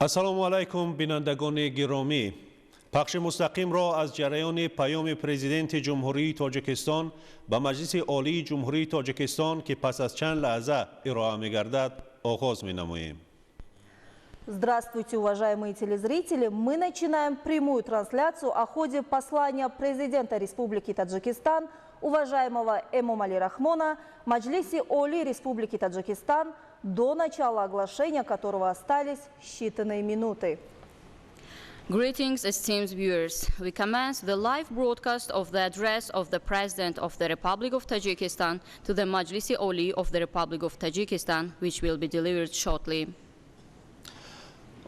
Ассалому алайкум, бинандагони гиромӣ. Пахши мустақимро аз ҷараёни паёми Президенти Ҷумҳурии Тоҷикистон ба Маҷлиси Олии Ҷумҳурии Тоҷикистон, ки пас аз чанд лаҳза ироа мегардад, оғоз менамоем. Здравствуйте, уважаемые телезрители! Мы начинаем прямую трансляцию о ходе послания президента Республики Таджикистан, уважаемого Эмомали Рахмона, Маджлисе Оли Республики Таджикистан, до начала оглашения которого остались считанные минуты. Greetings, esteemed viewers. We commence the live broadcast of the address of the President of the Republic of Tajikistan to the Majlisi Oli of the Republic of Tajikistan, which will be delivered shortly.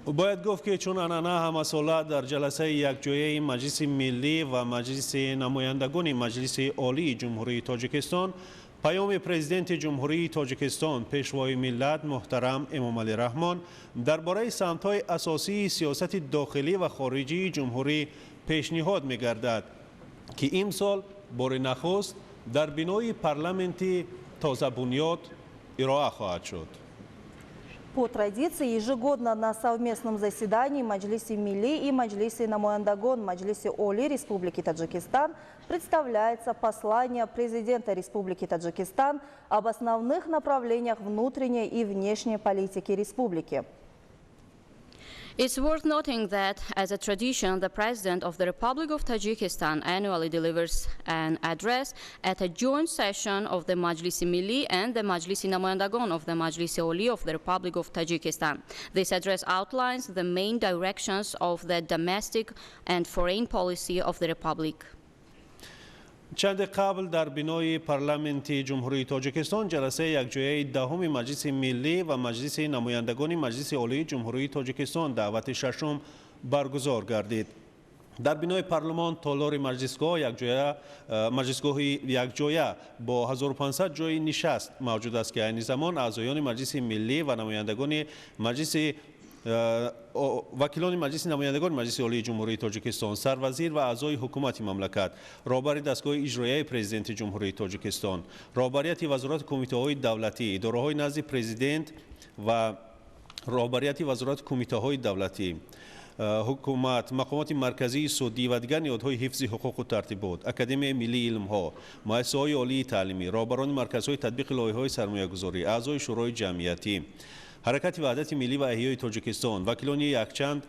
Бояд гуфт, ки чун анъана ҳамасола дар ҷаласаи якҷояи Маҷлиси Миллӣ ва Маҷлиси Намояндагони Маҷлиси Олии Ҷумҳурии Тоҷикистон паёми Президенти Ҷумҳурии Тоҷикистон, Пешвои миллат муҳтарам Эмомалӣ Раҳмон дар бораи самтҳои асосии сиёсати дохилӣ ва хориҷии ҷумҳурӣ пешниҳод мегардад, ки имсол бори нахуст дар бинои парламенти тозабунёд ироа хоҳад шуд. По традиции, ежегодно на совместном заседании Маджлиси Милли и Маджлиси Намояндагон Маджлиси Оли Республики Таджикистан представляется послание президента Республики Таджикистан об основных направлениях внутренней и внешней политики республики. It's worth noting that, as a tradition, the President of the Republic of Tajikistan annually delivers an address at a joint session of the Majlisi Milli and the Majlisi Namoyandagon of the Majlisi Oli of the Republic of Tajikistan. This address outlines the main directions of the domestic and foreign policy of the Republic. Чанде қабл дар бинои парламенти Ҷумҳурии Тоҷикистон ҷаласаи якҷояи 10-уми Маҷлиси Миллӣ ва Маҷлиси Намояндагони Маҷлиси Олии Ҷумҳурии Тоҷикистон даъвати шашум баргузор гардид. Дар бинои парлумон толори маҷлисгоҳ якҷоя маҷлисгоҳи якҷоя бо 1500 ҷойи нишаст мавҷуд аст, ки айни замон аъзоёни Маҷлиси Миллӣ ва намояндагони маҷлиси вакилони Маҷлиси Намояндагони Маҷлиси Олии Ҷумҳурии Тоҷикистон, сарвазир ва аъзои ҳукумати мамлакат, роҳбари дастгоҳи иҷроияи Президенти Ҷумҳурии Тоҷикистон, роҳбарияти вазорату кумитаҳои давлатӣ, идораҳои назди президент ва роҳбарияти вазорату кумитаҳои давлатӣ, ҳукумат, мақомоти марказии судӣ ва дигар ниҳодҳои ҳифзи ҳуқуқу тартибот, Академияи миллии илмҳо, муассисаҳои олии таълимӣ, роҳбарони марказҳои татбиқи лоиҳаҳои сармоягузорӣ, аъзои Шӯрои ҷамъиятӣ, Ҳаракати Ваҳдати Миллӣ ва Эҳёи Тоҷикистон, вакилони якчанд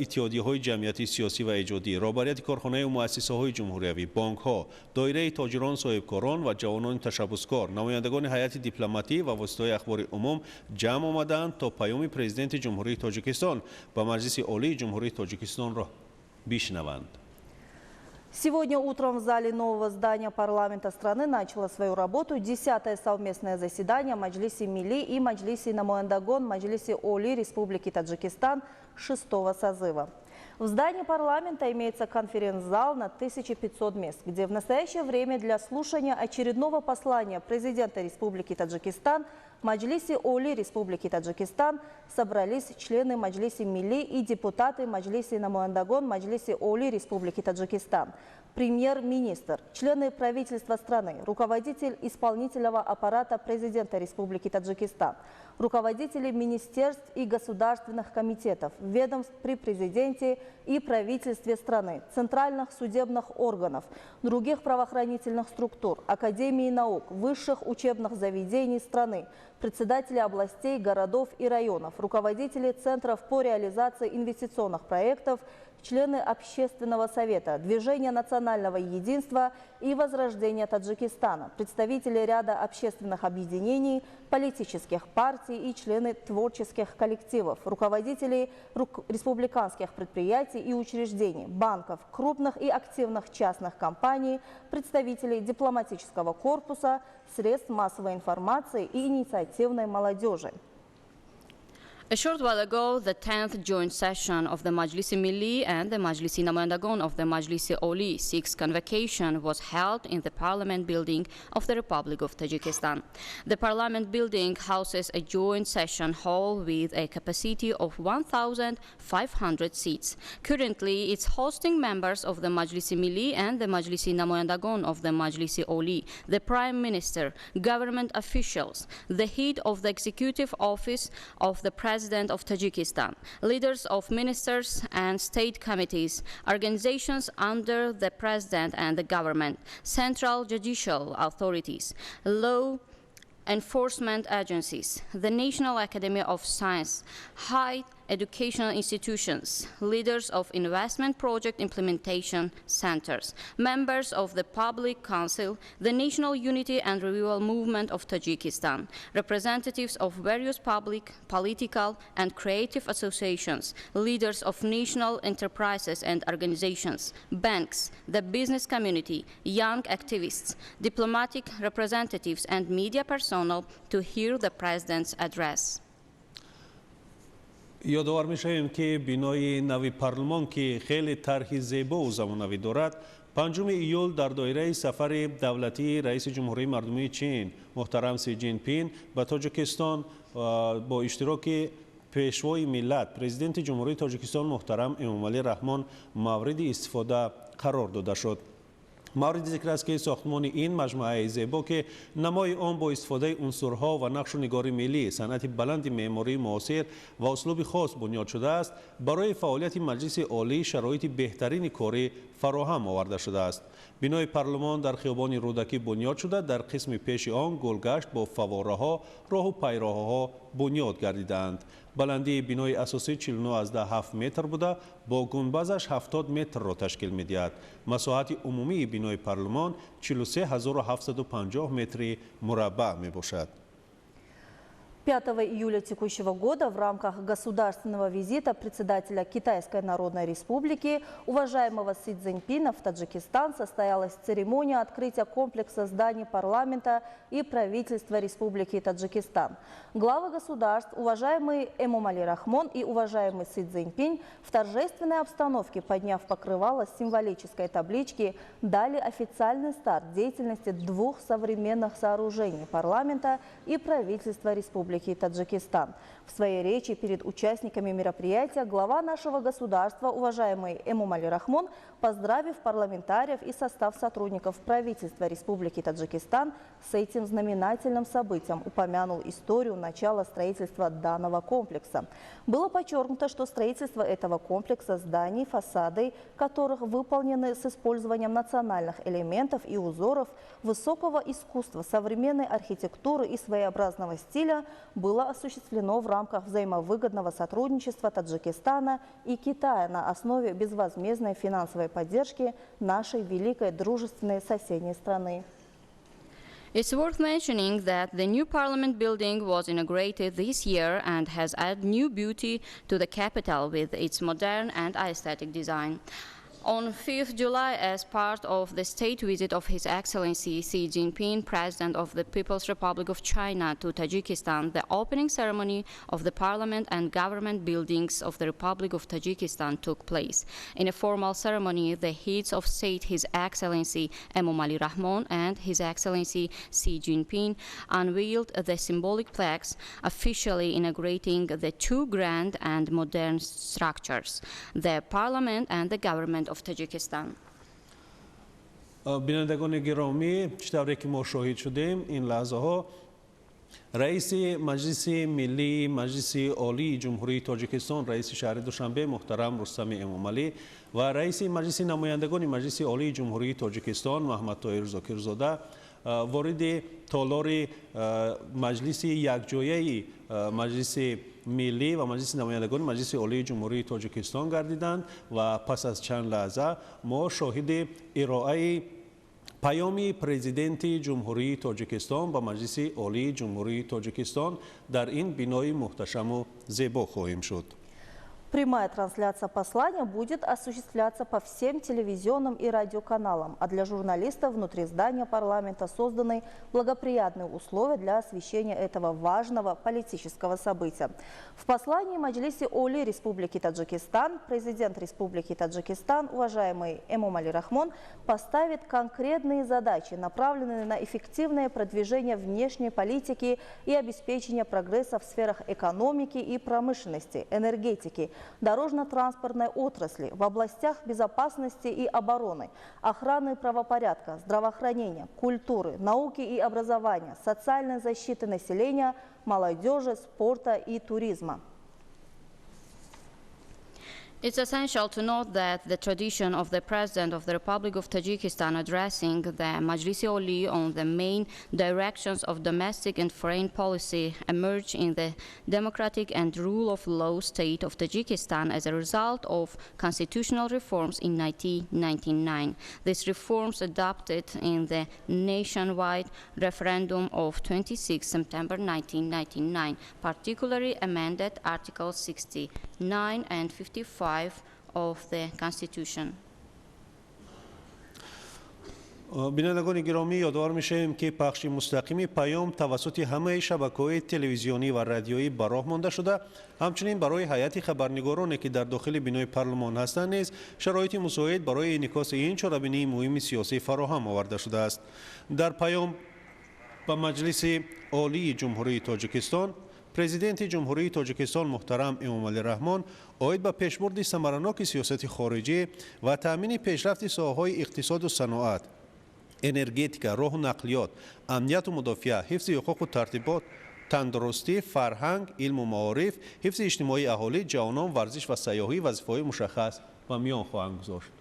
иттиҳодияҳои ҷамъиятӣ, сиёсӣ ва эҷодӣ, роҳбарияти корхонаю муассисаҳои ҷумҳуриявӣ, бонкҳо, доираи тоҷирон, соҳибкорон ва ҷавонони ташаббускор, намояндагони ҳайати дипломатӣ ва воситаҳои ахбори умум ҷамъ омадаанд, то паёми Президенти Ҷумҳурии Тоҷикистон ба Маҷлиси Олии Ҷумҳурии Тоҷикистонро бишнаванд. Сегодня утром в зале нового здания парламента страны начало свою работу 10-е совместное заседание Маджлиси Милли и Маджлиси Намояндагон Маджлиси Оли Республики Таджикистан шестого созыва. В здании парламента имеется конференц-зал на 1500 мест, где в настоящее время для слушания очередного послания президента Республики Таджикистан Маджлиси Оли Республики Таджикистан собрались члены Маджлиси Милли и депутаты Маджлиси Намояндагон Маджлиси Оли Республики Таджикистан, премьер-министр, члены правительства страны, руководитель исполнительного аппарата президента Республики Таджикистан, руководители министерств и государственных комитетов, ведомств при президенте и правительстве страны, центральных судебных органов, других правоохранительных структур, Академии наук, высших учебных заведений страны, председатели областей, городов и районов, руководители центров по реализации инвестиционных проектов, члены Общественного совета, Движения национального единства и возрождения Таджикистана, представители ряда общественных объединений, политических партий и члены творческих коллективов, руководители республиканских предприятий и учреждений, банков, крупных и активных частных компаний, представители дипломатического корпуса, средств массовой информации и инициативной молодежи. A short while ago, the 10th joint session of the Majlisi Milli and the Majlisi Namoyandagon of the Majlisi Oli sixth convocation was held in the Parliament building of the Republic of Tajikistan. The Parliament building houses a joint session hall with a capacity of 1,500 seats. Currently, it's hosting members of the Majlisi Milli and the Majlisi Namoyandagon of the Majlisi Oli, the Prime Minister, government officials, the head of the Executive Office of the President President of Tajikistan, leaders of ministers and state committees, organizations under the President and the government, central judicial authorities, law enforcement agencies, the National Academy of Science, high educational institutions, leaders of investment project implementation centers, members of the Public Council, the National Unity and Renewal Movement of Tajikistan, representatives of various public, political, and creative associations, leaders of national enterprises and organizations, banks, the business community, young activists, diplomatic representatives, and media personnel to hear the President's address. Ёдовар мешавем, ки бинои нави парлумон, ки хеле тарҳи зебову замонавӣ дорад, 5 июл дар доираи сафари давлатии раиси Ҷумҳурии Мардумии Чин муҳтарам Си Ҷинпин ба Тоҷикистон бо иштироки Пешвои миллат, Президенти Ҷумҳурии Тоҷикистон муҳтарам Эмомалӣ Раҳмон мавриди истифода қарор дода шуд. Мавриди зикр аст, ки сохтмони ин маҷмӯаи зебо, ки намои он бо истифодаи унсурҳо ва нақшу нигори миллӣ, санъати баланди меъмории муосир ва услуби хос бунёд шудааст, барои фаъолияти Маҷлиси Олӣ шароити беҳтарини корӣ фароҳам оварда шудааст. Бинои парлумон дар хиёбони Рӯдакӣ бунёд шуда, дар қисми пеши он гулгашт бо фаввораҳо, роҳу пайроҳаҳо бунёд гардидаанд. Баландии бинои асосӣ 49,7 метр буда, бо гунбазаш 70 метрро ташкил медиҳад. Масоҳати умумии бинои парлумон 43 750 метри мураббаъ мебошад. 5 июля текущего года в рамках государственного визита председателя Китайской Народной Республики, уважаемого Си Цзиньпина, в Таджикистан состоялась церемония открытия комплекса зданий парламента и правительства Республики Таджикистан. Главы государств, уважаемый Эмомали Рахмон и уважаемый Си Цзиньпинь, в торжественной обстановке, подняв покрывало с символической таблички, дали официальный старт деятельности двух современных сооружений парламента и правительства Республики Таджикистан. В своей речи перед участниками мероприятия глава нашего государства, уважаемый Эмомали Рахмон, поздравив парламентариев и состав сотрудников правительства Республики Таджикистан с этим знаменательным событием, упомянул историю начала строительства данного комплекса. Было подчеркнуто, что строительство этого комплекса зданий, фасады которых выполнены с использованием национальных элементов и узоров высокого искусства, современной архитектуры и своеобразного стиля, было осуществлено в рамках взаимовыгодного сотрудничества Таджикистана и Китая на основе безвозмездной финансовой поддержки нашей великой дружественной соседней страны. It's worth mentioning that the new parliament building was inaugurated this year and has added new beauty to the capital with its modern and aesthetic design. On 5th July, as part of the state visit of His Excellency Xi Jinping, President of the People's Republic of China, to Tajikistan, the opening ceremony of the parliament and government buildings of the Republic of Tajikistan took place. In a formal ceremony, the heads of state, His Excellency Emomali Rahmon and His Excellency Xi Jinping, unveiled the symbolic plaques, officially inaugurating the two grand and modern structures, the parliament and the government of Tajikistan. Бинандагони гиромӣ, чӣ тавре ки мо шоҳид шудем, ин лаҳзаҳо раиси Маҷлиси Миллии Маҷлиси Олии Ҷумҳурии Тоҷикистон, раиси шаҳри Душанбе муҳтарам Рустами Эмомалӣ ва раиси Маҷлиси Намояндагони Маҷлиси Олии Ҷумҳурии Тоҷикистон Маҳмадтоир Зокирзода вориди толори маҷлиси якҷояи Маҷлиси Миллӣ ва Маҷлиси Намояндагони Маҷлиси Олии Ҷумҳурии Тоҷикистон гардиданд ва пас аз чанд лаҳза мо шоҳиди ироаи паёми Президенти Ҷумҳурии Тоҷикистон ба Маҷлиси Олии Ҷумҳурии Тоҷикистон дар ин бинои муҳташаму зебо хоҳем шуд. Прямая трансляция послания будет осуществляться по всем телевизионным и радиоканалам, а для журналистов внутри здания парламента созданы благоприятные условия для освещения этого важного политического события. В послании Маджлиси Оли Республики Таджикистан президент Республики Таджикистан, уважаемый Эмомали Рахмон, поставит конкретные задачи, направленные на эффективное продвижение внешней политики и обеспечение прогресса в сферах экономики и промышленности, энергетики, дорожно-транспортной отрасли, в областях безопасности и обороны, охраны правопорядка, здравоохранения, культуры, науки и образования, социальной защиты населения, молодежи, спорта и туризма. It's essential to note that the tradition of the President of the Republic of Tajikistan addressing the Majlisi Oli on the main directions of domestic and foreign policy emerged in the democratic and rule of law state of Tajikistan as a result of constitutional reforms in 1999. These reforms adopted in the nationwide referendum of 26 September 1999, particularly amended Article 69 and 55 of the Constitution. Бинандагони гиромӣ, ёдовар мешавем, ки пахши мустақими паём тавассути ҳамаи шабакаҳои телевизионӣ ва радиоӣ ба роҳ монда шуда, ҳамчунин барои ҳайати хабарнигороне, ки дар дохили бинои парлумон ҳастанд, низ шароити мусоид барои инъикоси ин чорабинии муҳими сиёсӣ фароҳам оварда шудааст. Дар паём ба Маҷлиси Олии Ҷумҳурии Тоҷикистон Президенти Ҷумҳурии Тоҷикистон муҳтарам Эмомалӣ Раҳмон оид ба пешбурди самараноки сиёсати хориҷӣ ва таъмини пешрафти соҳаҳои иқтисоду саноат, энергетика, роҳу нақлиёт, амнияту мудофиа, ҳифзи ҳуқуқу тартибот, тандурустӣ, фарҳанг, илму маориф, ҳифзи иҷтимоии аҳолӣ, ҷавонон, варзиш ва сайёҳӣ вазифаҳои мушаххас ба миён хоҳанд гузошт.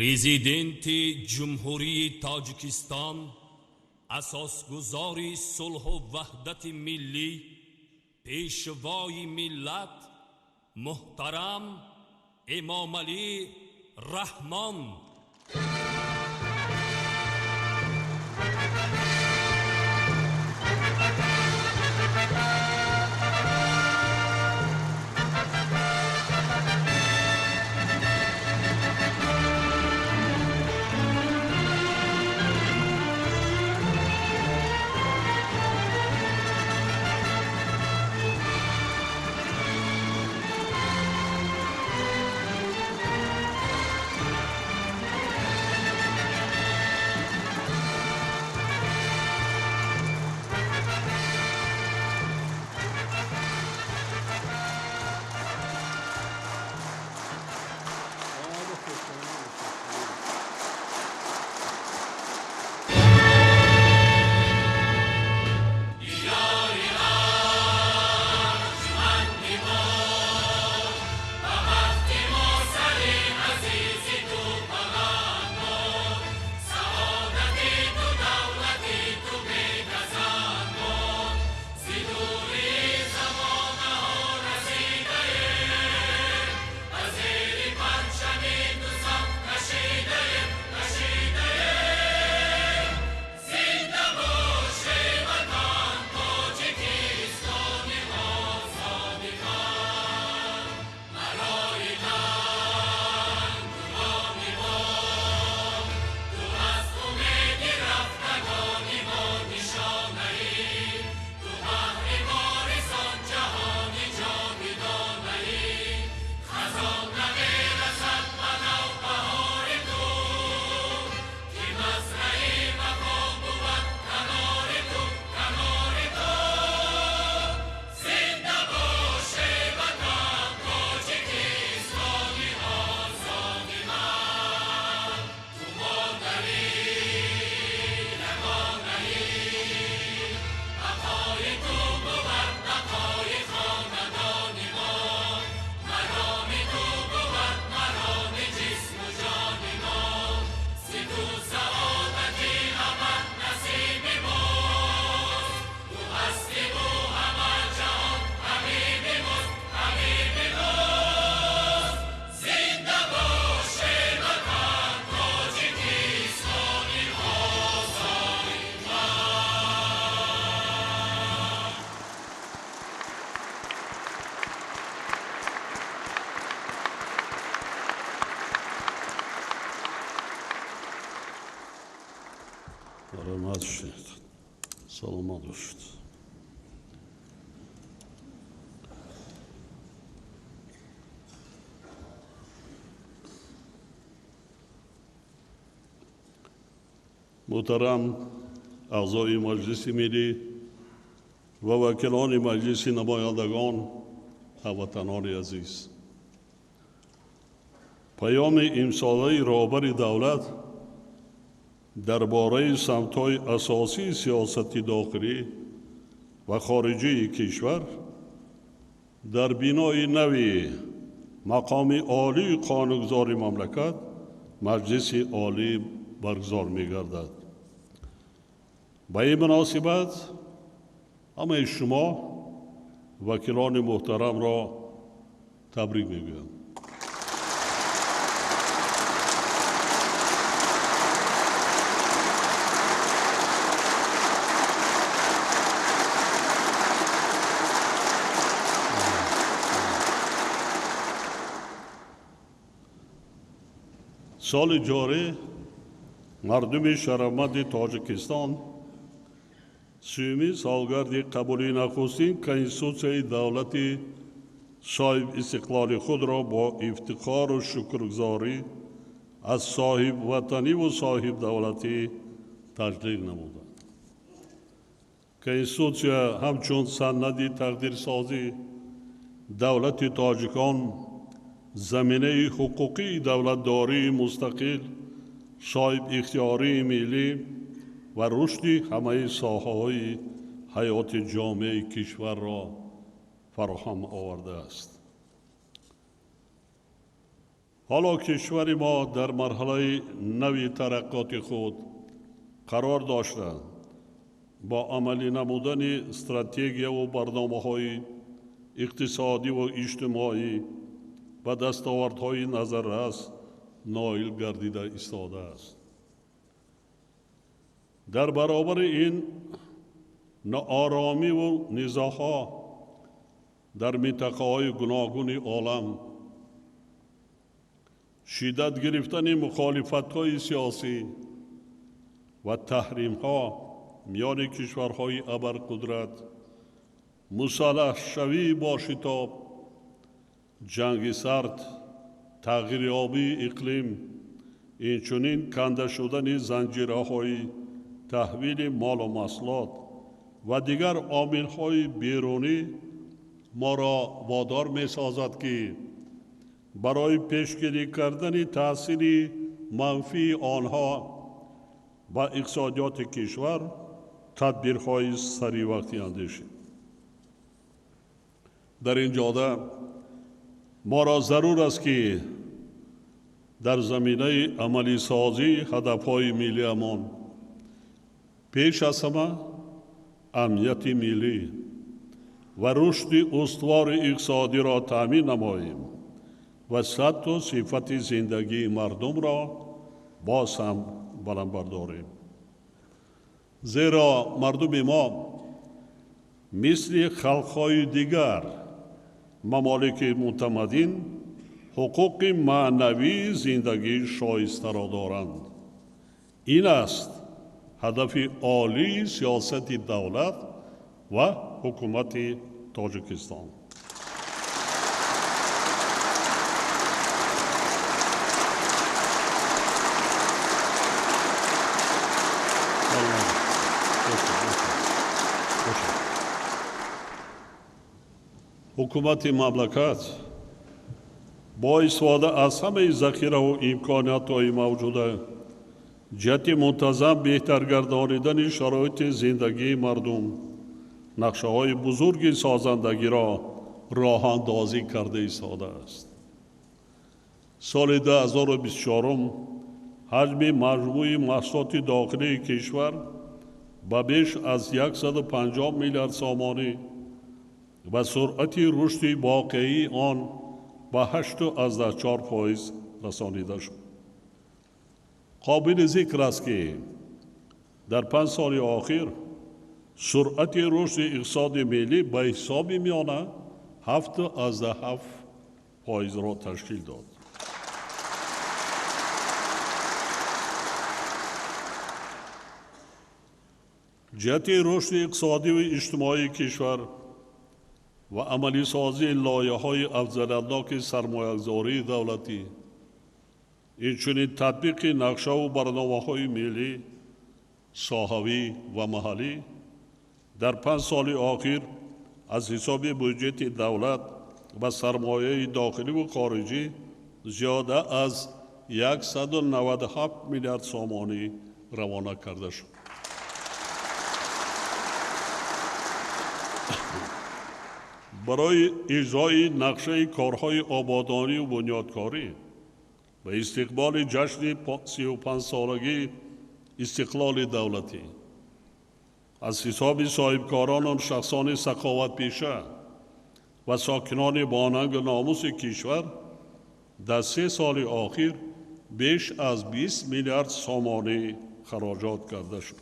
Президенти Ҷумҳурии Тоҷикистон, асосгузори сулҳу ваҳдати миллӣ, пешвои миллат муҳтарам Эмомалӣ Раҳмон. Саломат шуд, саломат бошед. Муҳтарам Аъзои Маҷлиси Миллӣ ва вакилони Маҷлиси Намояндагон, ҳамватанони азиз, паёми имсолаи роҳбари давлат дар бораи самтҳои асосии сиёсати дохилӣ ва хориҷии кишвар дар бинои нави мақоми олии қонунгузори мамлакат Маҷлиси Олӣ баргузор мегардад. Ба ин муносибат ҳамаи шумо вакилони муҳтарамро табрик мегӯям. Соли ҷорӣ мардуми шарафманди Тоҷикистон сюмин солгарди қабули нахустин Конститутсияи давлати соҳибистиқлоли худро бо ифтихору шукргузорӣ аз соҳибватаниву соҳибдавлатӣ таҷлил намуданд. Конститутсия ҳамчун санади тақдирсозии давлати тоҷикон, заминаи ҳуқуқии давлатдории мустақил, соҳибихтиёрии миллӣ ва рушди ҳамаи соҳаҳои ҳаёти ҷомеаи кишварро фароҳам овардааст. Ҳоло кишвари мо дар марҳалаи нави тараққиёти худ қарор дошта, бо амалӣ намудани стратегияву барномаҳои иқтисодиву иҷтимоӣ ба дастовардҳои назаррас ноил гардида истодааст. Дар баробари ин нооромиву низоъҳо дар минтақаҳои гуногуни олам, шиддат гирифтани мухолифатҳои сиёсӣ ва таҳримҳо миёни кишварҳои абарқудрат, мусаллаҳшавии бо шитоб, ҷанги сард, тағйирёбии иқлим, инчунин канда шудани занҷираҳои таҳвили молу маҳсулот ва дигар омилҳои берунӣ моро водор месозад, ки барои пешгирӣ кардани таъсири манфии онҳо ба иқтисодиёти кишвар тадбирҳои саривақтӣ андешем. Дар ин ҷода моро зарур аст, ки дар заминаи амалисозии ҳадафҳои миллиамон пеш аз ҳама амнияти миллӣ ва рушди устувори иқтисодиро таъмин намоем ва сатҳу сифати зиндагии мардумро боз ҳам баланд бардорем. Зеро мардуми мо мисли халқҳои дигар мамолики мутамаддин ҳуқуқи маънавии зиндагии шоистаро доранд. Ин аст ҳадафи олии сиёсати давлат ва ҳукумати Тоҷикистон. Ҳукумати мамлакат бо истифода аз ҳамаи захираву имкониятҳои мавҷуда ҷиҳати мунтазам беҳтар гардонидани шароити зиндагии мардум нақшаҳои бузурги созандагиро роҳандозӣ карда истодааст. Соли 2024 ҳаҷми маҷмӯи маҳсулоти дохилии кишвар ба беш аз 150 миллиард сомонӣ ва суръати рушди воқеии он ба 8,4% расонида шуд. Қобили зикр аст, ки дар 5 соли охир суръати рушди иқтисоди миллӣ ба ҳисоби миёна 7,7%-ро ташкил дод. Ҷиҳати рушди иқтисодиву иҷтимоии кишвар ва амалисозии лоиҳаҳои афзалиятноки сармоягузории давлатӣ, инчунин татбиқи нақшаву барномаҳои миллӣ Соҳавӣ ва маҳаллӣ дар 5 соли охир аз ҳисоби буҷети давлат ва сармояи дохиливу хориҷӣ зиёда аз 197 миллиард сомонӣ равона карда шуд. Барои иҷрои нақшаи корҳои ободонию бунёдкорӣ ба истиқболи ҷашни 35-солагии истиқлоли давлатӣ аз ҳисоби соҳибкорону шахсони саховатпеша ва сокинони бонангу номуси кишвар дар 3 соли охир беш аз 20 миллиард сомонӣ хароҷот карда шуд.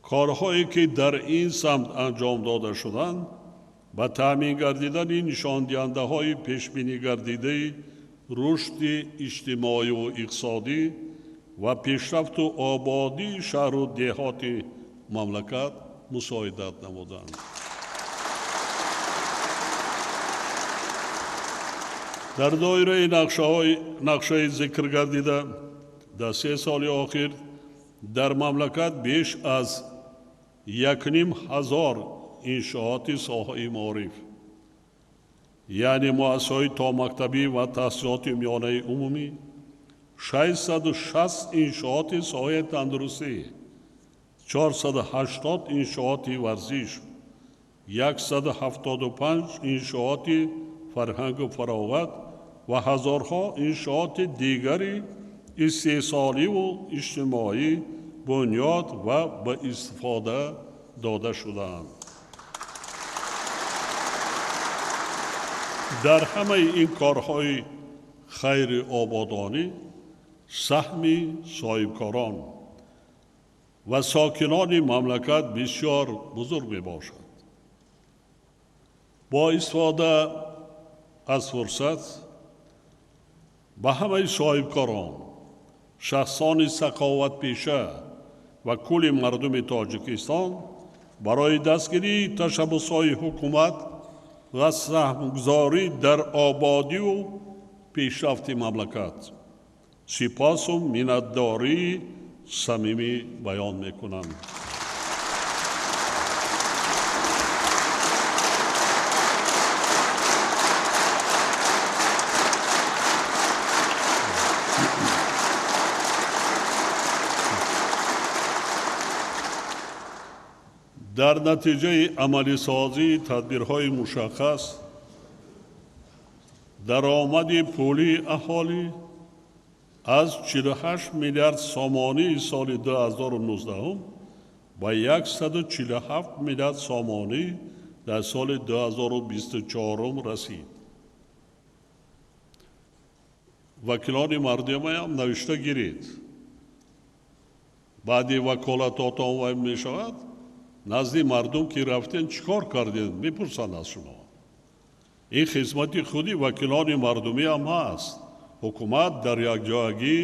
Корҳое ки дар ин самт анҷом дода шуданд, ба таъмин гардидани нишондиҳандаҳои пешбинигардидаи рушди иҷтимоию иқтисодӣ ва пешрафту ободии шаҳру деҳоти мамлакат мусоидат намуданд. Дар доираи нақшаи зикр гардида дар 3 соли охир дар мамлакат беш аз 1500 иншооти соҳаи маориф, яъне муассисаҳои томактабӣ ва таҳсилоти миёнаи умумӣ, 660 иншооти соҳаи тандурустӣ, 480 иншооти варзиш, 175 иншооти фарҳангу фароғат ва ҳазорҳо иншооти дигари истеҳсоливу иҷтимоӣ бунёд ва ба истифода дода шудаанд. Дар ҳамаи ин корҳои хайри ободонӣ саҳми соҳибкорон ва сокинони мамлакат бисёр бузург мебошад. Бо истифода аз фурсат ба ҳамаи соҳибкорон, шахсони саховатпеша ва кулли мардуми Тоҷикистон барои дастгирии ташаббусҳои ҳукумат ва саҳмгузорӣ дар ободиву пешрафти мамлакат сипосу миннатдории самимӣ баён мекунам. Дар натиҷаи амалисозии тадбирҳои мушаххас даромади пулии аҳолӣ аз 48 миллиард сомонии соли 2019 ба 147 миллиард сомонӣ дар соли 2024 расид. Вакилони мардумаям навишта гиред. Баъди ваколатотон вай мешавад, назди мардум ки рафтен чӣ кор кардед, мепурсанд аз шумо. Ин хизмати худи вакилони мардумӣ ҳам ҳаст. Ҳукумат дар якҷоягӣ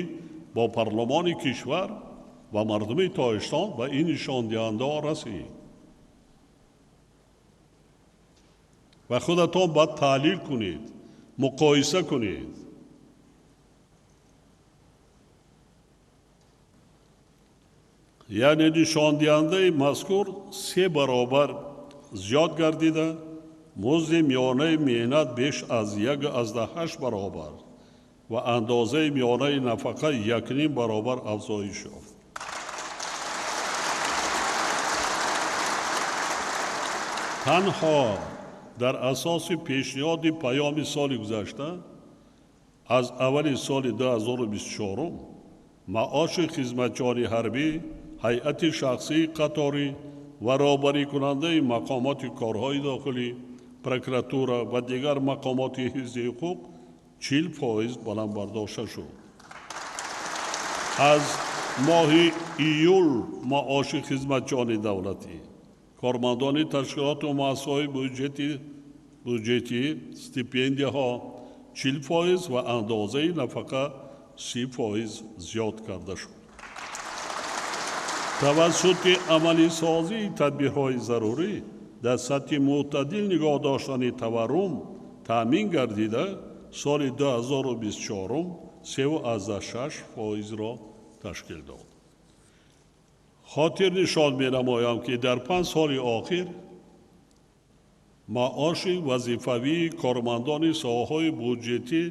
бо парлумони кишвар ва мардуми Тоҷикистон ба ин нишондиҳандаҳо расид. Ва худатон бояд таҳлил кунед, муқоиса кунед. Яъне нишондиҳандаи мазкур 3 баробар зиёд гардида, музди миёнаи меҳнат беш аз 1,8 баробар ва андозаи миёнаи нафақа 1,5 баробар афзоиш ёфт. Танҳо дар асоси пешниҳоди паёми соли гузашта аз аввали соли 2024 маоши хизматчиёни ҳарбӣ, ҳайати шахсии қаторӣ ва роҳбарикунандаи мақомоти корҳои дохилӣ, прокуратура ва дигар мақомоти ҳифзи ҳуқуқ 40% баланд бардошта шуд. Аз моҳи июл маоши хизматчиёни давлатӣ, кормандони ташкилоту муассисаҳои буҷетӣ, стипендияҳо 40% ва андозаи нафақа 30% зиёд карда шуд. Тавассути амалисозии тадбирҳои зарурӣ дар сатҳи мӯътадил нигоҳ доштани таваррум таъмин гардида, соли 2024 3,6%-ро ташкил дод. Хотирнишон менамоям, ки дар 5 соли охир маоши вазифавии кормандони соҳаҳои буҷетӣ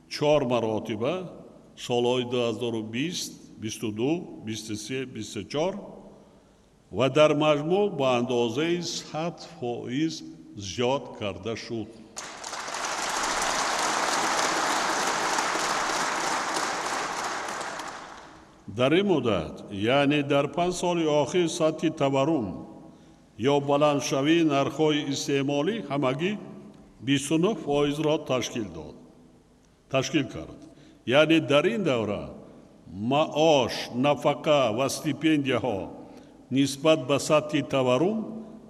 4 маротиба солҳои 2020, 22, 23, 24 ва дар маҷмӯъ ба андозаи 100% зиёд карда шуд. Дар ин муддат, яъне дар 5 соли охир, сатҳи таваррум ё баландшавии нархҳои истеъмолӣ ҳамагӣ 29%-ро ташкил кард. Яъне дар ин давра маош, нафақа ва стипендияҳо нисбат ба сатҳи таваррум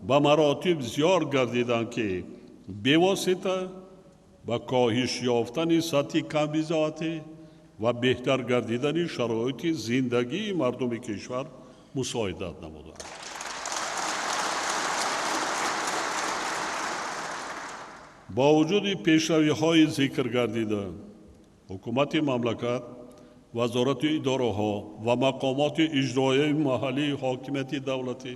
ба маротиб зиёд гардиданд, ки бевосита ба коҳиш ёфтани сатҳи камбизоатӣ ва беҳтар гардидани шароити зиндагии мардуми кишвар мусоидат намуданд. Бо вуҷуди пешравиҳои зикр гардида, ҳукумати мамлакат, вазорати идораҳо ва мақомоти иҷроияи маҳаллии ҳокимияти давлатӣ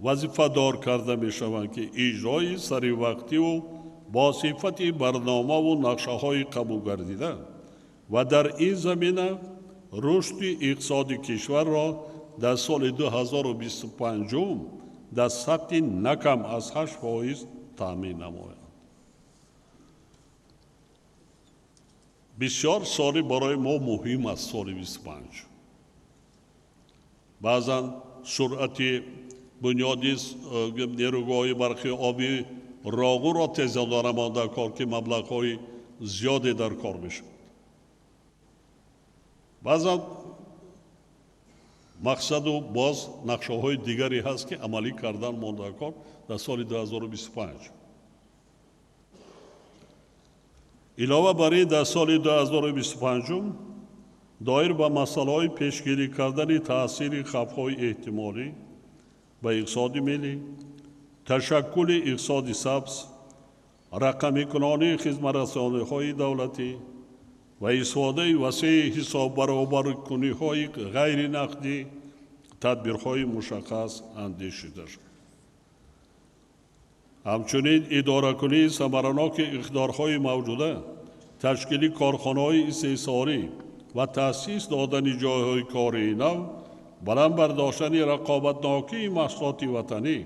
вазифадор карда мешаванд, ки иҷрои саривақтиву бо сифати барномаву нақшаҳои қабулгардида ва дар ин замина рушди иқтисоди кишварро дар соли 2025 дар сатҳи на кам аз 8% таъмин намоянд. Бисёр соли барои мо муҳим аст соли 25. Баъзан суръати бунёди нерӯгоҳи барқи оби Роғурро тезонда монда кор, ки маблағҳои зиёде дар кор мешавад. Баъзан мақсаду боз нақшаҳои дигаре ҳаст, ки амалӣ кардан монда кор дар соли 2025. Илова бар ин, дар соли 2025 доир ба масъалаҳои пешгирӣ кардани таъсири хавфҳои эҳтимолӣ ба иқтисоди миллӣ, ташаккули иқтисоди сабз, рақамикунонии хизматрасониҳои давлатӣ ва истифодаи васеи ҳисоббаробаркуниҳои ғайринақдӣ тадбирҳои мушаххас андешида шуд. Ҳамчунин идоракунии самараноки иқтидорҳои мавҷуда, ташкили корхонаҳои истеҳсолӣ ва таъсис додани ҷойҳои кории нав, баланд бардоштани рақобатнокии маҳсулоти ватанӣ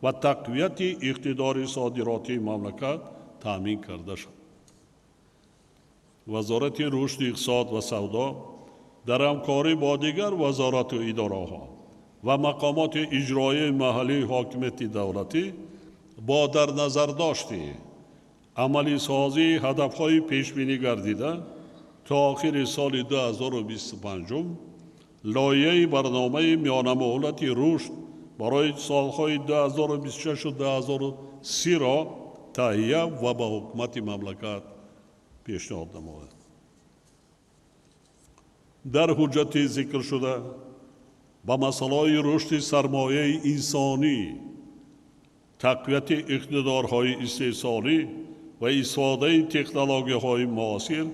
ва тақвияти иқтидори содиротии мамлакат таъмин карда шуд. Вазорати рушди иқтисод ва савдо дар ҳамкорӣ бо дигар вазорату идораҳо ва мақомоти иҷроияи маҳаллии ҳокимияти давлатӣ бо дар назардошти амалисозии ҳадафҳои пешбинӣ гардида то охири соли 2025 лоиҳаи барномаи миёнамуҳлати рушд барои солҳои 2026-2030-ро таҳия ва ба ҳукумати мамлакат пешниҳод намояд. Дар ҳуҷҷати зикршуда ба масъалаҳои рушди сармояи инсонӣ, тақвияти иқтидорҳои истеҳсолӣ ва истифодаи технологияҳои муосир,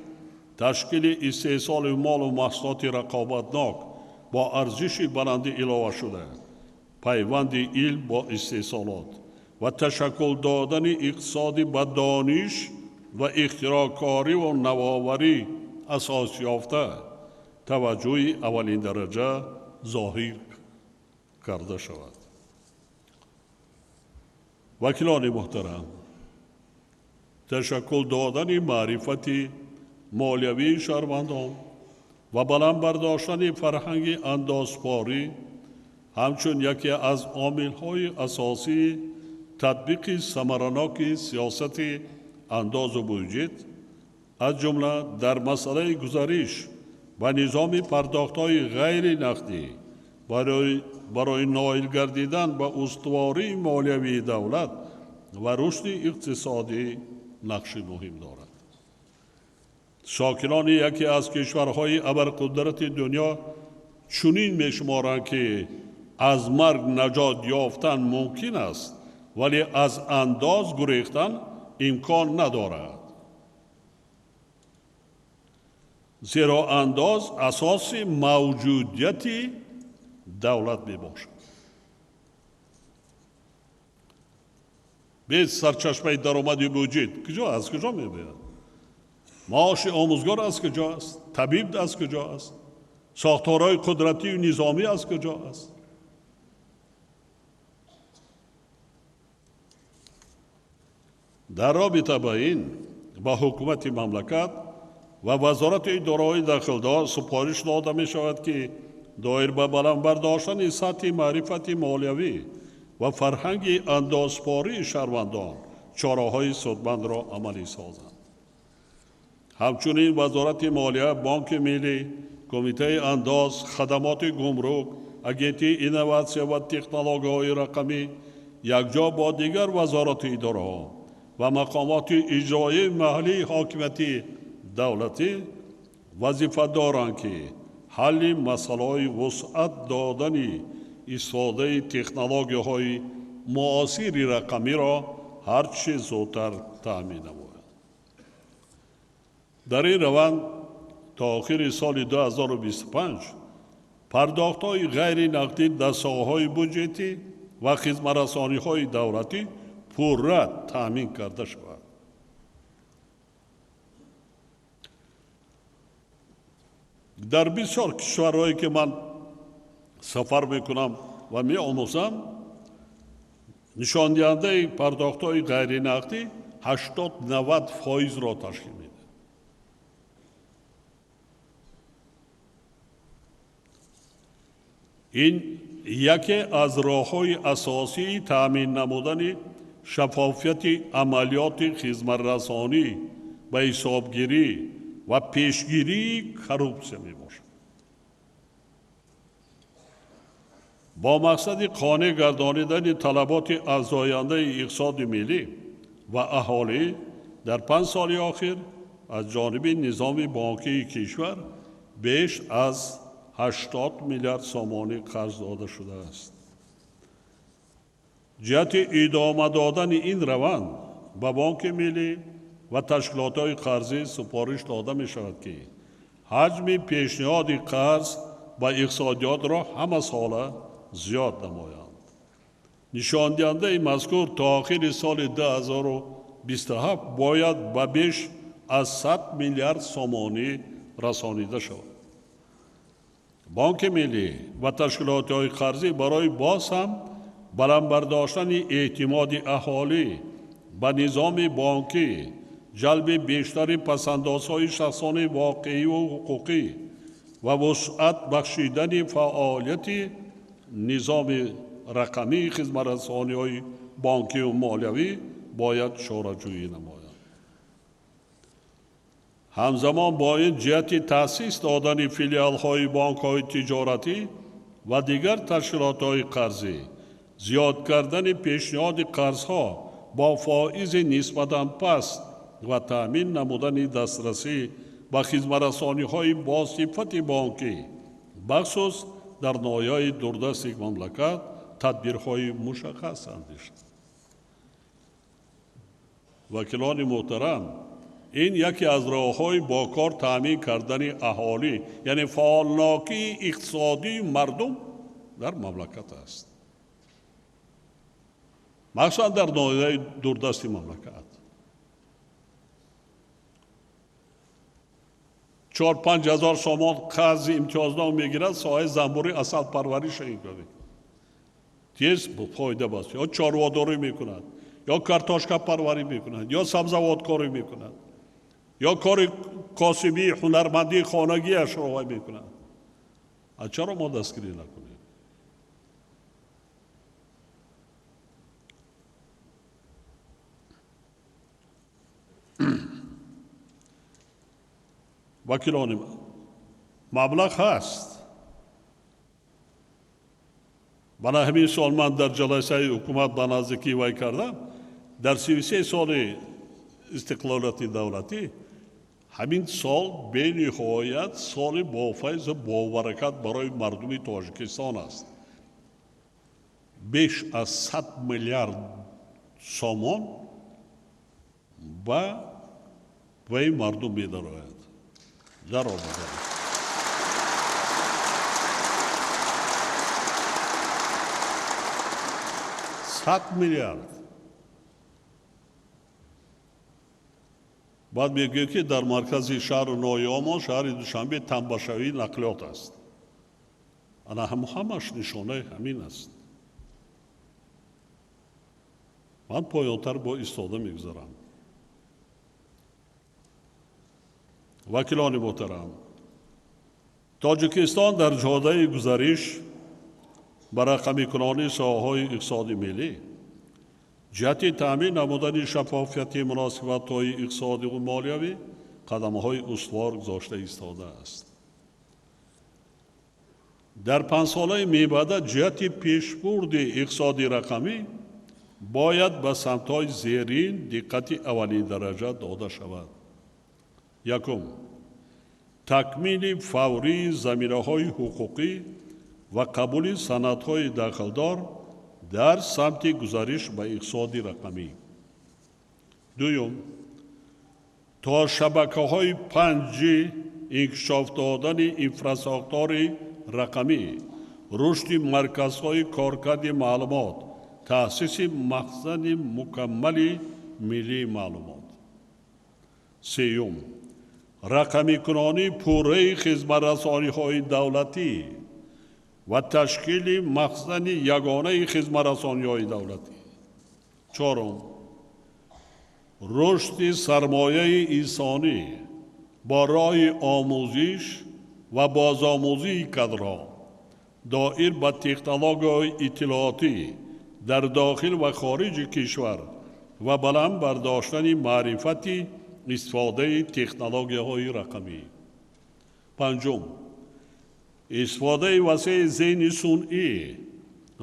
ташкили истеҳсоли молу маҳсулоти рақобатнок бо арзиши баланди иловашуда, пайванди илм бо истеҳсолот ва ташаккул додани иқтисоди ба дониш ва ихтироъкориву навоварӣ асос ёфта таваҷҷӯҳи аввалиндараҷа зоҳир карда шавад. Вакилони муҳтарам, ташаккул додани маърифати молиявии шаҳрвандон ва баланд бардоштани фарҳанги андозпорӣ ҳамчун яке аз омилҳои асосии татбиқи самараноки сиёсати андозу буҷет, аз ҷумла дар масъалаи гузариш ба низоми пардохтҳои ғайринақдӣ барои ноил гардидан ба устувории молиявии давлат ва рушди иқтисодӣ нақши муҳим дорад. Сокинони яке аз кишварҳои абарқудрати дунё чунин мешуморанд, ки аз марг наҷот ёфтан мумкин аст, вале аз андоз гурехтан имкон надорад. Зеро андоз асоси мавҷудияти давлат мебошад. Бе сарчашмаи даромади буҷет куҷо аз куҷо мебояд? Маоши омӯзгор аз куҷо аст? Табиб аз куҷо аст? Сохторҳои қудратию низомӣ аз куҷо аст? Дар робита ба ин ба ҳукумати мамлакат ва вазорати идораҳои дахлдор супориш дода мешавад, ки доир ба баланд бардоштани сатҳи маърифати молиявӣ ва фарҳанги андозпории шаҳрвандон чораҳои судмандро амалӣ созанд. Ҳамчунин Вазорати молия, Бонки миллӣ, Кумитаи андоз, хадамоти гумрук, Агентии инноватсия ва технологияҳои рақамӣ якҷо бо дигар вазорату идораҳо ва мақомоти иҷроии маҳаллии ҳокимияти давлатӣ вазифа доранд, ки ҳалли масъалаҳои вусъат додани истифодаи технологияҳои муосири рақамиро ҳарчи зудтар таъмин намояд. Дар ин раванд то охири соли 2025 пардохтҳои ғайринақдӣ дар соҳаҳои буҷетӣ ва хизматрасониҳои давлатӣ пурра таъмин карда шавад. Дар бисёр кишварҳое ки ман сафар мекунам ва меомӯзам, нишондиҳандаи пардохтҳои ғайринақдӣ 80-90%-ро ташкил медиҳад. Ин яке аз роҳҳои асосии таъмин намудани шаффофияти амалиёти хизматрасонӣ ба ҳисобгирӣ ва пешгирии коррупсия мебошад. Бо мақсади қонеъ гардонидани талаботи афзояндаи иқтисоди миллӣ ва аҳолӣ дар 5 соли охир аз ҷониби низоми бонкии кишвар беш аз 80 миллиард сомонӣ қарз дода шудааст. Ҷиҳати идома додани ин раванд ба Бонки миллӣ ва ташкилотҳои қарзӣ супориш дода мешавад, ки ҳаҷми пешниҳоди қарз ба иқтисодиётро ҳамасола зиёд намоянд. Нишондиҳандаи мазкур то охири соли 2027 бояд ба беш аз 100 миллиард сомонӣ расонида шавад. Бонки миллӣ ва ташкилотҳои қарзӣ барои боз ҳам баланд бардоштани эътимоди аҳолӣ ба низоми бонкӣ, ҷалби бештари пасандозҳои шахсони воқеиву ҳуқуқӣ ва вусъат бахшидани фаъолияти низоми рақамии хизматрасониҳои бонкиву молиявӣ бояд чораҷӯӣ намоянд. Ҳамзамон бо ин ҷиҳати таъсис додани филиалҳои бонкҳои тиҷоратӣ ва дигар ташкилотҳои қарзӣ, зиёд кардани пешниҳоди қарзҳо бо фоизи нисбатан паст ва таъмин намудани дастрасӣ ба хизматрасониҳои босифати бонкӣ, бахусус дар ноҳияҳои дурдасти мамлакат тадбирҳои мушаххас андешид. Вакилони муҳтарам, ин яке аз роҳҳои бо кор таъмин кардани аҳолӣ, яъне фаъолнокии иқтисодии мардум дар мамлакат аст, махсусан дар ноҳияи дурдасти мамлакат. 4-5 ҳазор сомон қарзи имтиёзнок мегирад, соҳаи занбури асалпарвариша мекунад, тез фоида баст, ё чорводорӣ мекунад, ё картошкапарварӣ мекунад, ё сабзавоткорӣ мекунад, ё кори косибии ҳунармандии хонагиашро вай мекунад. А чаро мо дастгирӣ накунем? Вакилони, маблағ ҳаст. Бана ҳамин сол ман дар ҷаласаи ҳукумат ба наздикӣ вай кардам, дар 33 соли истиқлолияти давлатӣ ҳамин сол бениҳоят соли бофайзу бобаракат барои мардуми Тоҷикистон аст. Беш аз 100 миллиард сомон ба ваи мардум медарояд. Даромада. 100 миллиард. Баъд мегӯем, ки дар маркази шаҳру ноҳияҳомон, шаҳри Душанбе, тамбашавии нақлиёт аст. Ана ҳамаш нишонаи ҳамин аст. Ман поёнтар бо истода мегузарам. Вакилони муҳтарам, Тоҷикистон дар ҷодаи гузариш ба рақамикунонии соҳаҳои иқтисоди миллӣ ҷиҳати таъмин намудани шаффофияти муносибатҳои иқтисодиву молиявӣ қадамҳои устувор гузошта истодааст. Дар панҷсолаи мебаъда ҷиҳати пешбурди иқтисоди рақамӣ бояд ба самтҳои зерин диққати аввалиндараҷа дода шавад. Якум, такмили фаврии заминаҳои ҳуқуқӣ ва қабули санадҳои дахлдор дар самти гузариш ба иқтисоди рақамӣ. Дуюм, то шабакаҳои 5G инкишоф додани инфрасохтори рақамӣ, рушди марказҳои коркарди маълумот, таъсиси махзани мукаммали миллии маълумот. Сеюм, рақамикунонии пурраи хизматрасониҳои давлатӣ ва ташкили махзани ягонаи хизматрасониҳои давлатӣ. Чорум, рушди сармояи инсонӣ бо роҳи омӯзиш ва бозомӯзии кадрҳо доир ба технологияҳои иттилоотӣ дар дохил ва хориҷи кишвар ва баланд бардоштани маърифати истифодаи технологияҳои рақамӣ. Панҷум, истифодаи васеи зеҳни сунъӣ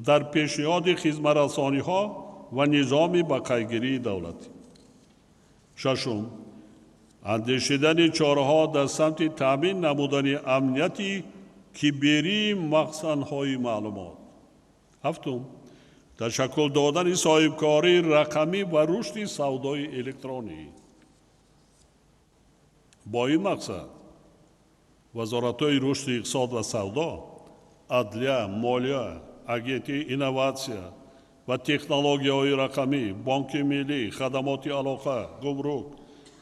дар пешниҳоди хизматрасониҳо ва низоми бақайдгирии давлатӣ. Шашум, андешидани чораҳо дар самти таъмин намудани амнияти киберии махзанҳои маълумот. Ҳафтум, ташаккул додани соҳибкории рақамӣ ва рушди савдои электронӣ. Бо ин мақсад вазоратҳои рушди иқтисод ва савдо, адлия, молия, агентии инноватсия ва технологияҳои рақамӣ, Бонки миллӣ, хадамоти алоқа, гумрук,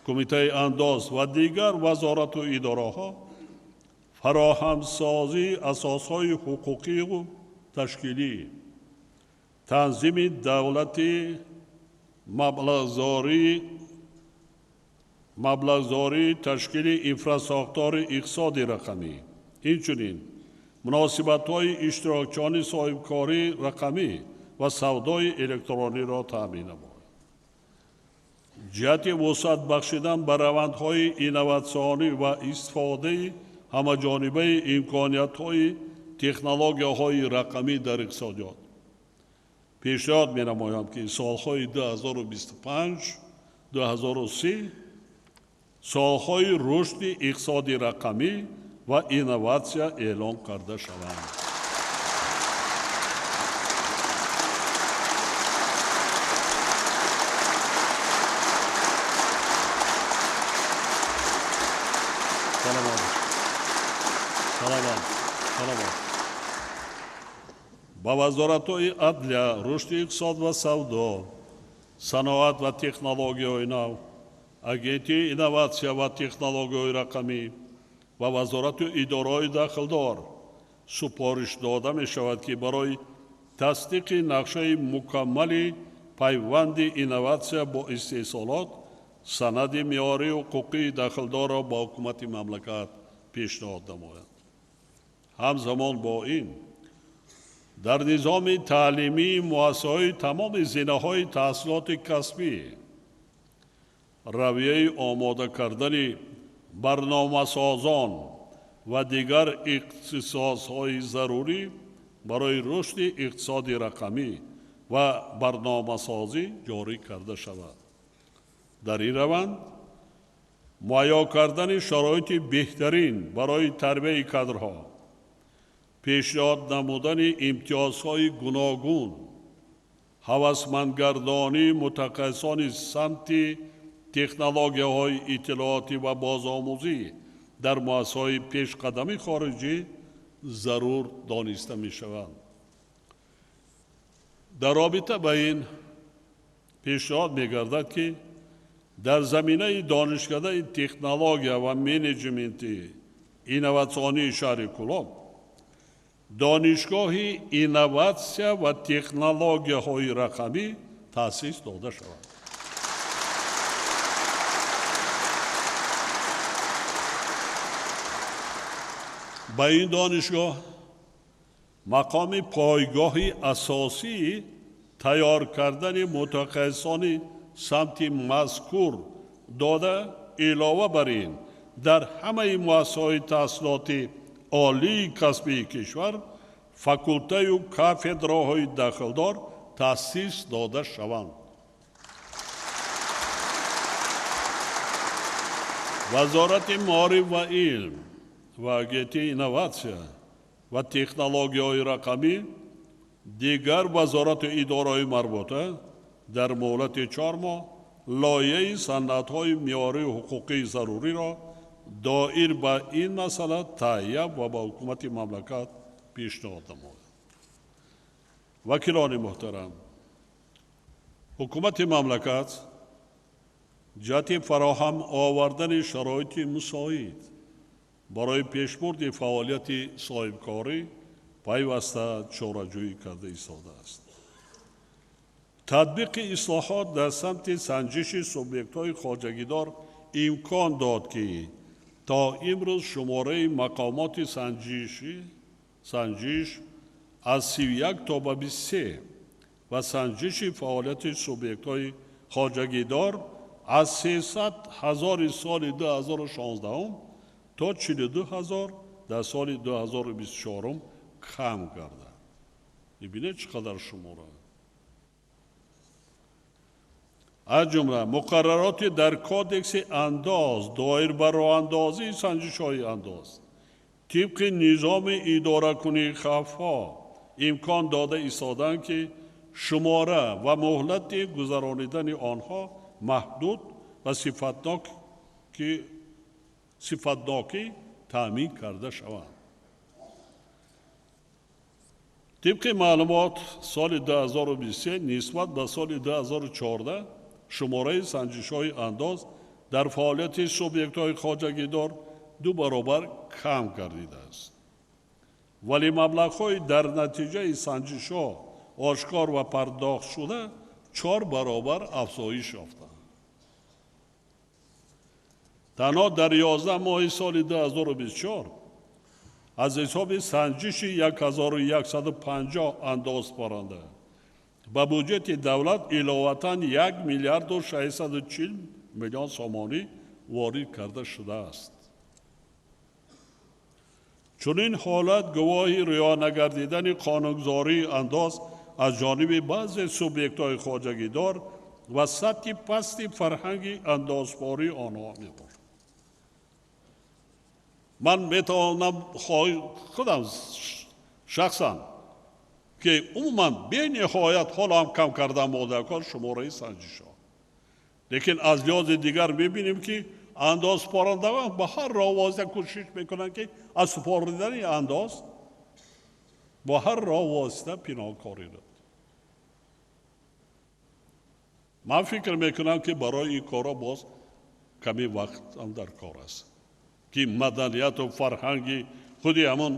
кумитаи андоз ва дигар вазорату идораҳо фароҳамсозии асосҳои ҳуқуқиву ташкилӣ, танзими давлати маблағзории ташкили инфрасохтори иқтисоди рақамӣ, инчунин муносибатҳои иштирокчиёни соҳибкории рақамӣ ва савдои электрониро таъмин намояд. Ҷиҳати вусъат бахшидан ба равандҳои инноватсионӣ ва истифодаи ҳамаҷонибаи имкониятҳои технологияҳои рақамӣ дар иқтисодиёт пешниҳод менамоям, ки солҳои 2025-2030 солҳои рушди иқтисоди рақамӣ ва инноватсия эълон карда шаванд. Ба вазоратҳои адлия, рушди иқтисод ва савдо, саноат ва технологияҳои нав, агентии инноватсия ва технологияҳои рақамӣ ва вазорату идораҳои дахлдор супориш дода мешавад, ки барои тасдиқи нақшаи мукаммали пайванди инноватсия бо истеҳсолот санади меъёрии ҳуқуқии дахлдорро ба ҳукумати мамлакат пешниҳод намоянд. Ҳамзамон бо ин дар низоми таълимии муассисаҳои тамоми зинаҳои таҳсилоти касбӣ равияи омода кардани барномасозон ва дигар ихтисосҳои зарурӣ барои рушди иқтисоди рақамӣ ва барномасозӣ ҷорӣ карда шавад. Дар ин раванд муҳайё кардани шароити беҳтарин барои тарбияи кадрҳо, пешниҳод намудани имтиёзҳои гуногун, ҳавасмандгардонии мутахассисони самти технологияҳои иттилоотӣ ва бозомӯзӣ дар муассисаҳои пешқадами хориҷӣ зарур дониста мешаванд. Дар робита ба ин пешниҳод мегардад, ки дар заминаи донишкадаи технология ва менеҷменти инноватсионии шаҳри Кӯлоб донишгоҳи инноватсия ва технологияҳои рақамӣ таъсис дода шавад. Ба ин донишгоҳ мақоми пойгоҳи асосии тайёр кардани мутахассисони самти мазкур дода, илова бар ин дар ҳамаи муассисаҳои таҳсилоти олии касбии кишвар факултаю кафедраҳои дахлдор таъсис дода шаванд. Вазорати маориф ва илм ва Агентии инноватсия ва технологияҳои рақамӣ, дигар вазорату идораҳои марбута дар муҳлати 4 моҳ лоиҳаи санадҳои меъёрию ҳуқуқии заруриро доир ба ин масъала таҳия ва ба ҳукумати мамлакат пешниҳод намояд. Вакилони муҳтарам, ҳукумати мамлакат ҷиҳати фароҳам овардани шароити мусоид барои пешбурди фаъолияти соҳибкорӣ пайваста чораҷӯӣ карда истодааст. Татбиқи ислоҳот дар самти санҷиши субъектҳои хоҷагидор имкон дод, ки то имрӯз шумораи мақомоти санҷиш аз 31 то ба 23 ва санҷиши фаъолияти субъектҳои хоҷагидор аз 300 ҳазори соли 2016 то 42 ҳазор дар соли 2024 кам гардад. Мебинед чӣ қадар шумора. Аз ҷумла муқаррароти дар кодекси андоз доир ба роҳандозии санҷишҳои андоз тибқи низоми идоракунии хавфҳо имкон дода истоданд, ки шумора ва муҳлати гузаронидани онҳо маҳдуд ва сифатнокӣ таъмин карда шаванд. Тибқи маълумот, соли 2023 нисбат ба соли 2014 шумораи санҷишҳои андоз дар фаъолияти субъектҳои хоҷагидор 2 баробар кам гардидааст. Вале маблағҳои дар натиҷаи санҷишҳо ошкор ва пардохтшуда 4 баробар афзоиш ёфтанд. Танҳо дар 11 моҳи соли 2024 аз ҳисоби санҷиши 1150 андозпаранда ба буҷети давлат иловатан 1 миллиарду 640 миллион сомонӣ ворид карда шудааст. Чунин ҳолат гувоҳи риоя нагардидани қонунгузории андоз аз ҷониби баъзе субъектҳои хоҷагидор ва сатҳи пасти фарҳанги андозпории онҳо мебошад. Ман метавонам худам шахсан ки умуман бениҳоят ҳоло ҳам кам кардан модакор шумораи санҷишҳо, лекин аз лиҳози дигар мебинем, ки андозпорандагон ба ҳар роҳ восита кӯшиш мекунанд, ки аз супоридани андоз бо ҳар роҳ восита пинҳонкорӣ дод. Ман фикр мекунам, ки барои ин корҳо боз каме вақт ҳам дар кор аст, ки маданияту фарҳанги худи ҳамон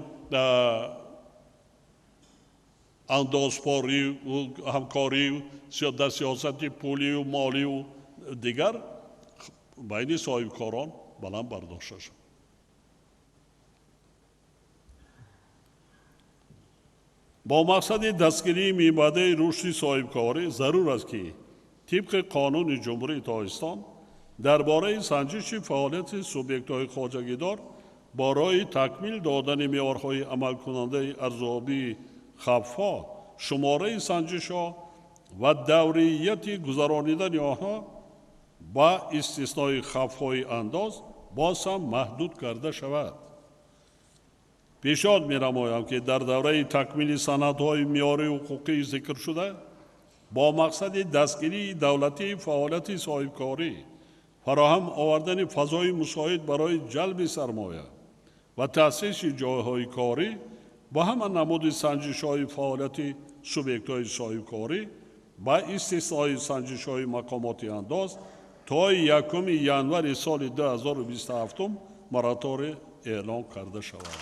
андозпорӣ, ҳамкорӣ дар сиёсати пулию молию дигар байни соҳибкорон баланд бардошта шуд. Бо мақсади дастгирии минбаъдаи рушди соҳибкорӣ зарур аст, ки тибқи қонуни Ҷумҳурии Тоҷикистон дар бораи санҷиши фаъолияти субъектҳои хоҷагидор барои такмил додани меъёрҳои амалкунандаи арзёбии хавфҳо, шумораи санҷишҳо ва даврияти гузаронидани онҳо ба истиснои хавфҳои андоз боз ҳам маҳдуд карда шавад. Пешниҳод менамоям, ки дар давраи такмили санадҳои меъёрии ҳуқуқии зикршуда бо мақсади дастгирии давлатии фаъолияти соҳибкорӣ, фароҳам овардани фазои мусоид барои ҷалби сармоя ва таъсиси ҷойҳои корӣ ба ҳама намуди санҷишҳои фаъолияти субъектҳои соҳибкорӣ ба истиснои санҷишҳои мақомоти андоз то 1 январи соли 2027 мораторий эълон карда шавад.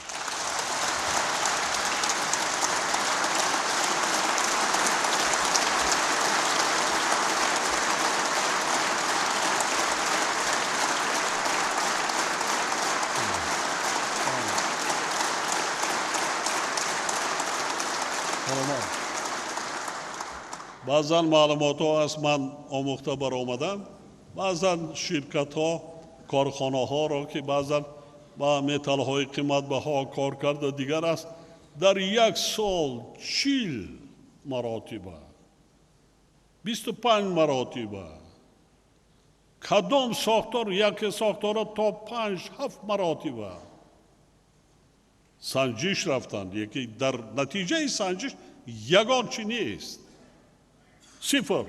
Баъзан маълумотҳо аст, ман омӯхта баромадам, баъзан ширкатҳо, корхонаҳоро, ки баъзан ба металлҳои қиматбаҳо кор карда дигар аст, дар як сол 40 маротиба, 25 маротиба, кадом сохтор, яке сохторро то 5-7 маротиба санҷиш рафтанд, яке дар натиҷаи санҷиш ягон чи нест. Сифр.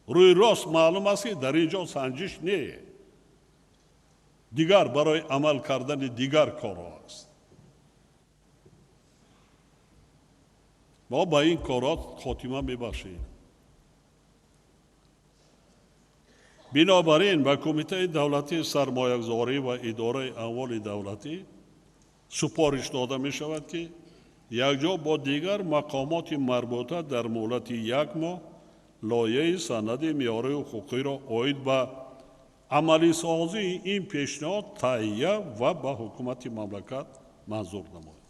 Рӯи рост маълум аст, ки дар ин ҷо санҷиш не, дигар барои амал кардани дигар корҳо аст. Мо ба ин корҳо хотима мебахшем. Бинобар ин ба Кумитаи давлатии сармоягузорӣ ва идораи амволи давлатӣ супориш дода мешавад, ки якҷо бо дигар мақомоти марбута дар муҳлати як моҳ лоиҳаи санади меъёрии ҳуқуқиро оид ба амалисозии ин пешниҳод таҳия ва ба ҳукумати мамлакат манзур намояд.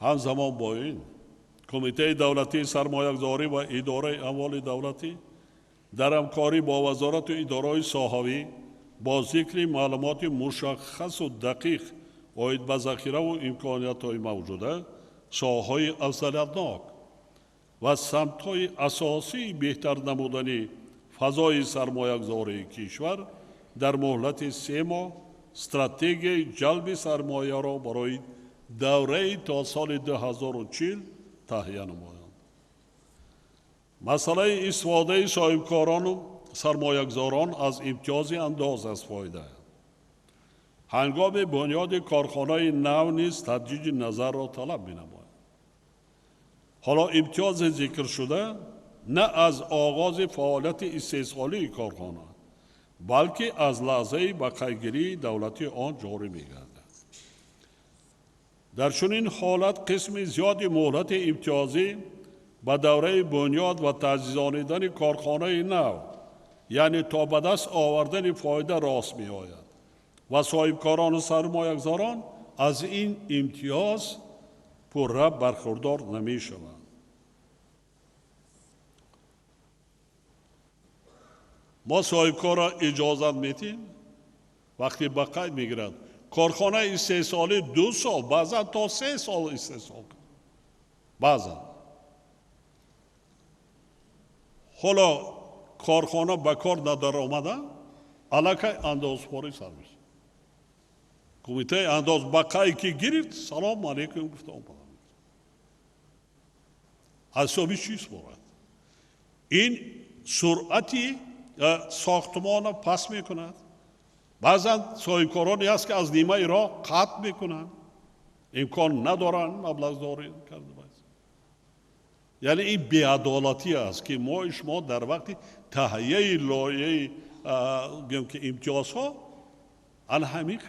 Ҳамзамон бо ин Кумитаи давлатии сармоягузорӣ ва идораи амволи давлатӣ дар ҳамкорӣ бо вазорату идораҳои соҳавӣ бо зикри маълумоти мушаххасу дақиқ оид ба захираву имкониятҳои мавҷуда, соҳаҳои афзалиятнок ва самтҳои асосии беҳтар намудани фазои сармоягузории кишвар дар муҳлати 3 моҳ стратегияи ҷалби сармояро барои давраи то соли 2040 таҳия намоянд. Масъалаи истифодаи соҳибкорону сармоягузорон аз имтиёзи андоз аз фоида ҳангоми бунёди корхонаи нав низ таҷдиди назарро талаб менамояд. Ҳоло имтиёзи зикршуда на аз оғози фаъолияти истеҳсолии корхона, балки аз лаҳзаи ба қайдгирии давлатии он ҷорӣ мегардад. Дар чунин ҳолат қисми зиёди муҳлати имтиёзӣ ба давраи бунёд ва таҷҳизонидани корхонаи нав, яъне то ба даст овардани фоида рост меояд ва соҳибкорону сармоягузорон аз ин имтиёз пурра бархурдор намешаванд. Мо соҳибкорро иҷозат медиҳем вақте ба қайд мегирад корхонаи истеҳсолӣ 2 сол, баъзан то 3 сол истеҳсол кунад. Баъзан. Ҳоло корхона ба кор надаромада, аллакай андозпорӣ сар мешавад. Кумитаи андоз ба қайд ки гирифт, салом алейкум гуфта омадам. Аз ҳисоби чӣ супорад? Ин суръати сохтмонро паст мекунад. Баъзан соҳибкороне ҳаст, ки аз нимаи роҳ қатъ мекунанд, имкон надоранд маблағдорӣ карда бошанд. Яъне ин беадолатӣ аст, ки мо шумо дар вақти таҳияи лоиҳаи гӯем ки имтиёзҳо ана ҳамин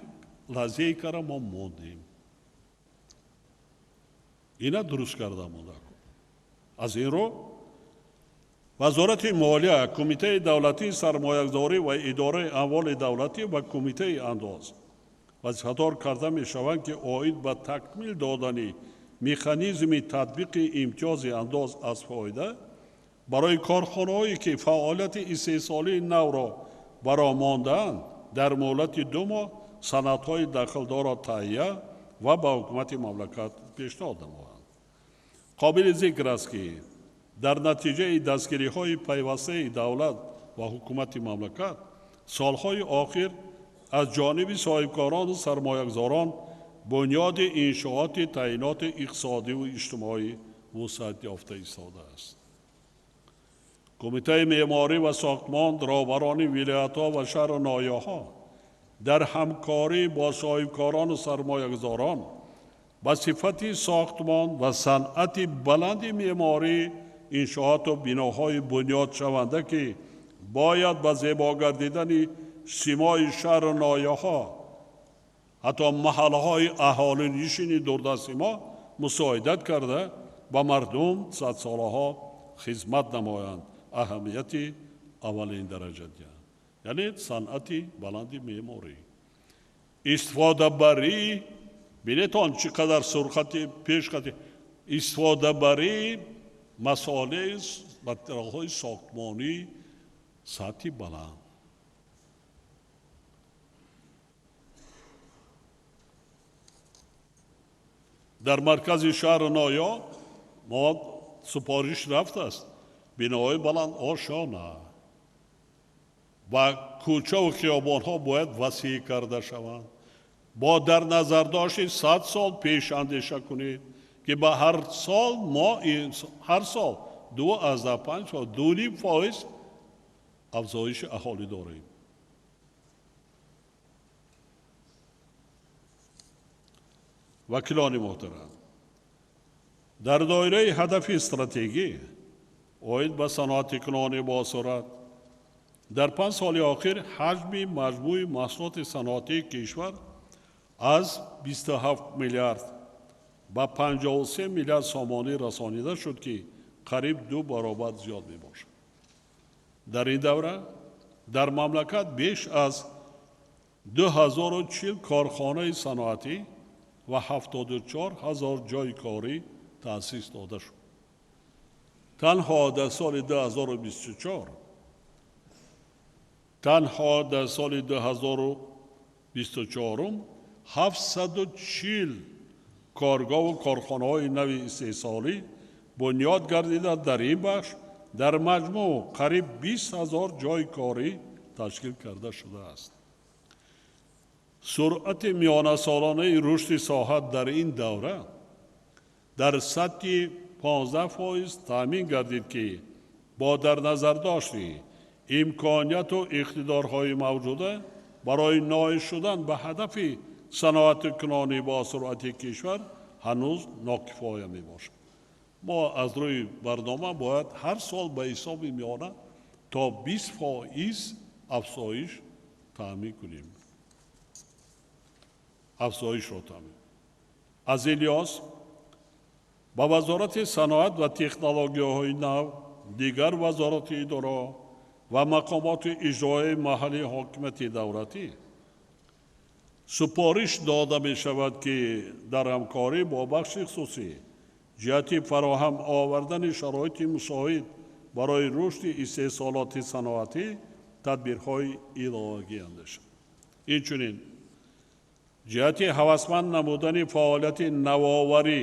лаҳзае кара мо мондем. Ина дуруст карда монда. Аз ин рӯ Вазорати молия, Кумитаи давлатии сармоягузорӣ ва идораи амволи давлатӣ ва Кумитаи андоз вазифадор карда мешаванд, ки оид ба такмил додани механизми татбиқи имтиёзи андоз аз фоида барои корхонаҳое, ки фаъолияти истеҳсолии навро бароҳ мондаанд, дар муҳлати 2 моҳ санадҳои дахлдорро таҳия ва ба ҳукумати мамлакат пешниҳод намоянд. Қобили зикр аст, ки дар натиҷаи дастгириҳои пайвастаи давлат ва ҳукумати мамлакат солҳои охир аз ҷониби соҳибкорону сармоягузорон бунёди иншооти таъиноти иқтисодиву иҷтимоӣ вусъат ёфта истодааст. Кумитаи меъморӣ ва сохтмон, роҳбарони вилоятҳо ва шаҳру ноҳияҳо Дар ҳамкорӣ бо соҳибкорону сармоягузорон ба сифати сохтмон ва санъати баланди меъморӣ иншооту биноҳои бунёдшаванда, ки бояд ба зебо гардидани симои шаҳру ноҳияҳо, ҳатто маҳаллаҳои аҳолинишини дурдасти мо мусоидат карда ба мардум садсолаҳо хизмат намоянд, аҳамияти аввалин дараҷа диҳанд. Яъне санъати баланди меъморӣ. Истифодабарӣ, бинетон чӣ қадар сурхати пешхати, истифодабарии масолеҳ, материалҳои сохтмонӣ сатҳи баланд. Дар маркази шаҳру ноҳия мо супориш рафтааст биноҳои баланд ошона ва кӯчаву хиёбонҳо бояд васеъ карда шаванд. Бо дар назардошти 100 сол пеш андеша кунед, ки ба ҳар сол мо ҳар сол 2,5 фоиз, 2,5% афзоиши аҳолӣ дорем. Вакилони муҳтарам, дар доираи ҳадафи стратегӣ оид ба саноатикунонӣ босуръат дар 5 соли охир ҳаҷми маҷмӯи маҳсулоти саноатии кишвар аз 27 миллиард ба 53 миллиард сомонӣ расонида шуд, ки қариб 2 баробар зиёд мебошад. Дар ин давра дар мамлакат беш аз 2040 корхонаи саноатӣ ва 74 ҳазор ҷойи корӣ таъсис дода шуд. Танҳо дар соли 2024, танҳо дар соли 2024 740 коргоҳу корхонаҳои нави истеҳсолӣ бунёд гардида, дар ин бахш дар маҷмӯъ қариб 20 ҳазор ҷойи корӣ ташкил карда шудааст. Суръати миёнасолонаи рушди соҳа дар ин давра дар сатҳи 15% таъмин гардид, ки бо дар назардошти имконияту иқтидорҳои мавҷуда барои ноил шудан ба ҳадафи саноаткунонӣ бо суръати кишвар ҳанӯз нокифоя мебошад. Мо аз рӯи барнома бояд ҳар сол ба ҳисоби миёна то 20% афзоиш таъмин кунем. Афзоишро таъмин. Аз ин лиҳоз ба Вазорати саноат ва технологияҳои нав, дигар вазорати идора ва мақомоти иҷроияи маҳаллии ҳокимияти давлатӣ супориш дода мешавад, ки дар ҳамкорӣ бо бахши хусусӣ ҷиҳати фароҳам овардани шароити мусоид барои рушди истеҳсолоти саноатӣ тадбирҳои иловагӣ андешанд. Инчунин ҷиҳати ҳавасманд намудани фаъолияти навоварӣ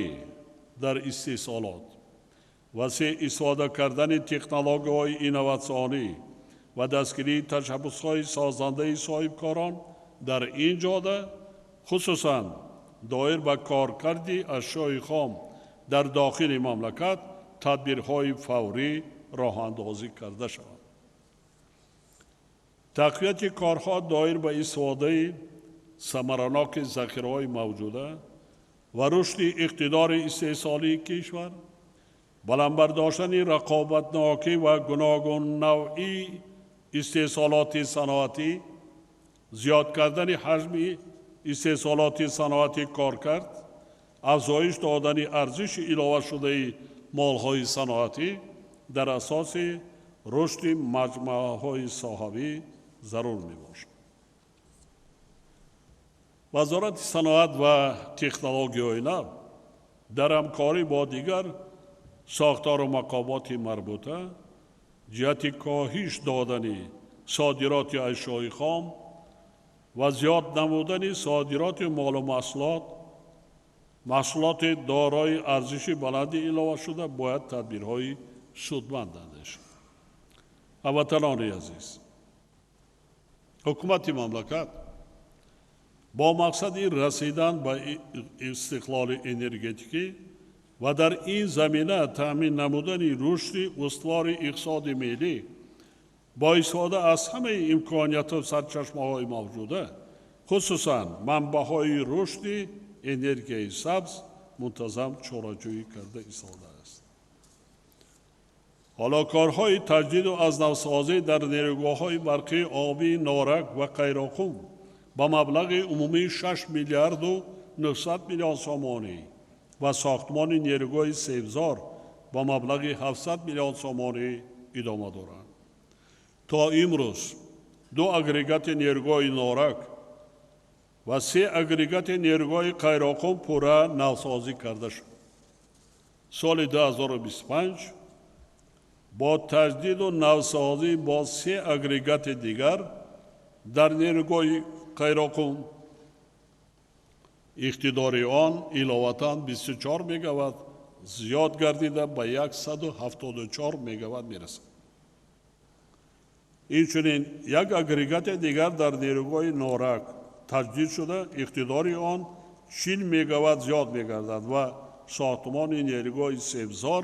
дар истеҳсолот, васеъ истифода кардани технологияҳои инноватсионӣ ва дастгирии ташаббусҳои созандаи соҳибкорон дар ин ҷода, хусусан доир ба коркарди ашёи хом дар дохили мамлакат тадбирҳои фаврӣ роҳандозӣ карда шаванд. Тақвияти корҳо доир ба истифодаи самараноки захираҳои мавҷуда ва рушди иқтидори истеҳсолии кишвар, баланд бардоштани рақобатнокӣ ва гуногуннавъии истеҳсолоти саноатӣ, зиёд кардани ҳаҷми истеҳсолоти саноатӣ коркард, афзоиш додани арзиши иловашудаи молҳои саноатӣ дар асоси рушди маҷмӯаҳои соҳавӣ зарур мебошад. Вазорати саноат ва технологияҳои нав дар ҳамкорӣ бо дигар сохтору мақомоти марбута ҷиҳати коҳиш додани содироти ашёи хом ва зиёд намудани содироти молу маҳсулот, маҳсулоти дорои арзиши баланди иловашуда бояд тадбирҳои судманд андешад. Ҳамватанони азиз, ҳукумати мамлакат бо мақсади расидан ба истиқлоли энергетикӣ ва дар ин замина таъмин намудани рушди устувори иқтисоди миллӣ бо истифода аз ҳамаи имконияту сарчашмаҳои мавҷуда Хусусан манбаъҳои рушди энергияи сабз мунтазам чораҷӯӣ карда истодааст. Ҳоло корҳои таҷдиду аз навсозӣ дар нерӯгоҳҳои барқии обии Норак ва Қайроқум ба маблағи умумии 6 миллиарду 900 миллион сомонӣ ва сохтмони нерӯгоҳи Себзор ба маблағи 700 миллион сомонӣ идома доранд. То имрӯз 2 агрегати нерӯгоҳи Норак ва 3 агрегати нерӯгоҳи Қайроқум пурра навсозӣ карда шуд. Соли 2025 бо таҷдиду навсозӣ бо 3 агрегати дигар дар нерӯгоҳи Қайроқум иқтидори он иловатан 24 мегаватт зиёд гардида ба 174 мегаватт мерасад. Инчунин як агрегати дигар дар нерӯгоҳи Норак таҷдид шуда, иқтидори он 40 мегаватт зиёд мегардад ва сохтмони нерӯгоҳи Себзор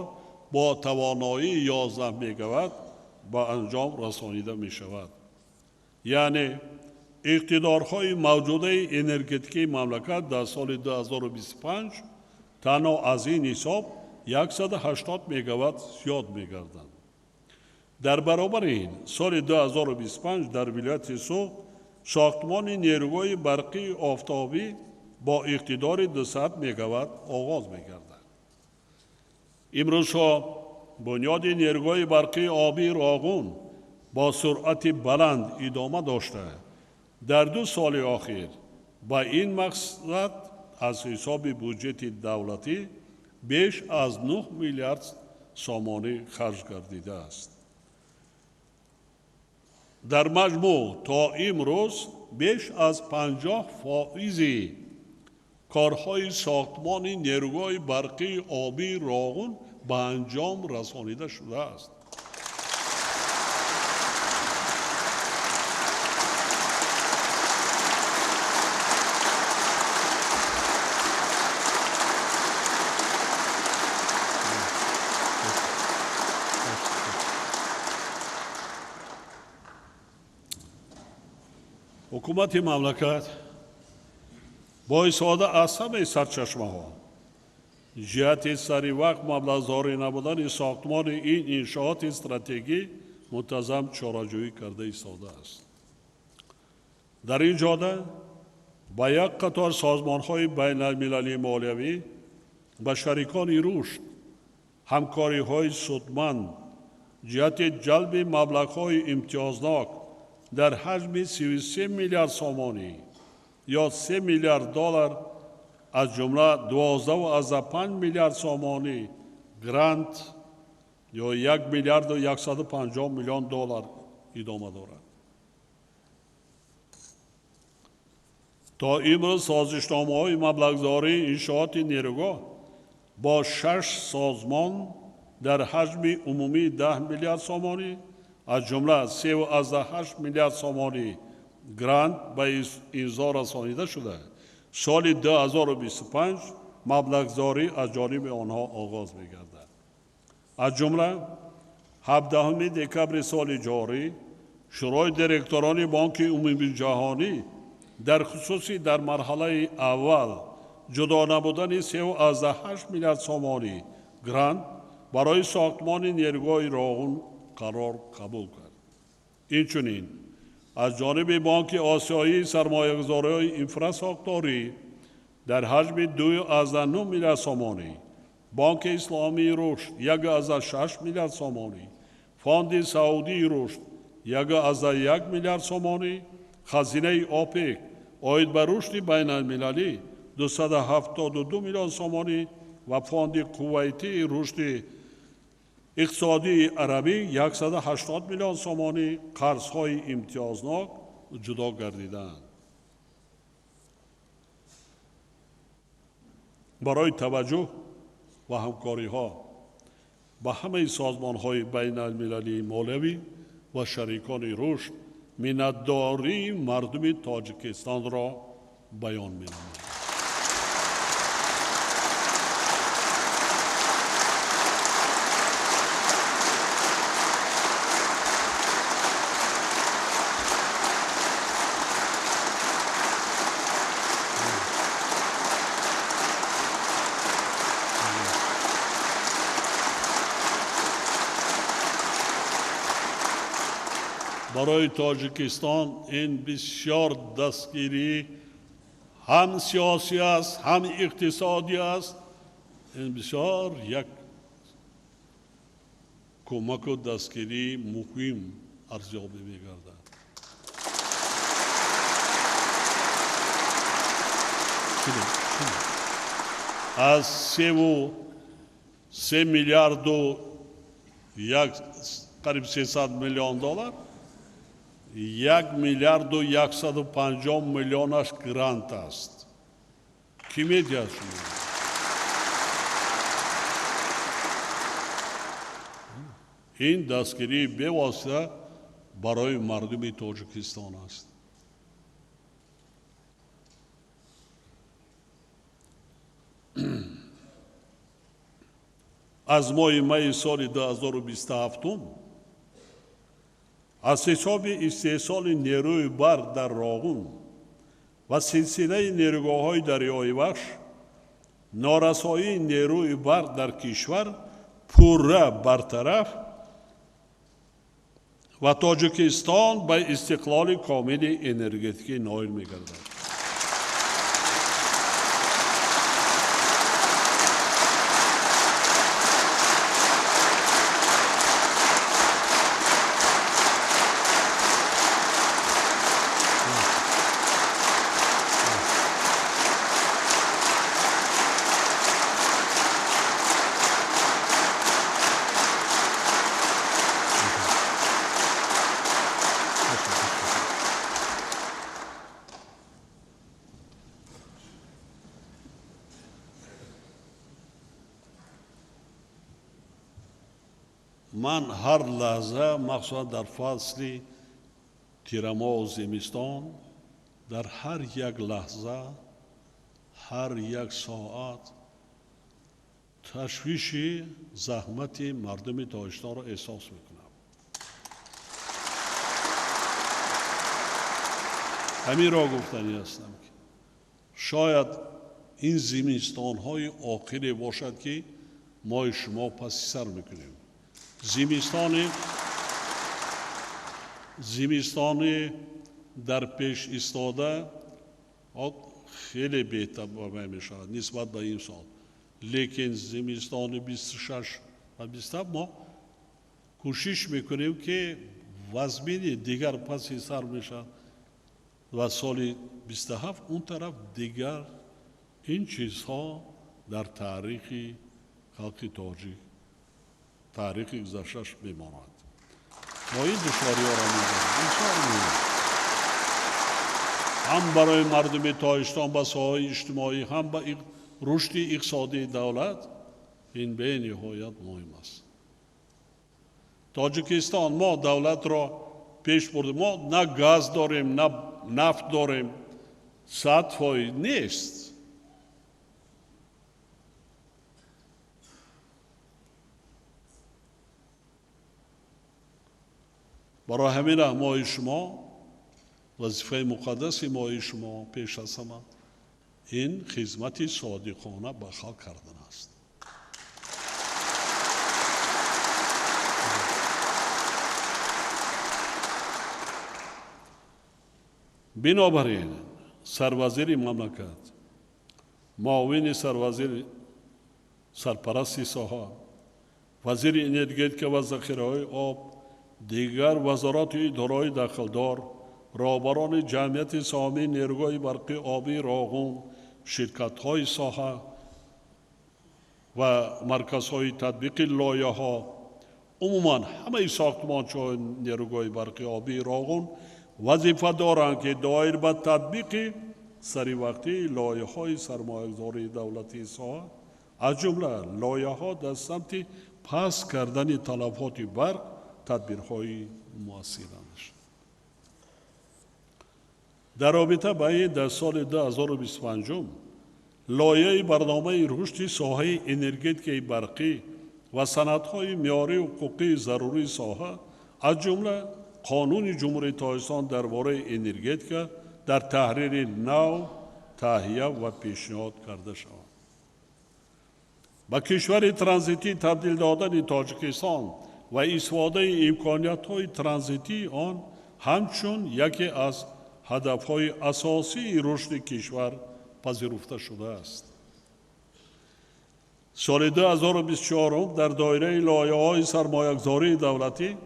бо тавоноии 11 мегаватт ба анҷом расонида мешавад. Яъне иқтидорҳои мавҷудаи энергетикии мамлакат дар соли 2025 танҳо аз ин ҳисоб 180 мегаватт зиёд мегарданд. Дар баробари ин соли 2025 дар вилояти Суғд сохтмони нерӯгоҳи барқии офтобӣ бо иқтидори 200 мегаватт оғоз мегардад. Имрӯзҳо бунёди нерӯгоҳи барқии обии Роғун бо суръати баланд идома дошта, дар 2 соли охир ба ин мақсад аз ҳисоби буҷети давлатӣ беш аз 9 миллиард сомонӣ харҷ гардидааст. Дар маҷмӯъ то имрӯз беш аз 50% корҳои сохтмони нерӯгоҳи барқии обии Роғун ба анҷом расонида шудааст. Ҳукумати мамлакат бо истифода аз ҳамаи сарчашмаҳо ҷиҳати сари вақт маблағзорӣ намудани сохтмони ин иншооти стратегӣ мунтазам чораҷӯӣ карда истодааст. Дар ин ҷода ба як қатор созмонҳои байналмилалии молиявӣ, ба шарикони рушд ҳамкориҳои судманд ҷиҳати ҷалби маблағҳои имтиёзнок дар ҳаҷми 33 миллиард сомонӣ ё 3 миллиард доллар, аз ҷумла 12,5 миллиард сомонӣ грант ё 1 миллиарду 150 миллион доллар идома дорад. То имрӯз созишномаҳои маблағзории иншооти нерӯгоҳ бо 6 созмон дар ҳаҷми умумии 10 миллиард сомонӣ, аз ҷумла 3,8 миллиард сомонӣ грант ба имзо расонида шуда, соли 2025 маблағзорӣ аз ҷониби онҳо оғоз мегардад. Аз ҷумла 17 декабри соли ҷорӣ Шӯрои директорони Бонки Умумиҷаҳонӣ дар хусуси дар марҳалаи аввал ҷудо намудани 3,8 миллиард сомонӣ грант барои сохтмони нерӯгоҳи Роғун қарор қабул кард. Инчунин аз ҷониби Бонки Осиёии сармоягузориҳои инфрасохторӣ дар ҳаҷми 2,9 миллиард сомонӣ, Бонки Исломии рушд 1,6 миллиард сомонӣ, Фонди Саудии рушд 1,1 миллиард сомонӣ, Хазинаи ОПЕК оид ба рушди байналмилалӣ 272 миллион сомонӣ ва Фонди Кувайтии рушди иқтисодии арабӣ 180 миллион сомонӣ қарзҳои имтиёзнок ҷудо гардидаанд. Барои таваҷҷӯҳ ва ҳамкориҳо ба ҳамаи созмонҳои байналмилалии молиявӣ ва шарикони рушд миннатдории мардуми Тоҷикистонро баён менамоям. Барои Тоҷикистон ин бисёр дастгирӣ ҳам сиёсӣ аст, ҳам иқтисодӣ аст. Ин бисёр як кӯмаку дастгирии муҳим арзёбӣ мегардад. Аз 3,3 миллиарду як қариб 300 миллион доллар, 1 миллиарду 150 миллионаш грант аст. Кӣ медиҳад шумо? Ин дастгирии бевосита барои мардуми Тоҷикистон аст. Аз моҳи майи соли 2027 аз ҳисоби истеҳсоли нерӯи барқ дар Роғун ва силсилаи нерӯгоҳҳои дарёи Вахш норасоии нерӯи барқ дар кишвар пурра бартараф ва Тоҷикистон ба истиқлоли комили энергетикӣ ноил мегардад. Ман ҳар лаҳза, махсусан дар фасли тирамоҳу зимистон, дар ҳар як лаҳза, ҳар як соат ташвиши заҳмати мардуми Тоҷикистонро эҳсос мекунам. Ҳаминро гуфтанӣ ҳастам, ки шояд ин зимистонҳои охире бошад, ки мои шумо паси сар мекунем. Зимистони дар пеш истода хеле беҳтар мешавад нисбат ба ин сол. Лекин зимистони 26 ва 27 мо кӯшиш мекунем, ки вазмини дигар паси сар мешавад ва соли 27 он тараф дигар ин чизҳо дар таърихи халқи тоҷик, таърихи гузашташ мемонад. Мо ин душвориҳоро медонем, бисёр муҳим ҳам барои мардуми Тоҷикистон ба соҳаи иҷтимоӣ, ҳам ба рушди иқтисодии давлат ин бениҳоят муҳим аст. Тоҷикистон мо давлатро пеш бурдем, мо на газ дорем, на нафт дорем, 100% нест. Барои ҳамин мои шумо вазифаи муқаддаси мои шумо пеш аз ҳама ин хизмати содиқона ба халқ кардан аст. Бинобар ин сарвазири мамлакат, муовини сарвазир, сарпарасти соҳа, вазири энергетика ва захираҳои об, дигар вазорату идораҳои дахлдор, роҳбарони ҷамъияти саҳомии нерӯгоҳи барқи обии Роғун, ширкатҳои соҳа ва марказҳои татбиқи лоиҳаҳо, умуман ҳамаи сохтмончиҳои нерӯгоҳи барқи обии Роғун вазифа доранд, ки доир ба татбиқи саривақтии лоиҳаҳои сармоягузории давлатии соҳа, аз ҷумла лоиҳаҳо дар самти паст кардани талафоти барқ тадбирҳои муассир андешанд. Дар робита ба ин дар соли 2025 лоиҳаи барномаи рушди соҳаи энергетикаи барқӣ ва санадҳои меъёрию ҳуқуқии зарурии соҳа, аз ҷумла Қонуни Ҷумҳурии Тоҷикистон дар бораи энергетика дар таҳрири нав таҳия ва пешниҳод карда шавад. Ба кишвари транзитӣ табдил додани Тоҷикистон ва истифодаи имкониятҳои транзитии он ҳамчун яке аз ҳадафҳои асосии рушди кишвар пазируфта шудааст. Соли 2024 дар доираи лоиҳаҳои сармоягузории давлатӣ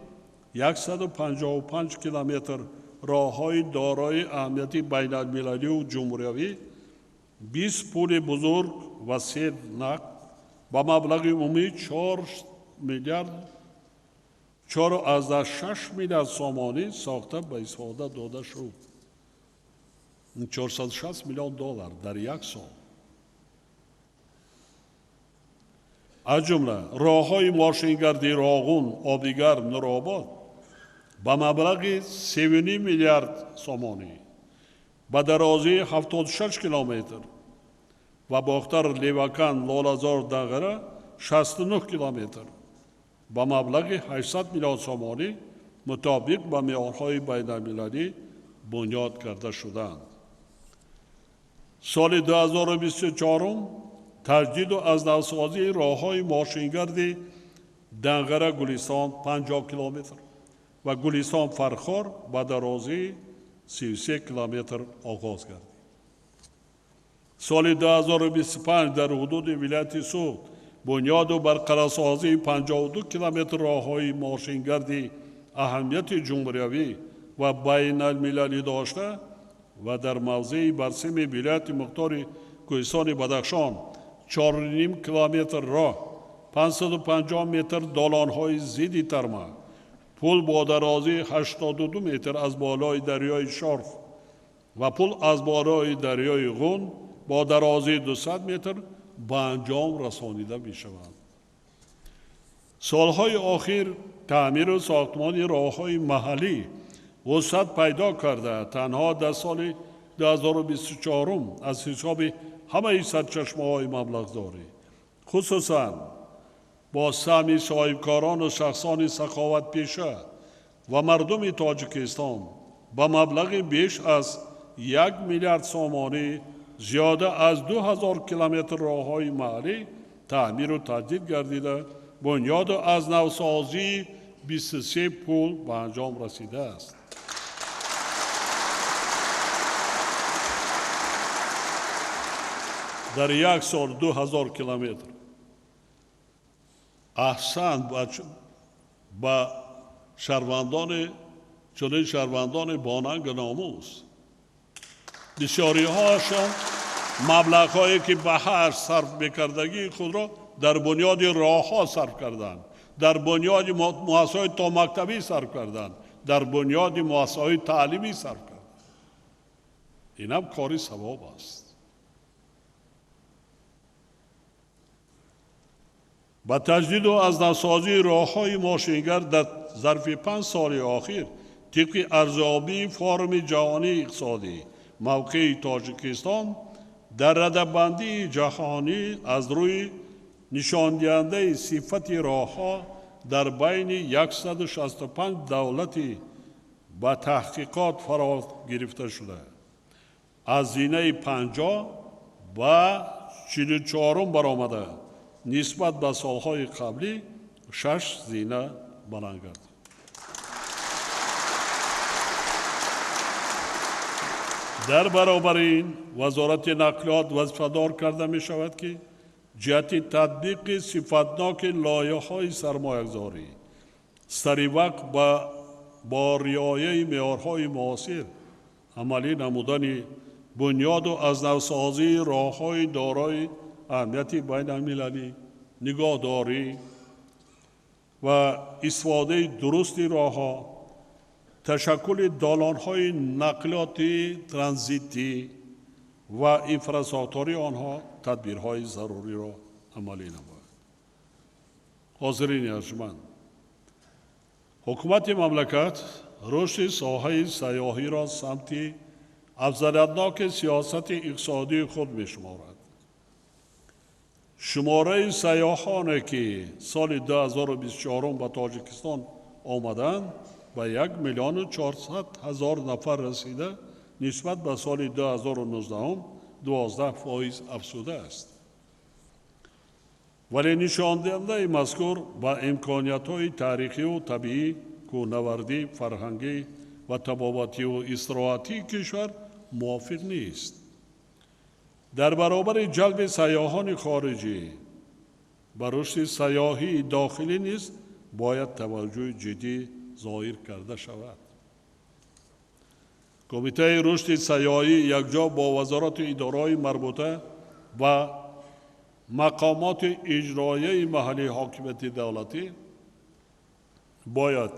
155 километр роҳҳои дорои аҳамияти байналмилалию ҷумҳуриявӣ, 20 пули бузург ва 3 нақд ба маблағи умумии 4,6 миллиард сомонӣ сохта ба истифода дода шуд. 460 миллион доллар дар як сол. Аз ҷумла роҳҳои мошингарди Роғун, Обигарм, Нуробод ба маблағи 3,5 миллиард сомонӣ ба дарозии 76 километр ва Бохтар, Левакан, Лолазор, Дағара 69 километр ба маблағи 800 миллион сомонӣ мутобиқ ба меъёрҳои байналмилалӣ бунёд карда шуданд. Соли 2024 таҷдиду аз навсозии роҳҳои мошингарди Данғара Гулистон 50 километр ва Гулистон Фархор ба дарозии 33 километр оғоз гардид. Соли 2025 дар ҳудуди вилояти Суғд бунёду барқарорсозии 52 километр роҳҳои мошингарди аҳамияти ҷумҳуриявӣ ва байналмилалӣ дошта ва дар мавзеи Барсими вилояти мухтори Кӯҳистони Бадахшон 4,5 километр роҳ, 550 метр долонҳои зидди тарма, пул бо дарозии 82 метр аз болои дарёи Шорф ва пул аз болои дарёи Ғун бо дарозии 200 метр ба анҷом расонида мешаванд. Солҳои охир таъмиру сохтмони роҳҳои маҳаллӣ вусъат пайдо карда, танҳо дар соли 2024 аз ҳисоби ҳамаи сарчашмаҳои маблағдорӣ, хусусан бо саҳми соҳибкорону шахсони саховатпеша ва мардуми Тоҷикистон ба маблағи беш аз 1 миллиард сомонӣ зиёда аз 2000 километр роҳҳои маҳаллӣ таъмиру таҷдид гардида, бунёду аз навсозии 23 пул ба анҷом расидааст. Дар як сол 2000 километр. Аҳсан ба шаҳрвандони чунин шаҳрвандони бонангу номус. Бисёриҳоашон маблағҳое ки ба ҳар сарф мекардагии худро дар бунёди роҳҳо сарф карданд, дар бунёди муассисаҳои томактабӣ сарф карданд, дар бунёди муассисаҳои таълимӣ сарф карданд. Инам кори савоб аст. Ба таҷдиду аз навсозии роҳҳои мошингар дар зарфи 5 соли охир тибқи арзёбии Форуми ҷаҳонии иқтисодӣ мавқеи Тоҷикистон дар радабандии ҷаҳонӣ аз рӯи нишондиҳандаи сифати роҳҳо дар байни 165 давлати ба таҳқиқот фаро гирифта шуда, аз зинаи 50 ба 44 баромада, нисбат ба солҳои қаблӣ 6 зина баланд гардид. Дар баробари ин Вазорати нақлиёт вазифадор карда мешавад, ки ҷиҳати татбиқи сифатноки лоиҳаҳои сармоягузорӣ саривақт бо риояи меъёрҳои муосир амалӣ намудани бунёду аз навсозии роҳҳои дорои аҳамияти байналмилалӣ, нигоҳдорӣ ва истифодаи дурусти роҳҳо, ташаккули долонҳои нақлиёти транзитӣ ва инфрасохтории онҳо тадбирҳои заруриро амалӣ намояд. Ҳозирини арҷманд, ҳукумати мамлакат рушди соҳаи сайёҳиро самти афзалиятноки сиёсати иқтисодии худ мешуморад. Шумораи сайёҳоне ки соли 2024 ба Тоҷикистон омаданд ба 1 400 000 нафар расида, нисбат ба соли 2019 12% афзудааст. Вале нишондиҳандаи мазкур ба имкониятҳои таърихию табиӣ, кӯҳнавардӣ, фарҳангӣ ва табобативу истироҳатии кишвар мувофиқ нест. Дар баробари ҷалби сайёҳони хориҷӣ ба рушди сайёҳии дохилӣ низ бояд таваҷҷӯҳи ҷиддӣ зоҳир карда шавад. Кумитаи рушди сайёҳӣ якҷо бо вазорату идораҳои марбута ва мақомоти иҷроияи маҳаллии ҳокимияти давлатӣ бояд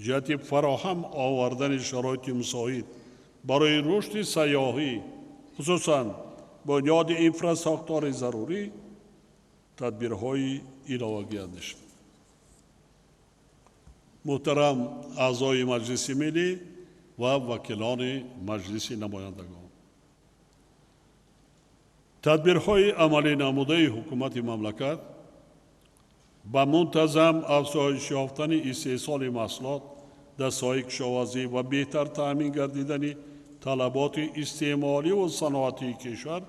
ҷиҳати фароҳам овардани шароити мусоид барои рушди сайёҳӣ, хусусан бунёди инфрасохтори зарурӣ, тадбирҳои иловагӣ андешанд. Муҳтарам аъзои Маҷлиси Миллӣ ва вакилони Маҷлиси Намояндагон, тадбирҳои амалӣ намудаи ҳукумати мамлакат ба мунтазам афзоиш ёфтани истеҳсоли маҳсулот дар соҳаи кишоварзӣ ва беҳтар таъмин гардидани талаботи истеъмоливу саноатии кишвар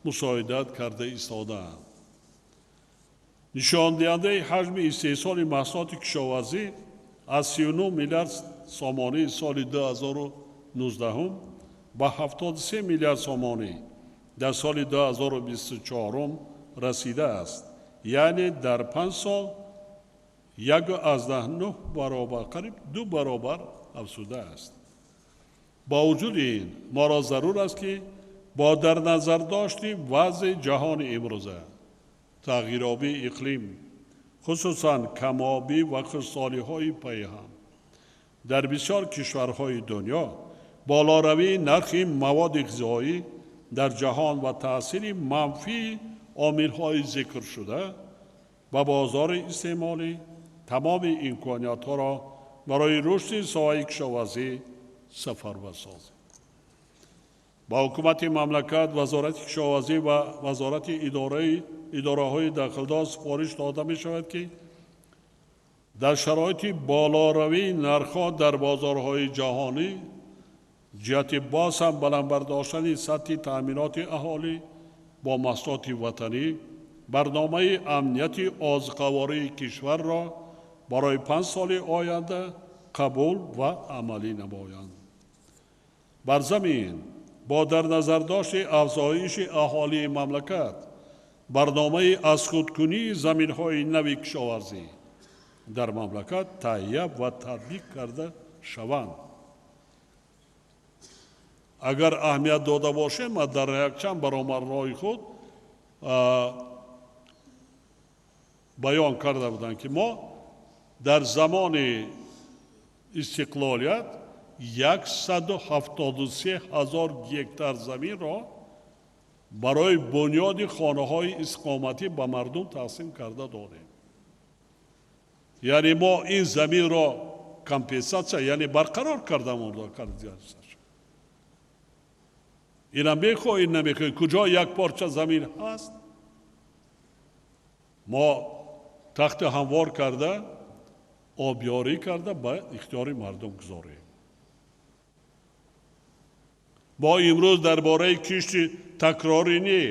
мусоидат карда истодаанд. Нишондиҳандаи ҳаҷми истеҳсоли маҳсулоти кишоварзӣ аз 39 миллиард сомонии соли 2019 ба 73 миллиард сомонӣ дар соли 2024 расидааст, яъне дар 5 сол 1,9 баробар, қариб 2 баробар афзудааст. Бо вуҷуди ин моро зарур аст, ки бо дар назардошти вазъи ҷаҳони имрӯза, тағйиробии иқлим, хусусан камобӣ ва хушсолиҳои пайҳам дар бисёр кишварҳои дунё, болоравии нархи маводи ғизоӣ дар ҷаҳон ва таъсири манфии омилҳои зикршуда ба бозори истеъмолӣ тамоми имкониятҳоро барои рушди соҳаи кишоварзӣ сафарбар созем. Ба ҳукумати мамлакат, Вазорати кишоварзӣ ва Вазорати идораҳои дахлдор супориш дода мешавад, ки дар шароити болоравии нархҳо дар бозорҳои ҷаҳонӣ ҷиҳати боз ҳам баланд бардоштани сатҳи таъминоти аҳолӣ бо маҳсулоти ватанӣ барномаи амнияти озуқавории кишварро барои 5 соли оянда қабул ва амалӣ намоянд. Бар замин бо дар назардошти афзоиши аҳолии мамлакат барномаи аз худкунии заминҳои нави кишоварзӣ дар мамлакат таҳия ва татбиқ карда шаванд. Агар аҳамият дода бошем, ма дар якчанд баромадҳои худ баён карда будам, ки мо дар замони истиқлолият 173 ҳазор гектар заминро барои бунёди хонаҳои истиқоматӣ ба мардум тақсим карда додем. Яъне мо ин заминро компенсатсия, яъне барқарор карда монда. Инам мехоҳ, ин намехоҳ, куҷо як порча замин ҳаст, мо тахти ҳамвор карда, обёрӣ карда ба ихтиёри мардум гузорем. Мо имрӯз дар бораи кишти такрорӣ не,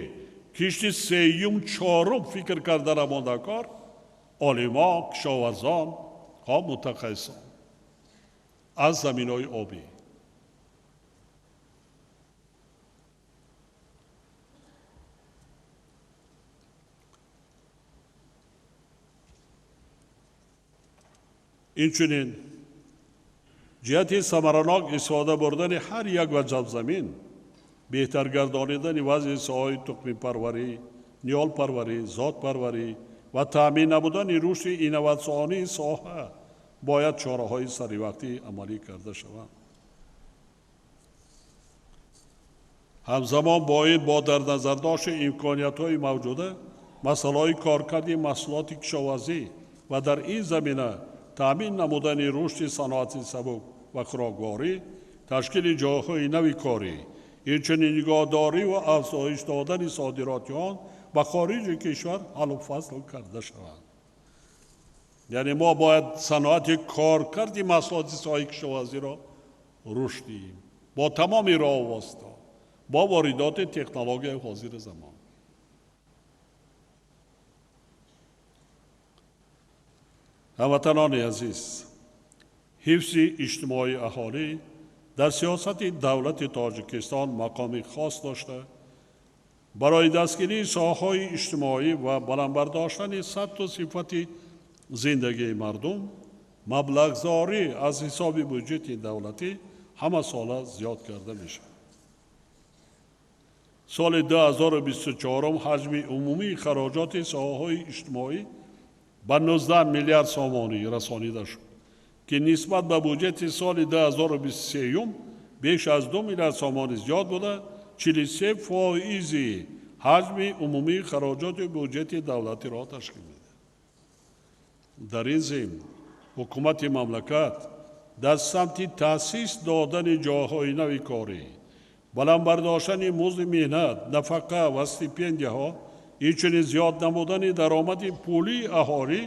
кишти сеюм, чорум фикр карда намондакор олимо, кишоварзон, мутахассисон аз заминҳои обӣ. Инчунин ҷиҳати самаранок истифода бурдани ҳар як ваҷаб замин, беҳтар гардонидани вазъи соҳаи тухмипарварӣ, ниҳолпарварӣ, зотпарварӣ ва таъмин намудани рушди инноватсионии соҳа бояд чораҳои саривақтӣ амалӣ карда шаванд. Ҳамзамон бо ин бо дар назардошти имкониятҳои мавҷуда масъалаҳои коркарди маҳсулоти кишоварзӣ ва дар ин замина таъмин намудани рушди саноати сабук ва хӯрокворӣ, ташкили ҷойҳои нави корӣ, инчунин нигоҳдорӣ ва афзоиш додани содироти он ба хориҷи кишвар ҳаллу фасл карда шаванд. Яъне мо бояд саноати коркарди маҳсулоти соҳаи кишоварзиро рушд диҳем бо тамоми роҳу восита, бо воридоти технологияи ҳозири замон. Ҳамватанони азиз, Ҳифзи иҷтимоии аҳолӣ дар сиёсати давлати Тоҷикистон мақоми хос дошта, барои дастгирии соҳаҳои иҷтимоӣ ва баланд бардоштани сатҳу сифати зиндагии мардум маблағзорӣ аз ҳисоби буҷети давлатӣ ҳамасола зиёд карда мешавад. Соли 2024 ҳаҷми умумии хароҷоти соҳаҳои иҷтимоӣ ба 19 миллиард сомонӣ расонида шуд, ки нисбат ба буҷети соли 2023 беш аз 2 миллиард сомонӣ зиёд буда, 43% ҳаҷми умумии хароҷоти буҷети давлатиро ташкил медиҳад. Дар ин зимн ҳукумати мамлакат дар самти таъсис додани ҷойҳои нави корӣ, баланд бардоштани музди меҳнат, нафақа ва стипендияҳо, инчунин зиёд намудани даромади пулии аҳолӣ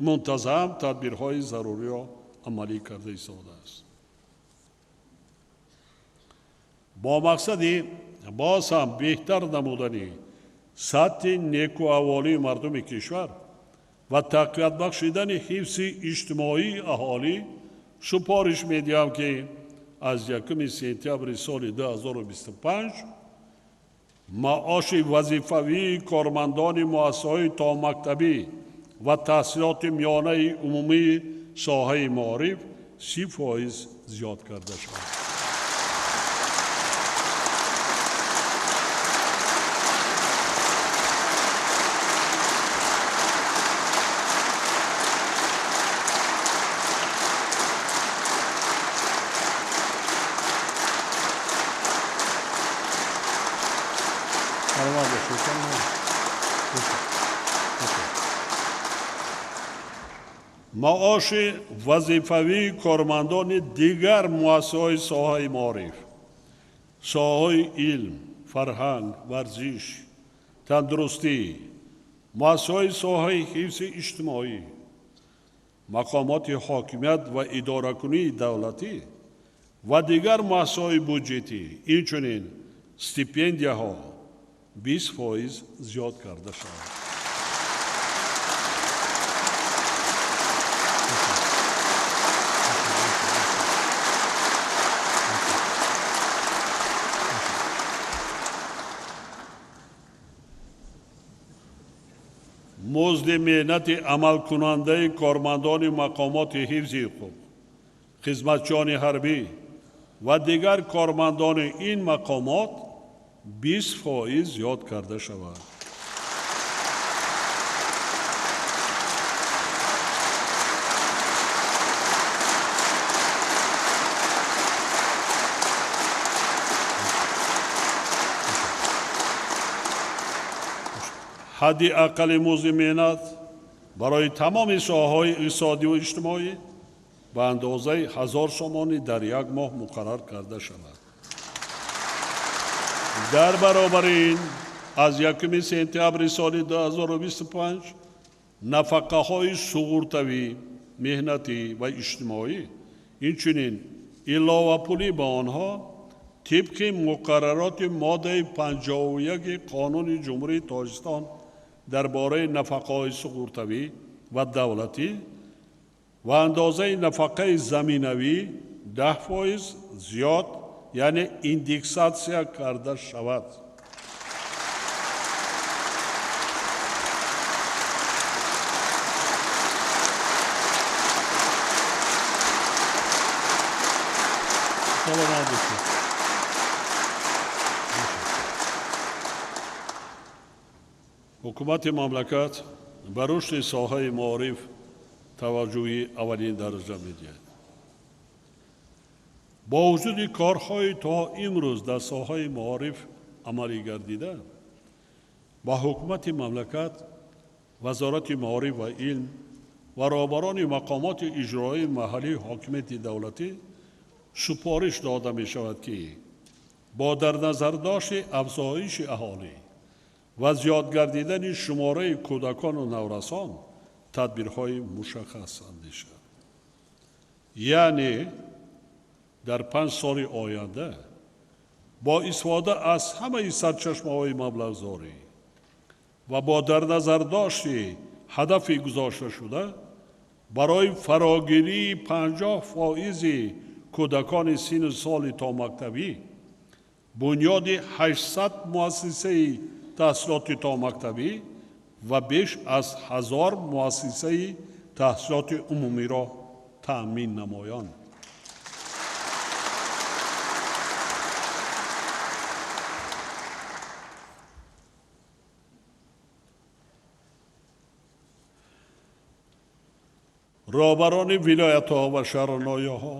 мунтазам тадбирҳои заруриро амалӣ карда истодааст. Бо мақсади боз ҳам беҳтар намудани сатҳи некуаҳволии мардуми кишвар ва тақвият бахшидани ҳифзи иҷтимоии аҳолӣ супориш медиҳам, ки аз 1 сентябри соли 2025 маоши вазифавии кормандони муассисаҳои томактабӣ ва таҳсилоти миёнаи умумии соҳаи маориф 30% зиёд карда шавад. Маоши вазифавии кормандони дигар муассисаҳои соҳаи маориф, соҳаҳои илм, фарҳанг, варзиш, тандурустӣ, муассисаҳои соҳаи ҳифзи иҷтимоӣ, мақомоти ҳокимият ва идоракунии давлатӣ ва дигар муассисаҳои буҷетӣ, инчунин стипендияҳо 20% зиёд карда шавад. Музди меҳнати амалкунандаи кормандони мақомоти ҳифзи ҳуқуқ, хизматчиёни ҳарбӣ ва дигар кормандони ин мақомот 20% зиёд карда шавад. Ҳадди аққали музди меҳнат барои тамоми соҳаҳои иқтисодиву иҷтимоӣ ба андозаи 1000 сомонӣ дар як моҳ муқаррар карда шавад. Дар баробари ин аз 1 сентябри соли 2025 нафақаҳои суғуртавӣ, меҳнатӣ ва иҷтимоӣ, инчунин иловапулӣ ба онҳо тибқи муқаррароти моддаи 51 Қонуни Ҷумҳурии Тоҷикистон дар бораи нафақаҳои суғуртавӣ ва давлатӣ ва андозаи нафақаи заминавӣ 10% зиёд, яъне индексатсия карда шавад. Ҳукумати мамлакат ба рушди соҳаи маориф таваҷҷӯҳи аввалин дараҷа медиҳад. Бо вуҷуди корҳои то имрӯз дар соҳаи маориф амалӣ гардида, ба ҳукумати мамлакат, Вазорати маориф ва илм ва роҳбарони мақомоти иҷроии маҳаллии ҳокимияти давлатӣ супориш дода мешавад, ки бо дар назардошти афзоиши аҳолӣ ва зиёд гардидани шумораи кӯдакону наврасон тадбирҳои мушаххас андешад. Яъне дар 5 соли оянда бо истифода аз ҳамаи сарчашмаҳои маблағзорӣ ва бо дар назардошти ҳадафи гузошташуда Барои фарогирии 50% кӯдакони синну соли томактабӣ бунёди 800 муассисаи таҳсилоти томактабӣ ва беш аз 1000 муассисаи таҳсилоти умумиро таъмин намоянд. Роҳбарони вилоятҳо ва шаҳру ноҳияҳо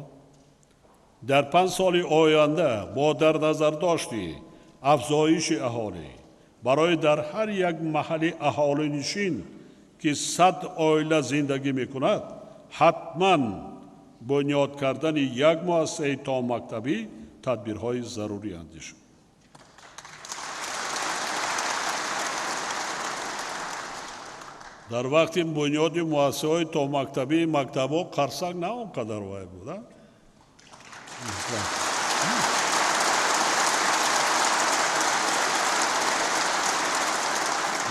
дар 5 соли оянда бо дар назардошти афзоиши аҳолӣ барои дар ҳар як маҳалли аҳолинишин ки 100 оила зиндагӣ мекунад, ҳатман бунёд кардани як муассисаи томактабӣ тадбирҳои зарурӣ андешанд. Дар вақти бунёди муассисаҳои томактабии мактабҳо қарсак на он қадар вай буд.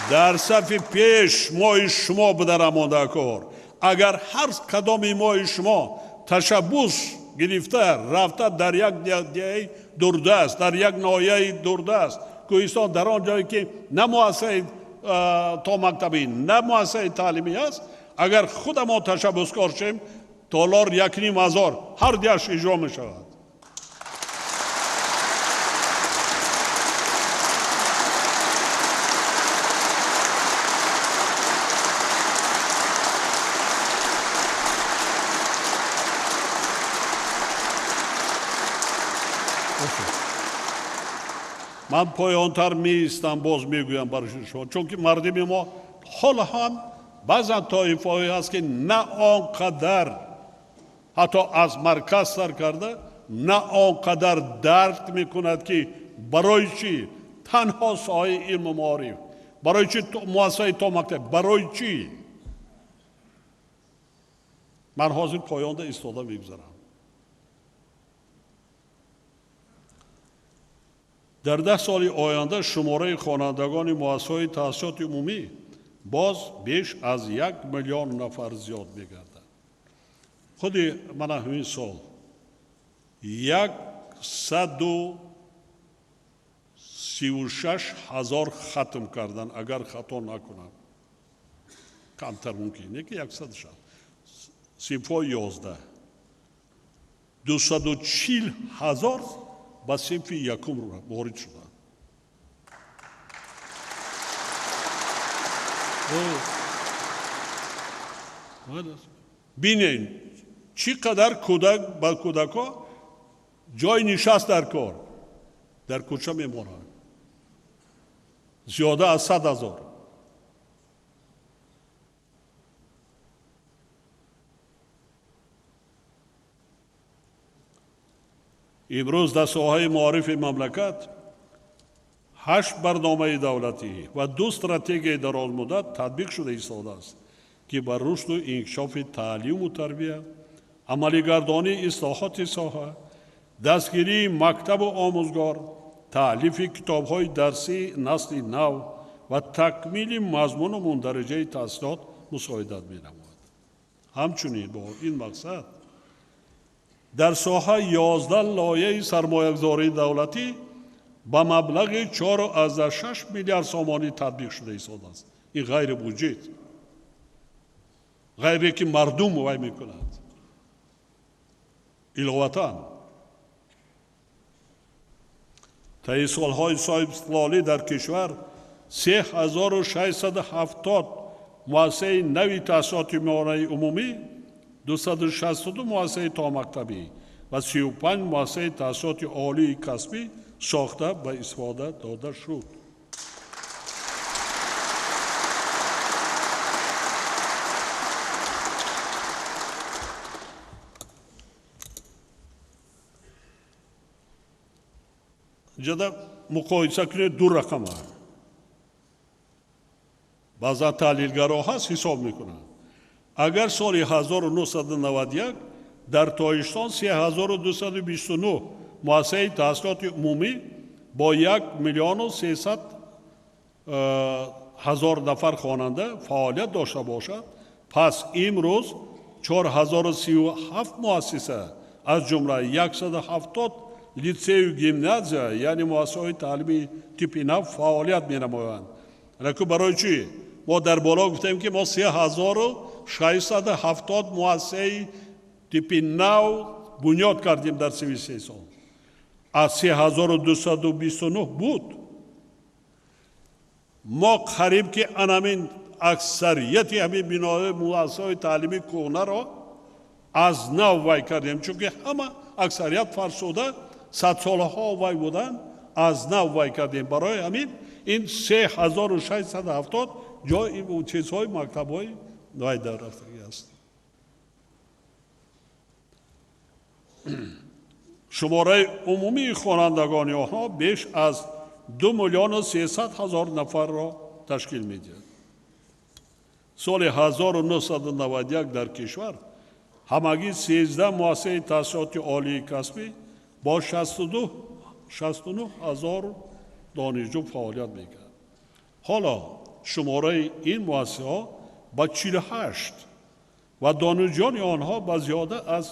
Дар сафи пеш мои шумо буда рамондакор. Агар ҳар кадоми мои шумо ташаббус гирифта рафта дар як деҳаи дурдаст, дар як ноҳияи дурдаст, кӯҳистон, дар он ҷое ки на муассисаи томактабӣ, на муассисаи таълимӣ аст, агар худамо ташаббускор шем, толор 1500 ҳар диаш иҷро мешавад. Ман поёнтар меистам, боз мегӯям барои шумо, чунки мардуми мо ҳоло ҳам баъзан тоифаҳое ҳаст, ки на он қадар ҳатто аз марказ сар карда, на он қадар дарк мекунад, ки барои чӣ танҳо соҳаи илму маориф, барои чӣ муассисаи томактаб, барои чӣ. Ман ҳозир поёнда истода мегузарам. Дар 10 соли оянда шумораи хонандагони муассисаҳои таҳсилоти умумӣ боз беш аз 1 миллион нафар зиёд мегардад. Худи мана ҳамин сол 136 000 хатм кардан, агар хато накунам, камтар мумкин не ки 106, синфҳои 11, 240 000 ба синфи якум ворид шуданд. Бинед, чӣ қадар кӯдак ба кӯдакҳо ҷои нишаст дар кор, дар кӯча мемонанд. Зиёда аз 100 000. Имрӯз дар соҳаи маорифи мамлакат 8 барномаи давлатӣ ва 2 стратегияи дарозмуддат татбиқ шуда истодааст, ки ба рушду инкишофи таълиму тарбия, амалигардонии ислоҳоти соҳа, дастгирии мактабу омӯзгор, таълифи китобҳои дарсии насли нав ва такмили мазмуну мундариҷаи таҳсилот мусоидат менамояд. Ҳамчунин бо ин мақсад дар соҳа 11 лоиҳаи сармоягузории давлатӣ ба маблағи 4,6 миллиард сомонӣ татбиқ шуда истодааст. Ин ғайри буҷет, ғайре ки мардум вай мекунад. Иловатан таи солҳои соҳибистиқлолӣ дар кишвар 3670 муассисаи нави таҳсилоти миёнаи умумӣ, 262 муассисаи томактабӣ ва 35 муассисаи таҳсилоти олии касбӣ сохта ба истифода дода шуд. Инҷода муқоиса кунед ду рақама. Баъзан таҳлилгаро ҳаст ҳисоб мекунанд. Агар соли 1991 дар Тоҷикистон 3229 муассисаи таҳсилоти умумӣ бо 1 300 000 нафар хонанда фаъолият дошта бошад, пас имрӯз 4037 муассиса, аз ҷумла 170 литсею гимназия, яъне муассисаҳои таълимии типи нав фаъолият менамоянд. Лекин барои чӣ? Мо дар боло гуфтем, ки мо 3670 муассисаи типи нав бунёд кардем дар 33 сол. Аз 3229 буд. Мо қариб ки анамин аксарияти ҳамин биноҳои муассисаҳои таълимии кӯҳнаро аз нав вай кардем, чунки ҳама аксарият фарсуда садсолаҳо вай буданд, аз нав вай кардем. Барои ҳамин ин 3670 ҷои чизҳои мактабҳои вай дар рафтагӣ аст. Шумораи умумии хонандагони онҳо беш аз 2 300 000 нафарро ташкил медиҳад. Соли 1991 дар кишвар ҳамагӣ 13 муассисаи таҳсилоти олии касбӣ бо 69 ҳазор донишҷӯ фаъолият мекард. Ҳоло шумораи ин муассисаҳо ба 48 ва донишҷӯёни онҳо ба зиёда аз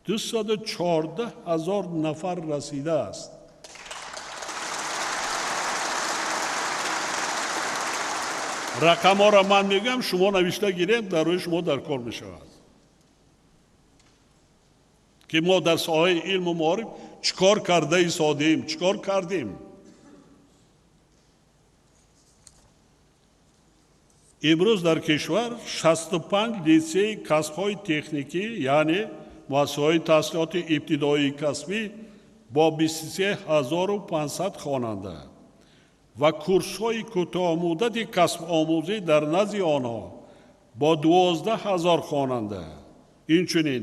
214 ҳазор нафар расидааст. Рақамҳоро ман мегӯям, шумо навишта гиред, дар рӯи шумо дар кор мешавад, ки мо дар соҳаи илму маориф чӣ кор карда истодем, чӣ кор кардем. Имрӯз дар кишвар 65 литсеи касбҳои техникӣ, яъне муассисаҳои таҳсилоти ибтидоии касбӣ бо 23500 хонанда ва курсҳои кӯтоҳмуддати касбомӯзӣ дар назди онҳо бо 12 ҳазор хонанда, инчунин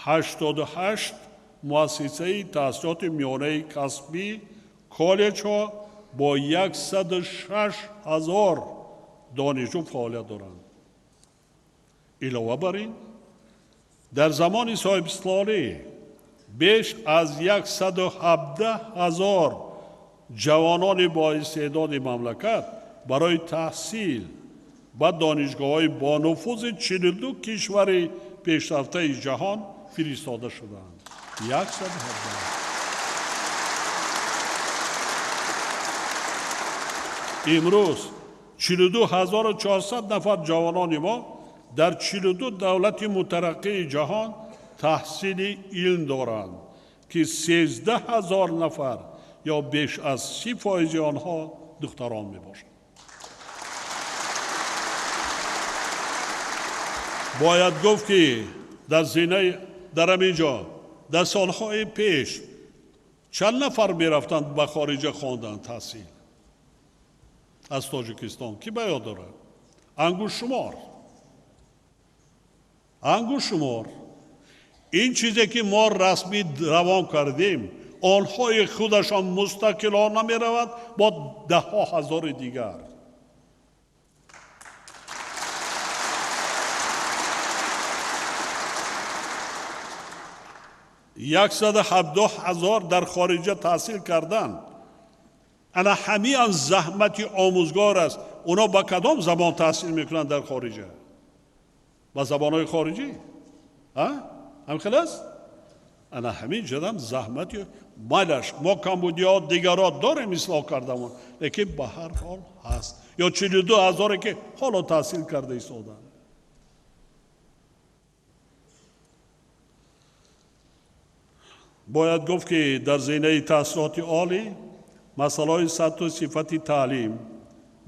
88 муассисаи таҳсилоти миёнаи касбӣ, коллеҷҳо бо 106 ҳазор донишҷӯ фаъолият доранд. Илова бар ин, дар замони соҳибистиқлолӣ беш аз 117 ҳазор ҷавонони боистеъдоди мамлакат барои таҳсил ба донишгоҳҳои бонуфузи 42 кишвари пешрафтаи ҷаҳон фиристода шуданд. 117. Имрӯз 42400 нафар ҷавонони мо дар 42 давлати мутараққии ҷаҳон таҳсили илм доранд, ки 13 ҳазор нафар ё беш аз 30% онҳо духтарон мебошанд. Бояд гуфт, ки дар зинаи дар ҳамин ҷо дар солҳои пеш чанд нафар мерафтанд ба хориҷа хондан таҳсил аз Тоҷикистон, ки ба ёд дорад? Ангуштшумор. Ангуштшумор. Ин чизе ки мо расмӣ равон кардем, онҳои худашон мустақилона мераванд бо даҳҳо ҳазори дигар. 117 000 дар хориҷа таҳсил карданд. Ана ҳамин заҳмати омӯзгор аст. Оно ба кадом забон таҳсил мекунанд дар хориҷа? Ба забонҳои хориҷӣ? Ҳам хел аст? Ана ҳамин ҷадам заҳмати майлаш. Мо камбудиҳо дигарро дорем ислоҳ кардамон, лекин ба ҳар ҳол ҳаст. Ё 42 ҳазоре ки ҳоло таҳсил карда истоданд. Бояд гуфт, ки дар зинаи таҳсилоти олӣ масъалаҳои сатҳу сифати таълим,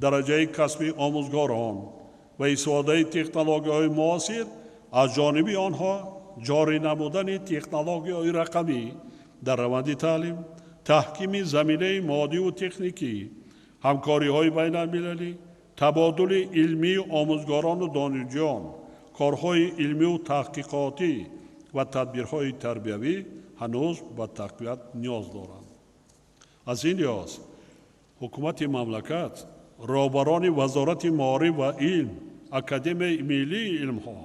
дараҷаи касби омӯзгорон ва истифодаи технологияҳои муосир аз ҷониби онҳо, ҷорӣ намудани технологияҳои рақамӣ дар раванди таълим, таҳкими заминаи моддиву техникӣ, ҳамкориҳои байналмилалӣ, табодули илмии омӯзгорону донишҷӯён, корҳои илмию таҳқиқотӣ ва тадбирҳои тарбиявӣ ҳанӯз ба тақвият ниёз доранд. Аз ин лиҳоз ҳукумати мамлакат, роҳбарони Вазорати маориф ва илм, Академияи миллии илмҳо,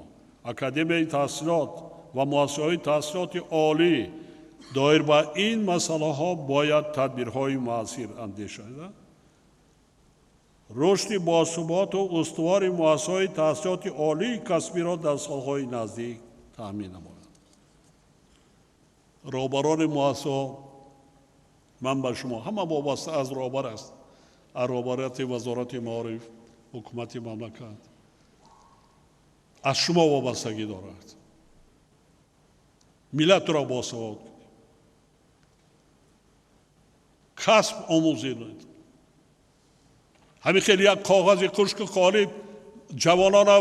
Академияи таҳсилот ва муассисаҳои таҳсилоти олӣ доир ба ин масъалаҳо бояд тадбирҳои муассир андешида, Рушди босуботу устувори муассисаҳои таҳсилоти олии касбиро дар солҳои наздик таъмин намояд. Роҳбарони муассисаҳо, ман ба шумо ҳама вобаста аз роҳбар аст, аз роҳбарияти Вазорати маориф, ҳукумати мамлакат, аз шумо вобастагӣ дорад. Миллатро босавод кунед, касб омӯзед. Ҳамин хеле як коғази хушку қолиб ҷавононро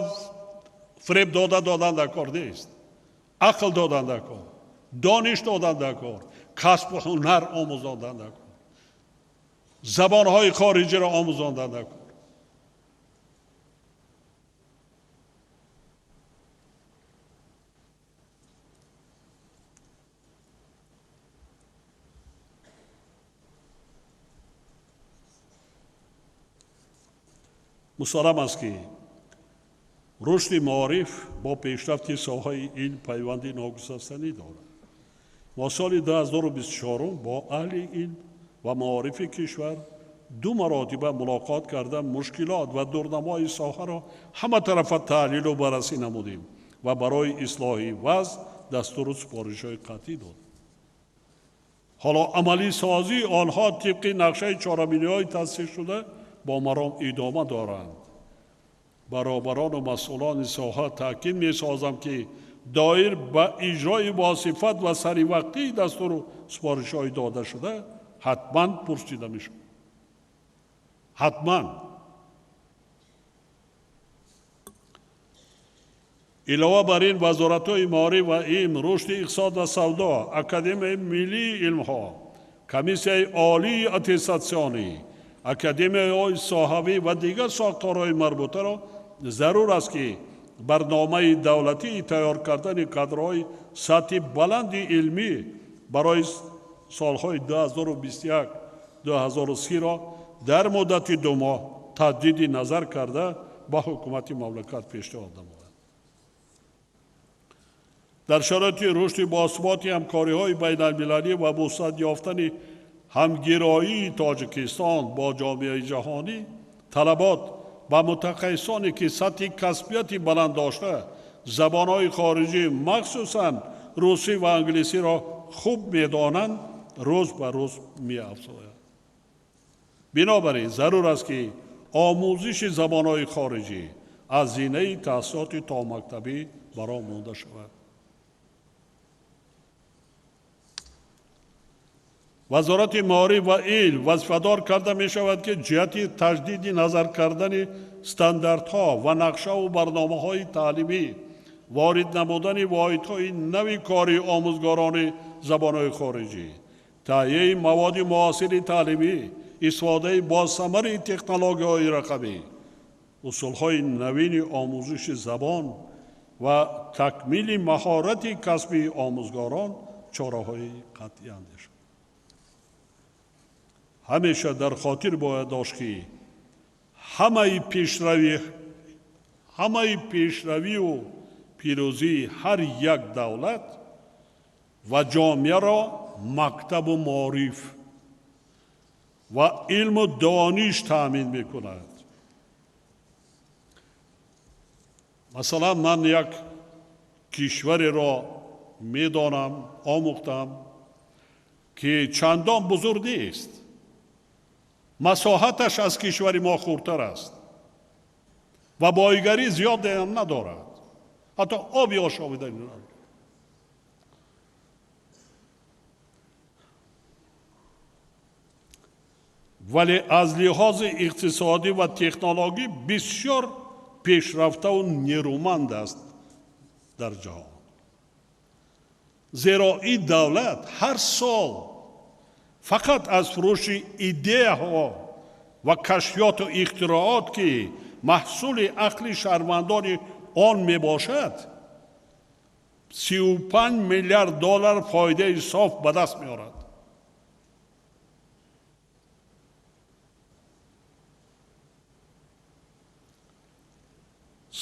фиреб додан дар кор нест. Ақл додан дар кор, дониш додан дар кор, касбу ҳунар омӯзондан дар кор, забонҳои хориҷиро омӯзондан дар кор. Мусаллам аст, ки рушди маориф бо пешрафти соҳаи илм пайванди ногусастанӣ дорад. Мо соли 2024 бо аҳли илм ва маорифи кишвар ду маротиба мулоқот карда, мушкилот ва дурнамои соҳаро ҳаматарафа таҳлилу баррасӣ намудем ва барои ислоҳи вазъ дастуру супоришҳои қатъӣ додем. Ҳоло амалисозии онҳо тибқи нақшаи чорабиниҳои тасдиқшуда бо маром идома доранд. Баробарону масъулони соҳа таъкид месозам, ки доир ба иҷрои босифат ва саривақтии дастуру супоришҳои додашуда ҳатман пурсида мешавад. Ҳатман. Илова бар ин, вазоратҳои маориф ва илм, рушди иқтисод ва савдо, Академияи миллии илмҳо, Комиссияи олии аттестатсионӣ, академияҳои соҳавӣ ва дигар сохторҳои марбутаро зарур аст, ки барномаи давлатии тайёр кардани кадрҳои сатҳи баланди илмӣ барои солҳои 2021-2030-ро дар муддати 2 моҳ таҷдиди назар карда ба ҳукумати мамлакат пешниҳод намояд. Дар шароити рушди босуботи ҳамкориҳои байналмилалӣ ва вусъат ёфтани ҳамгироии Тоҷикистон бо ҷомеаи ҷаҳонӣ, талабот ба мутахассисоне, ки сатҳи касбияти баланд дошта, забонҳои хориҷӣ, махсусан русӣ ва англисиро хуб медонанд, рӯз ба рӯз меафзояд. Бинобар ин зарур аст, ки омӯзиши забонҳои хориҷӣ аз зинаи таҳсилоти томактабӣ бароҳ монда шавад. Вазорати маориф ва илм вазифадор карда мешавад, ки ҷиҳати таҷдиди назар кардани стандартҳо ва нақшаву барномаҳои таълимӣ, ворид намудани воҳидҳои нави кори омӯзгорони забонҳои хориҷӣ, таҳияи маводи муосири таълимӣ, истифодаи босамари технологияҳои рақамӣ, усулҳои навини омӯзиши забон ва такмили маҳорати касбии омӯзгорон чораҳои қатъӣ андешад. Ҳамеша дар хотир бояд дошт, ки ҳамаи пешравию пирӯзии ҳар як давлат ва ҷомеаро мактабу маориф ва илму дониш таъмин мекунад. Масалан, ман як кишвареро медонам, омӯхтам, ки чандон бузург нест, масоҳаташ аз кишвари мо хурдтар аст ва боигарӣ зиёдеам надорад, ҳатто оби ошомиданӣ надорад. Вале аз лиҳози иқтисодӣ ва технологӣ бисёр пешрафтаву нерӯманд аст дар ҷаҳон. Зеро ин давлат ҳар сол фақат аз фурӯши идеяҳо ва кашфиёту ихтироот, ки маҳсули ақли шаҳрвандони он мебошад, 35 миллиард доллар фоидаи соф ба даст меорад.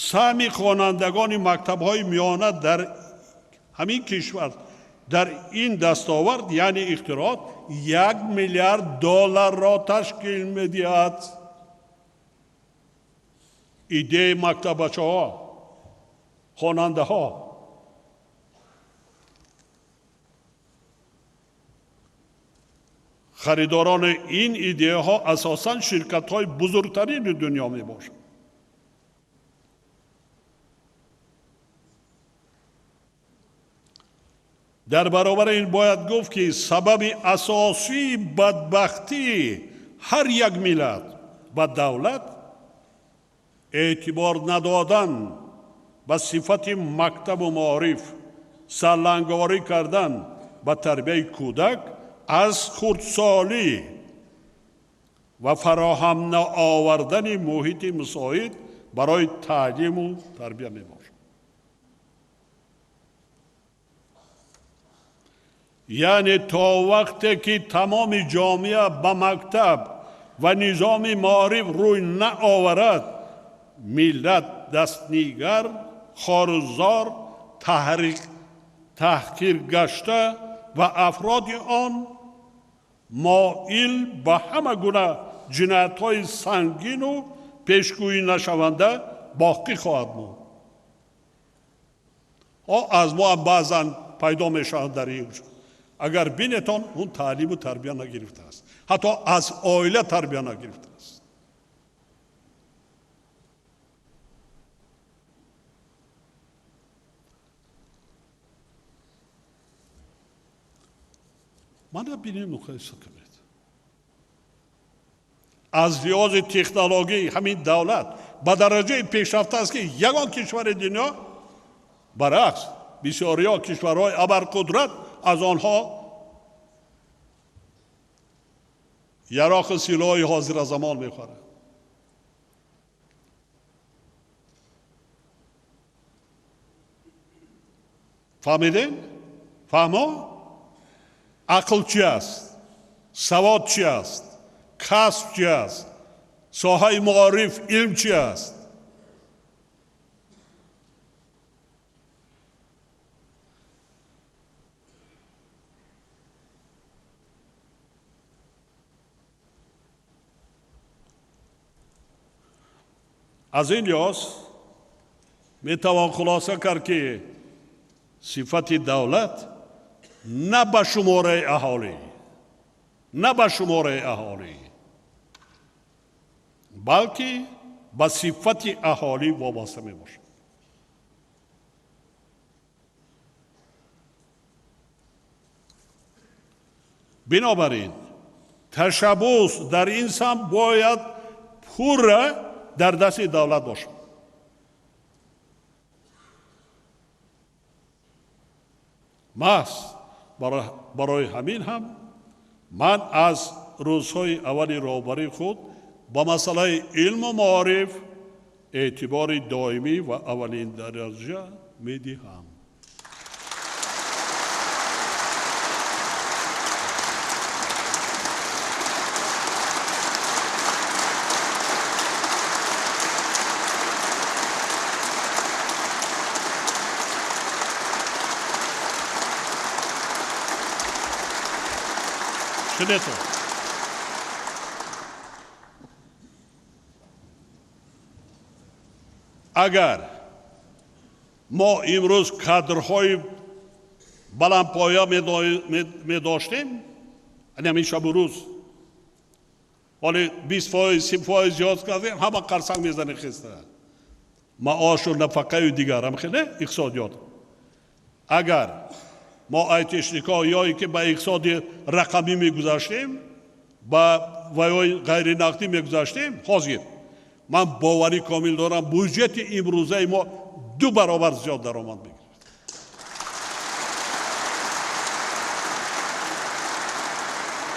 Саҳми хонандагони мактабҳои миёна дар ҳамин кишвар дар ин дастовард, яъне ихтироот, 1 миллиард долларро ташкил медиҳад. Идеяи мактаббачаҳо, хонандаҳо. Харидорони ин идеяҳо асосан ширкатҳои бузургтарини дунё мебошанд. Дар баробари ин бояд гуфт, ки сабаби асосии бадбахтии ҳар як миллат ва давлат эътибор надодан ба сифати мактабу маориф, сарлангорӣ кардан ба тарбияи кӯдак аз хурдсолӣ ва фароҳам наовардани муҳити мусоид барои таълиму тарбия мебошад. Яъне то вақте ки тамоми ҷомеа ба мактаб ва низоми маориф рӯй наоварад, миллат дастнигар, хорузор, таҳқир гашта ва афроди он моил ба ҳама гуна ҷиноятҳои сангину пешгӯӣ нашаванда боқӣ хоҳад монд. Аз мо ҳам баъзан пайдо мешаванд дар ин. Агар бинетон, он таълиму тарбия нагирифтааст, ҳатто аз оила тарбия нагирифтааст. Мана бинем, муқоиса кунед. Аз лиҳози технология ҳамин давлат ба дараҷаи пешрафта аст, ки ягон кишвари дунё, баръакс, бисёриҳо кишварҳои абарқудрат аз онҳо яроқу силоҳи ҳозиразамон мехӯранд. Фаҳмидем? Фаҳмо? Ақл чи аст? Савод чи аст? Касб чи аст? Соҳаи маориф, илм чи аст? Аз ин лиҳоз метавон хулоса кард, ки сифати давлат на ба шумораи аҳолӣ, на ба шумораи аҳолӣ, балки ба сифати аҳолӣ вобаста мебошад. Бинобар ин ташаббус дар ин самт бояд пурра дар дасти давлат бошад. Маҳз барои ҳамин ҳам ман аз рӯзҳои аввали роҳбарии худ ба масъалаи илму маориф эътибори доимӣ ва аввалин дараҷа медиҳам. Шунето. Агар мо имрӯз кадрҳои баландпоя медоштем, ҳамин шабу рӯз, ҳоле 20%, 30% зиёд кардем, ҳама қарсанг мезанем хеста. Маошу нафақаю дигар ҳам хеле иқтисодиёт. Агар мо айтишникҳо ё ки ба иқтисоди рақамӣ мегузаштем, ба ваёи ғайринақдӣ мегузаштем, ҳозир ман боварӣ комил дорам, буҷети имрӯзаи мо 2 баробар зиёд даромад мегирад.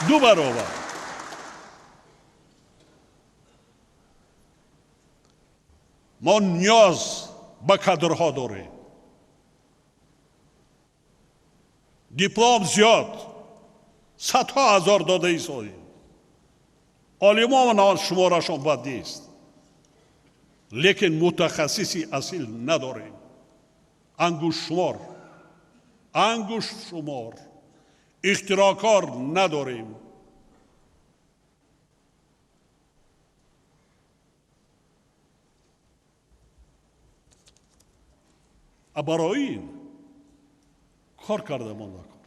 2 баробар. Мо ниёз ба кадрҳо дорем. Диплом зиёд, садҳо ҳазор дода истодем. Олимон шуморашон бад нест, лекин мутахассиси асил надорем. Ангуштшумор, ангуштшумор, ихтироъкор надорем. Барои ин кор карда монда кор,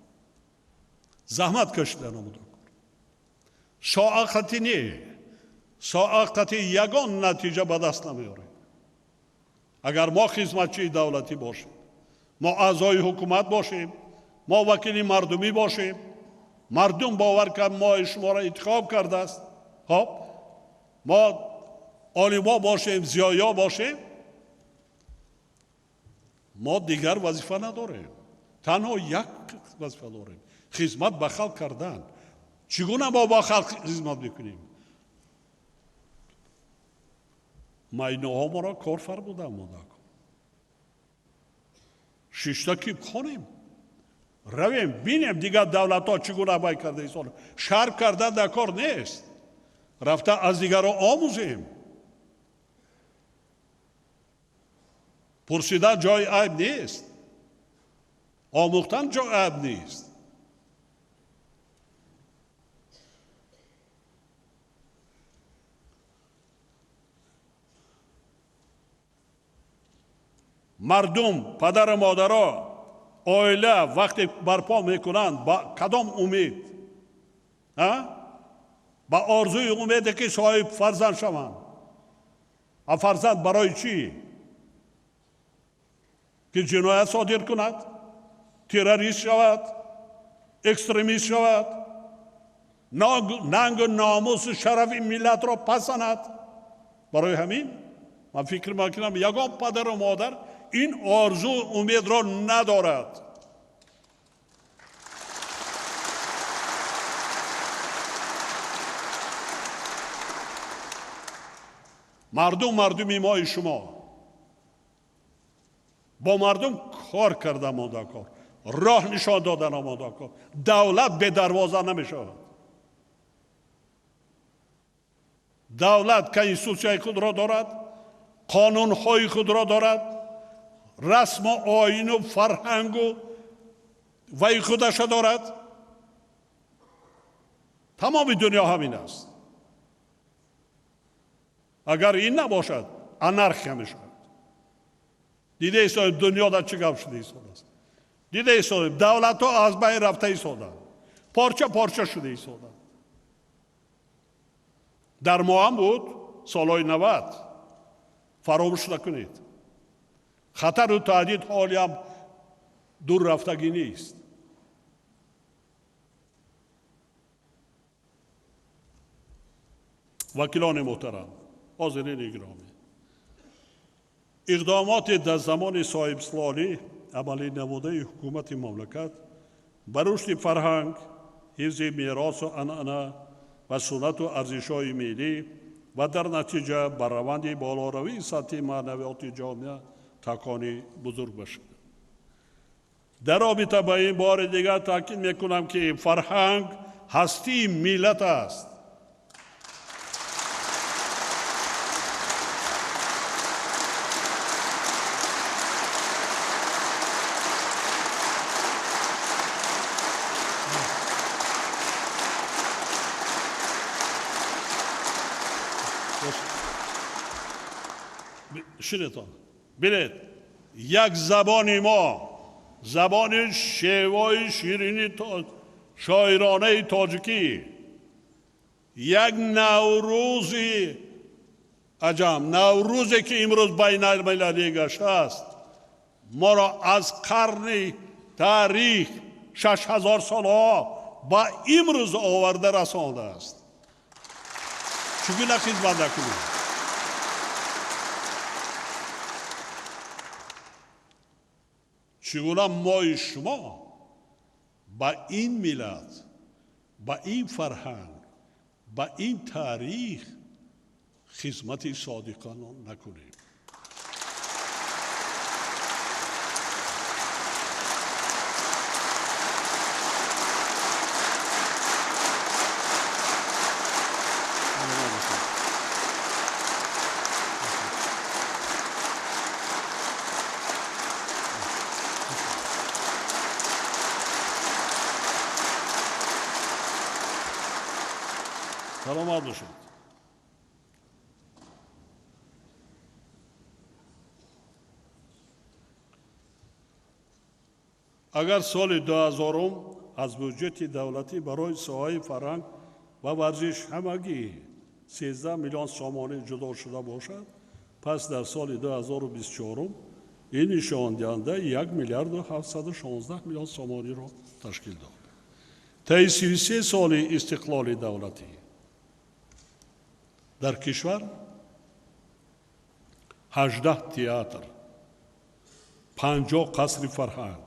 заҳмат кашида намуда кор. Соақати не, соақати ягон натиҷа ба даст намеорем. Агар мо хизматчии давлатӣ бошем, мо аъзои ҳукумат бошем, мо вакили мардумӣ бошем, мардум бовар кард мо шуморо интихоб кардааст. Хоб, мо олимо бошем, зиёё бошем, мо дигар вазифа надорем. Танҳо як вазифа дорем: хизмат ба халқ кардан. Чӣ гуна мо ба халқ хизмат мекунем? Майноҳо моро кор фармуданд, модако. Шишта ки хонем, равем, бинем дигар давлатҳо чӣ гуна бай карда истода. Шарм кардан дар кор нест. Рафта аз дигарро омӯзем. Пурсидан ҷои айб нест. Омӯхтан ҷои айб нест. Мардум, падару модаро, оила вақте барпо мекунанд, ба кадом умед? Ба орзуи умеде ки соҳиб фарзанд шаванд. А фарзанд барои чӣ? Ки ҷиноят содир кунад, террорист шавад, экстремист шавад, нангу номусу шарафи миллатро пасанад. Барои ҳамин ман фикр мекунам ягон падару модар ин орзу умедро надорад. Мардум мардуми мои шумо. Бо мардум кор карда монда кор, роҳ нишон дода намонда кор. Давлат бедарвоза намешавад. Давлат конститутсияи худро дорад, қонунҳои худро дорад, расму оину фарҳангу ваи худаша дорад. Тамоми дунё ҳамин аст. Агар ин набошад, анархия мешавад. Дида истодаем дунё дар чӣ гап шуда истодааст. Дида истодаем давлатҳо аз байн рафта истоданд, порча порча шуда истоданд. Дар мо ҳам буд солҳои 90. Фаромӯш накунед. Хатару таҳдид ҳолиам дур рафтагӣ нест. Вакилони муҳтарам, ҳозирини гиромӣ, иқдомоти дар замони соҳибистиқлолӣ амалӣ намудаи ҳукумати мамлакат ба рушди фарҳанг, ҳифзи меросу анъана ва суннату арзишҳои миллӣ ва дар натиҷа ба раванди болоравии сатҳи маънавиёти ҷомеа такони бузург бошад. Дар робита ба ин бори дигар таъкид мекунам, ки фарҳанг ҳастии миллат аст. Шинетон. Бинед, як забони мо, забони шевои ширини шоиронаи тоҷикӣ, як наврӯзи аҷам, наврӯзе ки имрӯз байналмилалӣ гаштааст, моро аз қарни таърих 6000 солҳо ба имрӯз оварда расондааст. Чӣ гуна хизмат накунем? Чӣ гуна мои шумо ба ин миллат, ба ин фарҳанг, ба ин таърих хизмати содиқона накунем? Саломат бошед. Агар соли 2000 аз буҷети давлатӣ барои соҳаи фарҳанг ва варзиш ҳамагӣ 13 миллион сомонӣ ҷудо шуда бошад, пас дар соли 2024 ин нишондиҳанда 1 миллиарду 716 миллион сомониро ташкил дод. Таи 33 соли истиқлоли давлатӣ дар кишвар 18 театр, 50 қасри фарҳанг,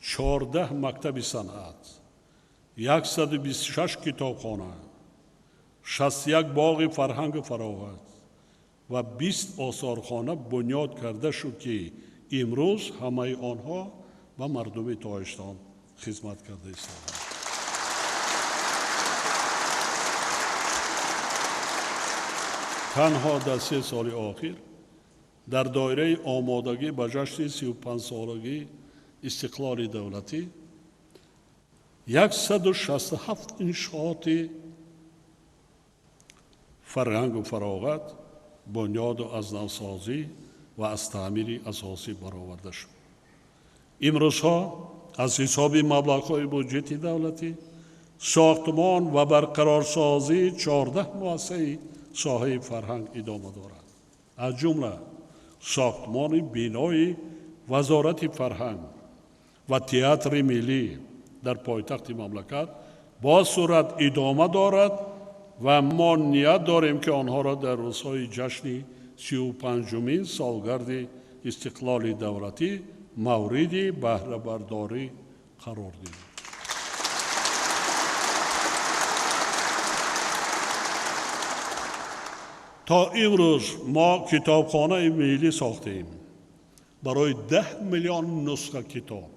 14 мактаби санъат, 126 китобхона, 61 боғи фарҳангу фароғат ва 20 осорхона бунёд карда шуд, ки имрӯз ҳамаи онҳо ба мардуми Тоҷикистон хизмат карда истодаанд. Танҳо дар 3 соли охир дар доираи омодагӣ ба ҷашни 35-солагии истиқлоли давлатӣ 167 иншооти фарҳангу фароғат, бунёду аз навсозӣ ва аз таъмири асосӣ бароварда шуд. Имрӯзҳо аз ҳисоби маблағҳои буҷети давлатӣ сохтмон ва барқарорсозии 14 муассисаи соҳаи фарҳанг идома дорад. Аз ҷумла сохтмони бинои Вазорати фарҳанг ва театри миллӣ дар пойтахти мамлакат бо суръат идома дорад ва мо ният дорем, ки онҳоро дар рӯзҳои ҷашни 35-умин солгарди истиқлоли давлатӣ мавриди баҳрабардорӣ қарор диҳем. То имрӯз мо китобхонаи миллӣ сохтем барои 10 миллион нусха китоб.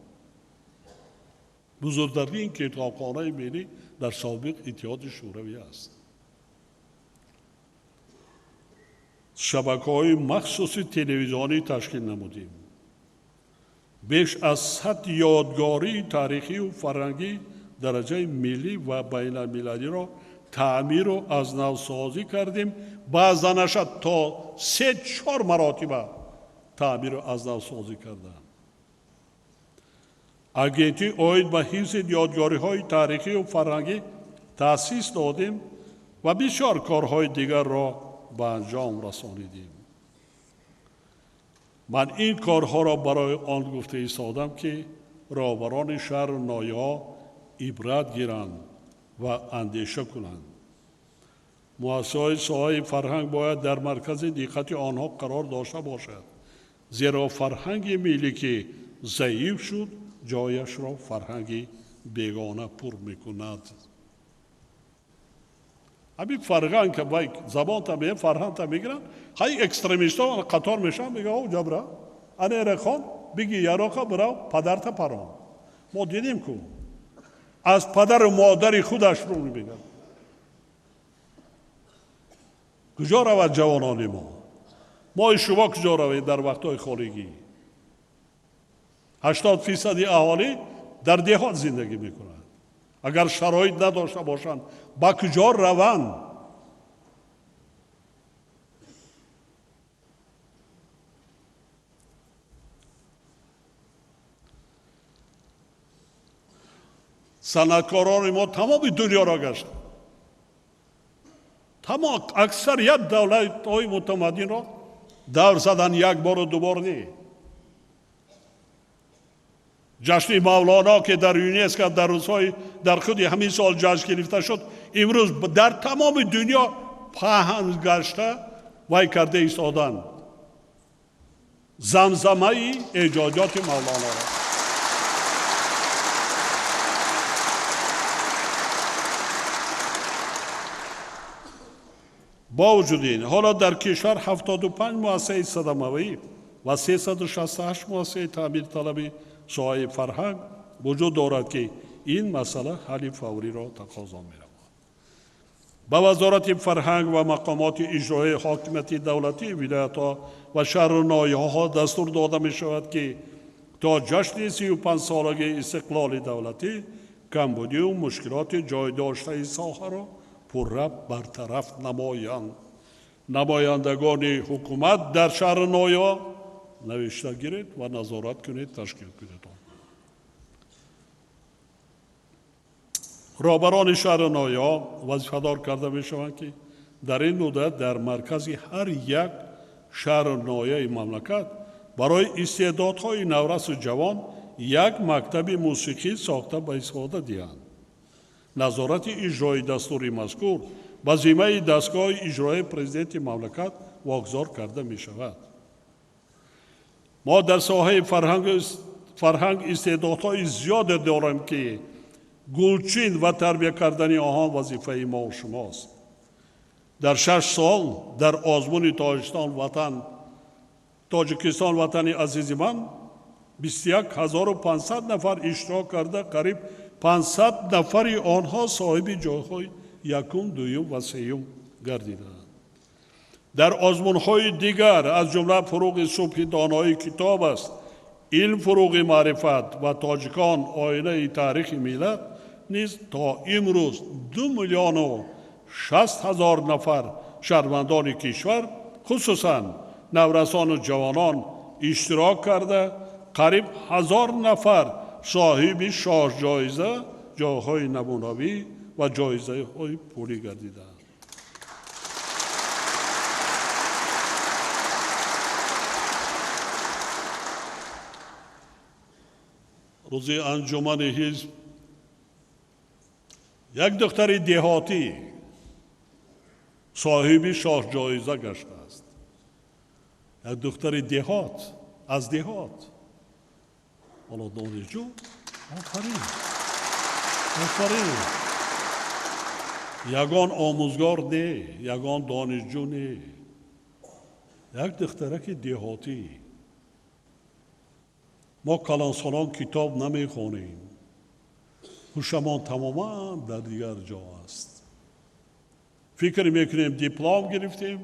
Бузургтарин китобхонаи миллӣ дар собиқ Иттиҳоди Шӯравӣ аст. Шабакаҳои махсуси телевизионӣ ташкил намудем. Беш аз 100 ёдгории таърихию фарҳангӣ дараҷаи миллӣ ва байналмилалиро таъмиру аз навсозӣ кардем. Баъзанаша то 3-4 маротиба таъмиру аз навсозӣ кардам. Агентӣ оид ба ҳифзи ёдгориҳои таърихию фарҳангӣ таъсис додем ва бисёр корҳои дигарро ба анҷом расонидем. Ман ин корҳоро барои он гуфта истодам, ки роҳбарони шаҳру ноҳияҳо ибрат гиранд ва андеша кунанд. Муассисаҳои соҳаи фарҳанг бояд дар маркази диққати онҳо қарор дошта бошад, зеро фарҳанги миллӣ ки заиф шуд, ҷояшро фарҳанги бегона пур мекунад. Ҳамин фарҳанг вай забонта ме фарҳангта мегиранд, ҳай экстремистҳо қатор мешаванд, мегӯянд: «О ҷабра, ана эра хон, биги яроқа бирав, падарта парон». Мо дидем ку аз падару модари худаш рӯ мегирад. Куҷо равад ҷавонони мо? Мои шумо куҷо равед дар вақтҳои холигӣ? 80% аҳолӣ дар деҳот зиндагӣ мекунад. Агар шароит надошта бошанд, ба куҷо раванд? Санъаткорони мо тамоми дунёро гаштанд. Тамом аксарият давлатҳои мутамаддинро давр задан як бору ду бор не. Ҷашни Мавлоно, ки дар ЮНЕСКО дар рӯзҳои дар худи ҳамин сол ҷашн гирифта шуд, имрӯз дар тамоми дунё паҳн гашта вай карда истоданд замзамаи эҷодиёти Мавлоноро. Бо вуҷуди ин, ҳоло дар кишвар 75 муассисаи садамавӣ ва 368 муассисаи таъмирталаби соҳаи фарҳанг вуҷуд дорад, ки ин масъала ҳалли фавриро тақозо менамояд. Ба Вазорати фарҳанг ва мақомоти иҷроияи ҳокимияти давлатии вилоятҳо ва шаҳру ноҳияҳо дастур дода мешавад, ки то ҷашни 35-солагии истиқлоли давлатӣ камбудию мушкилоти ҷой доштаи соҳаро пурра бартараф намоянд. Намояндагони ҳукумат дар шаҳру ноҳияҳо навишта гиред ва назорат кунед, ташкил кунед. Роҳбарони шаҳру ноҳияҳо вазифадор карда мешаванд, ки дар ин муддат дар маркази ҳар як шаҳру ноҳияи мамлакат барои истеъдодҳои наврасу ҷавон як мактаби мусиқӣ сохта ба истифода диҳанд. Назорати иҷрои дастури мазкур ба зиммаи дастгоҳи иҷроии президенти мамлакат вогузор карда мешавад. Мо дар соҳаи фарҳанг истеъдодҳои зиёде дорем, ки гулчин ва тарбия кардани онҳо вазифаи мо шумост. Дар 6 сол дар озмуни Тоҷикистон ватани азизи ман 21500 нафар иштирок карда, қариб 500 нафари онҳо соҳиби ҷойҳои якум, дуюм ва сеюм гардиданд. Дар озмунҳои дигар, аз ҷумла фуруғи субҳи донои китоб аст, илм фуруғи маърифат ва тоҷикон оинаи таърихи миллат низ то имрӯз 2 060 000 нафар шаҳрвандони кишвар, хусусан наврасону ҷавонон иштирок карда, қариб 1000 нафар соҳиби шоҳҷоиза, ҷойҳои намунавӣ ва ҷоизаҳои пулӣ гардиданд. Рӯзи анҷумани ҳизб як духтари деҳотӣ соҳиби шоҳҷоиза гаштааст. Як духтари деҳот, аз деҳот. Ҳоло донишҷӯ, офарин, офарин. Ягон омӯзгор не, ягон донишҷӯ не. Як духтараки деҳотӣ. Мо калонсолон китоб намехонем. Ҳушамон тамоман дар дигар ҷо аст. Фикр мекунем диплом гирифтем,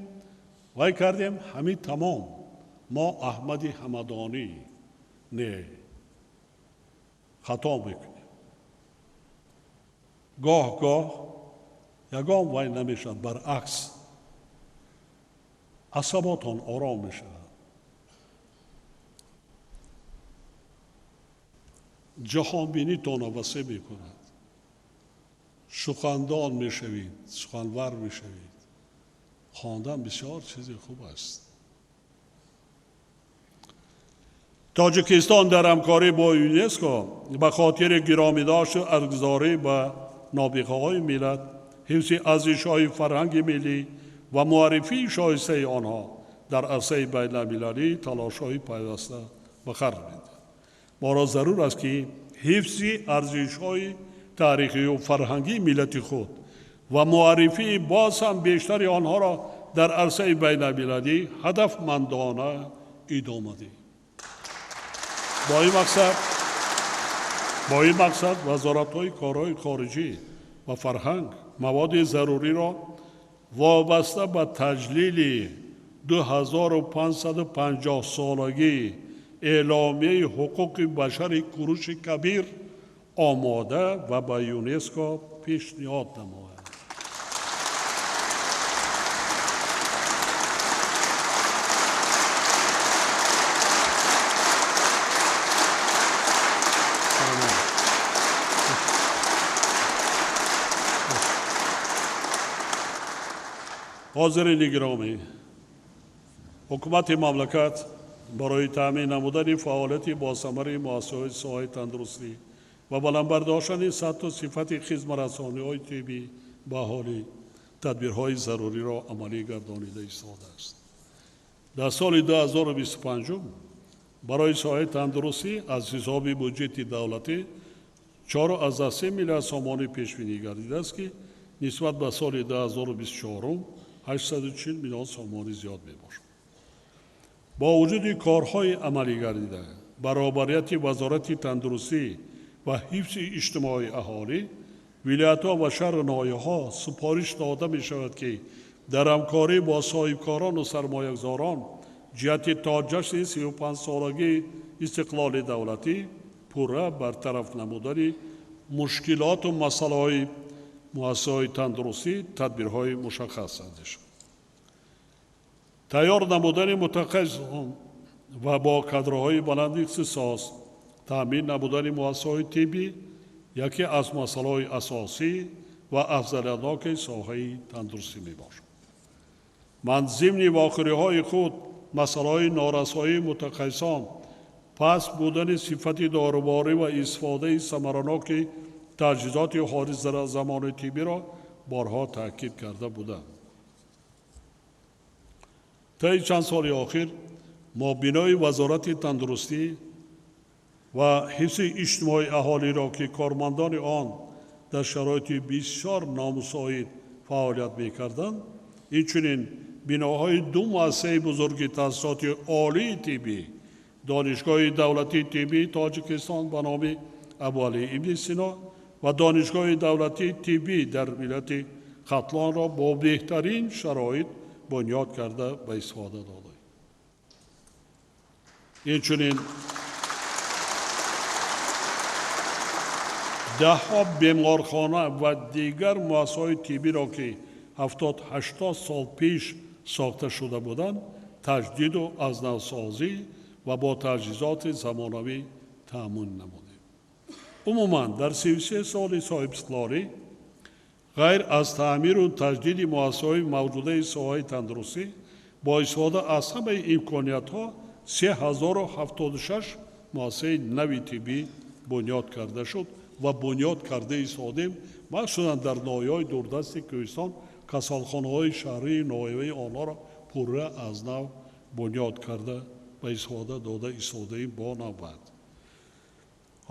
вай кардем, ҳамин тамом. Мо Аҳмади Ҳамадонӣ не, хато мекунем. Гоҳ-гоҳ ягон вай намешавад, баръакс асаботон ором мешавад. Ҷаҳонбинитонро васеъ мекунад. Сухандон мешавед, суханвар мешавед. Хондан бисёр чизи хуб аст. Тоҷикистон дар ҳамкорӣ бо ЮНЕСКО ба хотири гиромидошту арзгузорӣ ба нобиғаҳои миллат, ҳифзи арзишҳои фарҳанги миллӣ ва муаррифии шоистаи онҳо дар арсаи байналмилалӣ талошҳои пайваста ба харҷ медиҳад. Моро зарур аст, ки ҳифзи арзишҳои таърихию фарҳангии миллати худ ва муаррифии боз ҳам бештари онҳоро дар арсаи байналмилалӣ ҳадафмандона идома диҳем. Бо ин мақсад вазоратҳои корҳои хориҷӣ ва фарҳанг маводи заруриро вобаста ба таҷлили 2550 солагии эъломияи ҳуқуқи башари Куруши Кабир омода ва ба ЮНЕСКО пешниҳод намояд. Ҳозирини гиромӣ, ҳукумати мамлакат барои таъмин намудани фаъолияти босамари муассисаҳои соҳаи тандурустӣ ва баланд бардоштани сатҳу сифати хизматрасониҳои тиббӣ ба аҳолӣ тадбирҳои заруриро амалӣ гардонида истодааст. Дар соли 2025 барои соҳаи тандурустӣ аз ҳисоби буҷети давлатӣ 4,3 миллиард сомонӣ пешбинӣ гардидааст, ки нисбат ба соли 2024 840 миллион сомонӣ зиёд мебошад. Бо вуҷуди корҳои амалӣ гардида, баробарияти Вазорати тандурустӣ ва ҳифзи иҷтимоии аҳолӣ, вилоятҳо ва шаҳру ноҳияҳо супориш дода мешавад, ки дар ҳамкорӣ бо соҳибкорону сармоягузорон ҷиҳати то ҷашни 35-солагии истиқлоли давлатӣ пурра бартараф намудани мушкилоту масъалаҳои муассисаҳои тандурустӣ тадбирҳои мушаххас андешанд. Тайёр намудани мутахассисон ва бо кадрҳои баланди ихтисос таъмин намудани муассисаҳои тиббӣ яке аз масъалаҳои асосӣ ва афзалиятноки соҳаи тандурустӣ мебошад. Ман зимни вохӯриҳои худ масъалаҳои норасоии мутахассисон, паст будани сифати доруборӣ ва истифодаи самараноки таҷҳизоти ҳозиразамони тиббиро борҳо таъкид карда будам. Таи чанд соли охир мо бинои Вазорати тандурустӣ ва ҳифзи иҷтимоии аҳолиро, ки кормандони он дар шароити бисёр номусоид фаъолият мекарданд, инчунин биноҳои ду муассисаи бузурги таҳсилоти олии тиббӣ, Донишгоҳи давлатии тиббии Тоҷикистон ба номи Абуалӣ ибни Сино ва Донишгоҳи давлатии тиббӣ дар вилояти Хатлонро бо беҳтарин шароит бунёд карда ба истифода додаем. Инчунин даҳҳо беморхона ва дигар муассисаҳои тиббиро, ки 70-80 сол пеш сохта шуда буданд, таҷдиду аз навсозӣ ва бо таҷҳизоти замонавӣ таъмин намудем. Умуман, дар 33 соли соҳибистиқлолӣ ғайр аз таъмиру таҷдиди муассисаҳои мавҷудаи соҳаи тандурустӣ бо истифода аз ҳамаи имкониятҳо 3076 муассисаи нави тиббӣ бунёд карда шуд ва бунёд карда истодем, махсусан дар ноҳияҳои дурдасти Кӯҳистон касалхонаҳои шаҳрии ноҳиявии онҳоро пурра аз нав бунёд карда ба истифода дода истодаем бо навбат.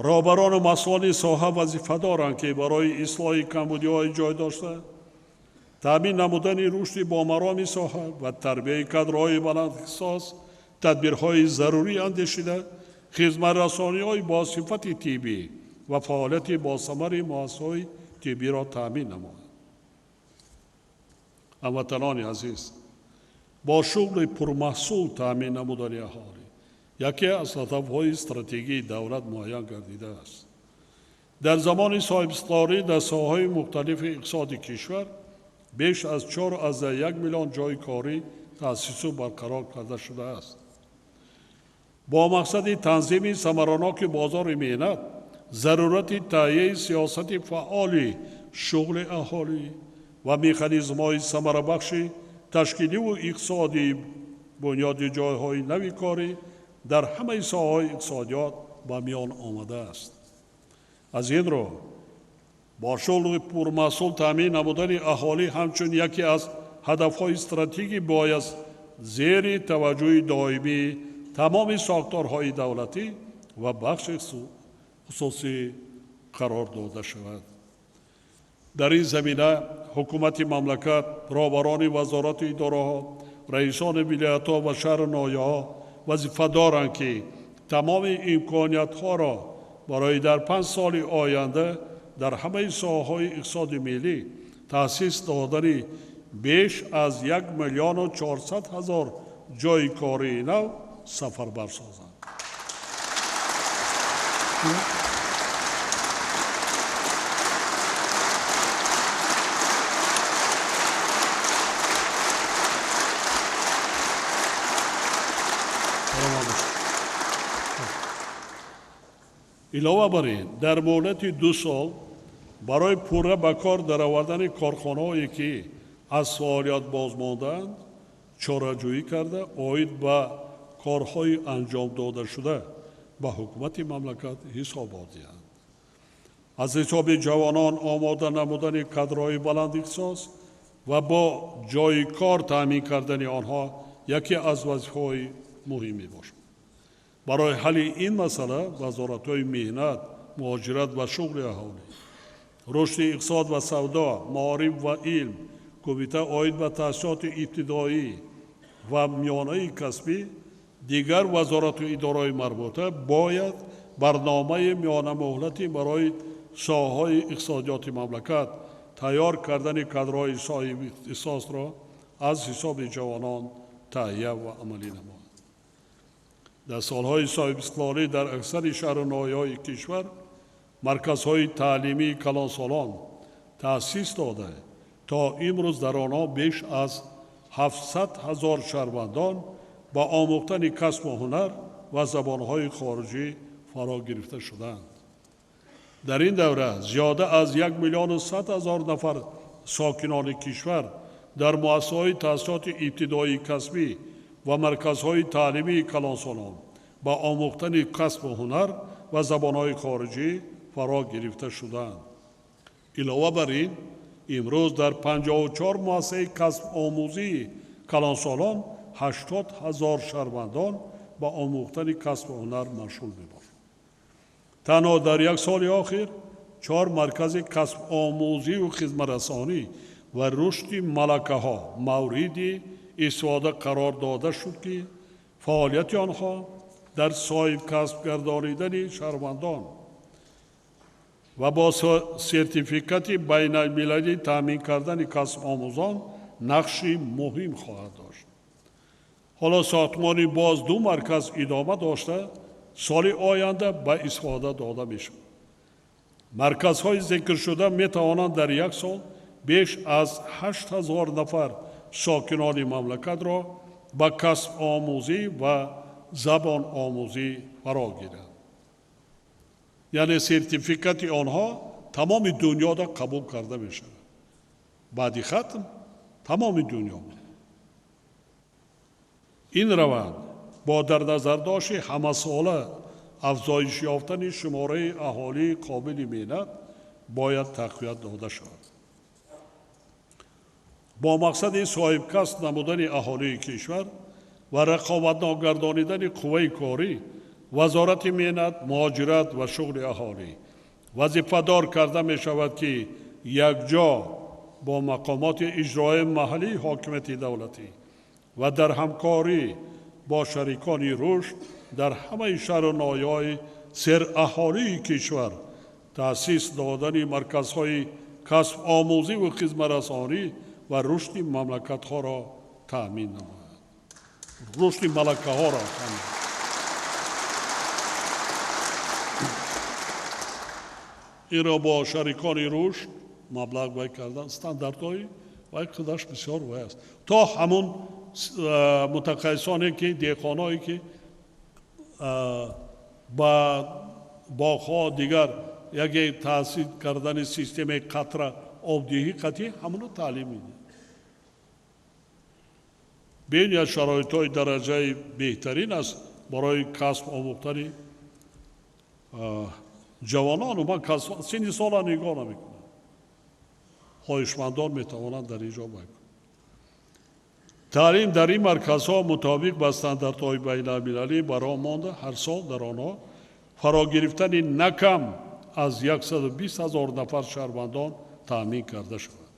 Роҳбарону масъулони соҳа вазифа доранд, ки барои ислоҳи камбудиҳои ҷой дошта, таъмин намудани рушди бомароми соҳа ва тарбияи кадрҳои баландихтисос тадбирҳои зарурӣ андешида, хизматрасониҳои бо сифати тиббӣ ва фаъолияти босамари муассисаҳои тиббиро таъмин намояд. Ҳамватанони азиз, бо шуғли пурмаҳсул таъмин намудани аҳолӣ яке аз ҳадафҳои стратегии давлат муайян гардидааст. Дар замони соҳибистиқлолӣ дар соҳаҳои мухталифи иқтисоди кишвар беш аз 4,1 миллион ҷойи корӣ таъсису барқарор карда шудааст. Бо мақсади танзими самараноки бозори меҳнат, зарурати таҳияи сиёсати фаъоли шуғли аҳолӣ ва механизмҳои самарабахши ташкиливу иқтисодии бунёди ҷойҳои нави корӣ дар ҳамаи соҳаҳои иқтисодиёт ба миён омадааст. Аз ин рӯ бо шуғли пурмаҳсул таъмин намудани аҳолӣ ҳамчун яке аз ҳадафҳои стратегӣ бояд зери таваҷҷӯҳи доимии тамоми сохторҳои давлатӣ ва бахши хусусӣ қарор дода шавад. Дар ин замина ҳукумати мамлакат, роҳбарони вазорату идораҳо, раисони вилоятҳо ва шаҳру ноҳияҳо вазифа доранд, ки тамоми имкониятҳоро барои дар 5 соли оянда дар ҳамаи соҳаҳои иқтисоди миллӣ таъсис додани беш аз 1 400 000 ҷойи кории нав сафарбар созанд. Илова бар ин, дар муҳлати 2 сол барои пурра ба кор даровардани корхонаҳое, ки аз фаъолият бозмондаанд, чораҷӯӣ карда, оид ба корҳои анҷом додашуда ба ҳукумати мамлакат ҳисобот диҳанд. Аз ҳисоби ҷавонон омода намудани кадрҳои баландихтисос ва бо ҷойи кор таъмин кардани онҳо яке аз вазифаҳои муҳим мебошад. Барои ҳалли ин масъала вазоратҳои меҳнат, муҳоҷират ва шуғли аҳолӣ, рушди иқтисод ва савдо, маориф ва илм, кумита оид ба таҳсилоти ибтидоӣ ва миёнаи касбӣ, дигар вазорату идораҳои марбута бояд барномаи миёнамуҳлатӣ барои соҳаҳои иқтисодиёти мамлакат тайёр кардани кадрҳои соҳибихтисосро аз ҳисоби ҷавонон таҳия ва амалӣ намояд. Дар солҳои соҳибистиқлолӣ дар аксари шаҳру ноҳияҳои кишвар марказҳои таълимии калонсолон таъсис дода, то имрӯз дар онҳо беш аз 700 000 шаҳрвандон ба омӯхтани касбу ҳунар ва забонҳои хориҷӣ фаро гирифта шудаанд. Дар ин давра зиёда аз 1 100 000 нафар сокинони кишвар дар муассисаҳои таҳсилоти ибтидоии касбӣ ва марказҳои таълимии калонсолон ба омӯхтани касбу ҳунар ва забонҳои хориҷӣ фаро гирифта шудаанд. Илова бар ин, имрӯз дар 54 муассисаи касбомӯзии калонсолон 80 000 шаҳрвандон ба омӯхтани касбу ҳунар машғул мебошанд. Танҳо дар як соли охир чор маркази касбомӯзию хизматрасонӣ ва рушди малакаҳо мавриди истифода қарор дода шуд, ки фаъолияти онҳо дар соҳибкасб гардонидани шаҳрвандон ва бо сертификати байналмилалӣ таъмин кардани касбомӯзон нақши муҳим хоҳад дошт. Ҳоло сохтмони боз ду марказ идома дошта, соли оянда ба истифода дода мешавад. Марказҳои зикршуда метавонанд дар як сол беш аз 8000 нафар сокинони мамлакатро ба касбомӯзӣ ва забономӯзӣ фаро гиранд. Яъне сертификати онҳо тамоми дунёда қабул карда мешавад. Баъди хатм тамоми дунё. Ин раванд бо дар назардошти ҳамасола афзоиш ёфтани шумораи аҳолии қобили меҳнат бояд тақвият дода шавад. Бо мақсади соҳибкасб намудани аҳолии кишвар ва рақобатнок гардонидани қувваи корӣ, Вазорати меҳнат, муҳоҷират ва шуғли аҳолӣ вазифадор карда мешавад, ки якҷо бо мақомоти иҷроияи маҳаллии ҳокимияти давлатӣ ва дар ҳамкорӣ бо шарикони рушд дар ҳамаи шаҳру ноҳияҳои сераҳолии кишвар таъсис додани марказҳои касбомӯзиву хизматрасонӣ ва рушди мамлакатҳоро таъмин намояд, рушди малакаҳоро таъмин. Инро бо шарикони рушд маблағ вай кардан, стандартҳои вай худаш бисёр вай аст. То ҳамун мутахассисоне ки, деҳқоное ки ба боғҳо дигар яке таъсис кардани системаи қатра обдиҳӣ қатъӣ, ҳамуно таълим медиҳад. Бениҳоят шароитҳои дараҷаи беҳтарин аст барои касб омӯхтани ҷавонону ман синни сола нигоҳ намекунам, хоҳишмандон метавонанд дар ин ҷо бай. Таълим дар ин марказҳо мутобиқ ба стандартҳои байналмилалӣ ба роҳ монда, ҳар сол дар онҳо фарогирифтани на кам аз 120 000 нафар шаҳрвандон таъмин карда шавад.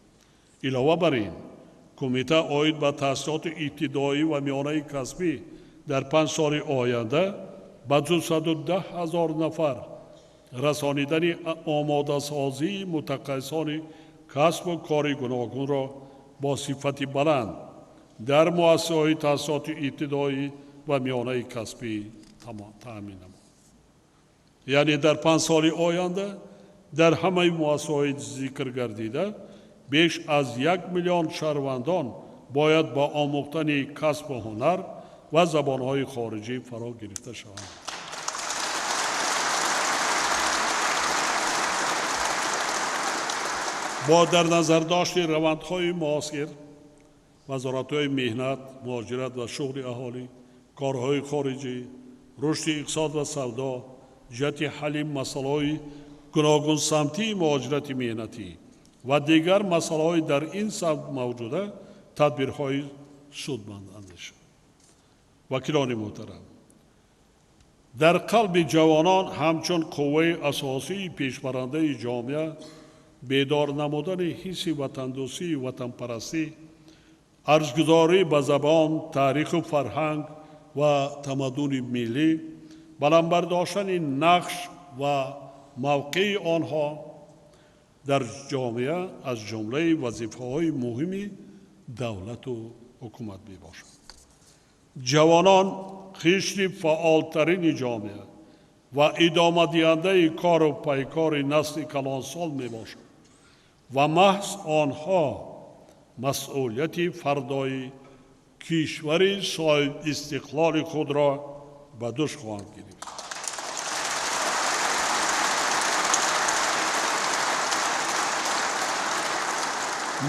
Илова бар ин, кумита оид ба таҳсилоти ибтидоӣ ва миёнаи касбӣ дар 5 соли оянда ба 210 000 нафар расонидани омодасозии мутахассисони касбу кори гуногунро бо сифати баланд дар муассисаҳои таҳсилоти ибтидоӣ ва миёнаи касбӣ таъмин намояд. Яъне дар 5 соли оянда дар ҳамаи муассисаҳои зикр гардида беш аз 1 миллион шаҳрвандон бояд ба омӯхтани касбу ҳунар ва забонҳои хориҷӣ фаро гирифта шаванд. Бо дар назардошти равандҳои муосир, вазоратҳои меҳнат, муҳоҷират ва шуғли аҳолӣ, корҳои хориҷӣ, рушди иқтисод ва савдо ҷиҳати ҳалли масъалаҳои гуногунсамтии муҳоҷирати меҳнатӣ ва дигар масъалаҳои дар ин самт мавҷуда тадбирҳои судманд андешанд. Вакилони муҳтарам, дар қалби ҷавонон ҳамчун қувваи асосии пешбарандаи ҷомеа бедор намудани ҳисси ватандӯстию ватанпарастӣ, арҷгузорӣ ба забон, таъриху фарҳанг ва тамаддуни миллӣ, баланд бардоштани нақш ва мавқеи онҳо дар ҷомеа аз ҷумлаи вазифаҳои муҳими давлату ҳукумат мебошад. Ҷавонон қишри фаъолтарини ҷомеа ва идомадиҳандаи кору пайкори насли калонсол мебошад ва маҳз онҳо масъулияти фардои кишвари соҳибистиқлоли худро ба дӯш хоҳанд гирифт.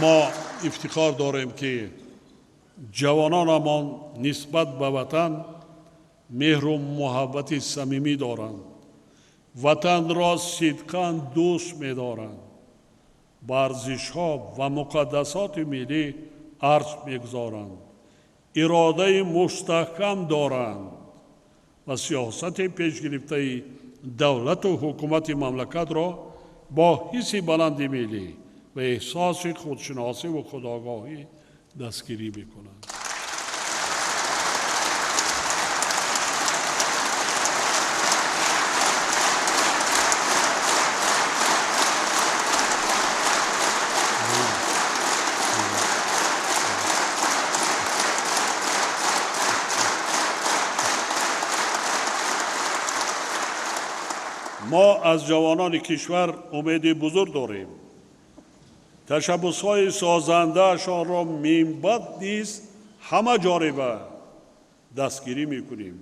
Мо ифтихор дорем, ки ҷавононамон нисбат ба ватан меҳру муҳаббати самимӣ доранд, ватанро сидқан дӯст медоранд, ба арзишҳо ва муқаддасоти миллӣ арз мегузоранд, иродаи мустаҳкам доранд ва сиёсати пешгирифтаи давлату ҳукумати мамлакатро бо ҳисси баланди миллӣ ва эҳсоси худшиносиву худогоҳӣ дастгирӣ мекунанд. Мо аз ҷавонони кишвар умеди бузург дорем. Ташаббусҳои созандаашонро минбаъд низ ҳама ҷониба дастгирӣ мекунем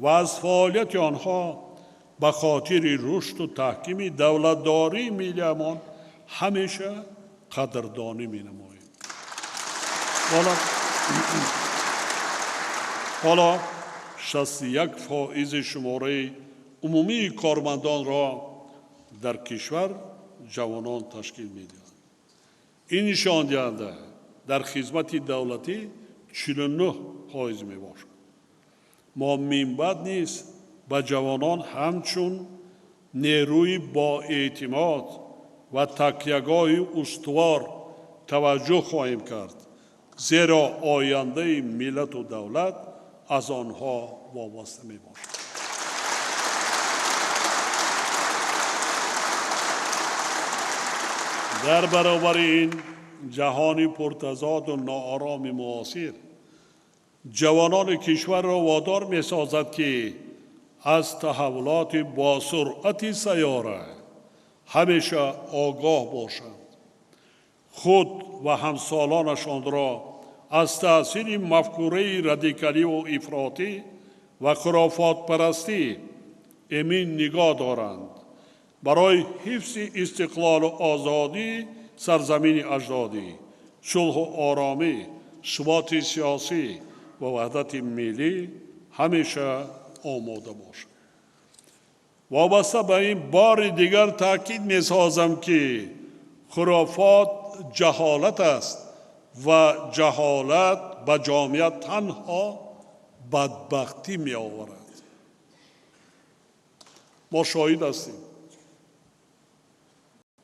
ва аз фаъолияти онҳо ба хотири рушду таҳкими давлатдории миллиамон ҳамеша қадрдонӣ менамоем. Ҳоло 61% шумораи умумии кормандонро дар кишвар ҷавонон ташкил медиҳанд. Ин нишондиҳанда дар хизмати давлатӣ 49% мебошад. Мо минбаъд низ ба ҷавонон ҳамчун нерӯи боэътимод ва такягоҳи устувор таваҷҷӯҳ хоҳем кард, зеро ояндаи миллату давлат аз онҳо вобаста мебошад. Дар баробари ин ҷаҳони пуртазоду ноороми муосир ҷавонони кишварро водор месозад, ки аз таҳаввулоти босуръати сайёра ҳамеша огоҳ бошанд, худ ва ҳамсолонашонро аз таъсири мафкураи радикаливу ифротӣ ва хурофотпарастӣ эмин нигоҳ доранд, барои ҳифзи истиқлолу озодии сарзамини аҷдодӣ, сулҳу оромӣ, суботи сиёсӣ ва ваҳдати миллӣ ҳамеша омода бошанд. Вобаста ба ин бори дигар таъкид месозам, ки хурофот ҷаҳолат аст ва ҷаҳолат ба ҷомеа танҳо бадбахтӣ меоварад. Мо шоҳид ҳастем.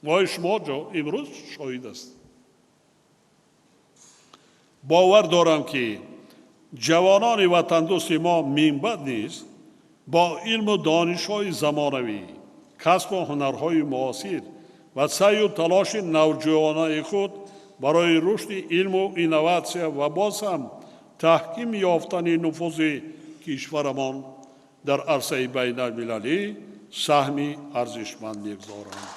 Мои шумо имрӯз шоҳид ҳастем. Бовар дорам, ки ҷавонони ватандӯсти мо минбаъд низ бо илму донишҳои замонавӣ, касбу ҳунарҳои муосир ва саъю талоши навҷӯёнаи худ барои рушди илму инноватсия ва боз ҳам таҳким ёфтани нуфузи кишварамон дар арсаи байналмилалӣ саҳми арзишманд мегузоранд.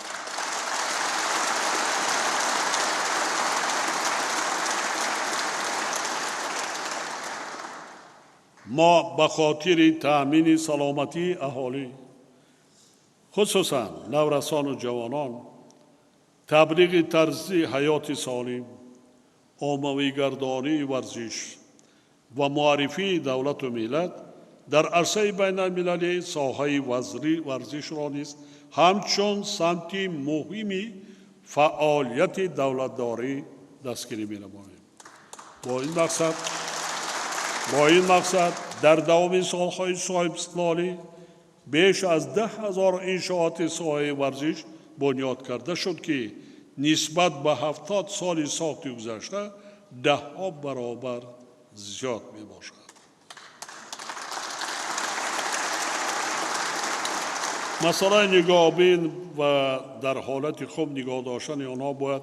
Мо ба хотири таъмини саломатии аҳолӣ, хусусан наврасону ҷавонон, таблиғи тарзи ҳаёти солим, оммавигардонии варзиш ва муаррифии давлату миллат дар арсаи байналмилалӣ соҳаи варзишро низ ҳамчун самти муҳими фаъолияти давлатдорӣ дастгирӣ менамоем. Бо ин мақсад дар давоми солҳои соҳибистиқлолӣ беш аз 10 000 иншооти соҳаи варзиш бунёд карда шуд, ки нисбат ба 70 соли сохти гузашта даҳҳо баробар зиёд мебошад. Масъалаи нигоҳбин ва дар ҳолати хуб нигоҳ доштани онҳо бояд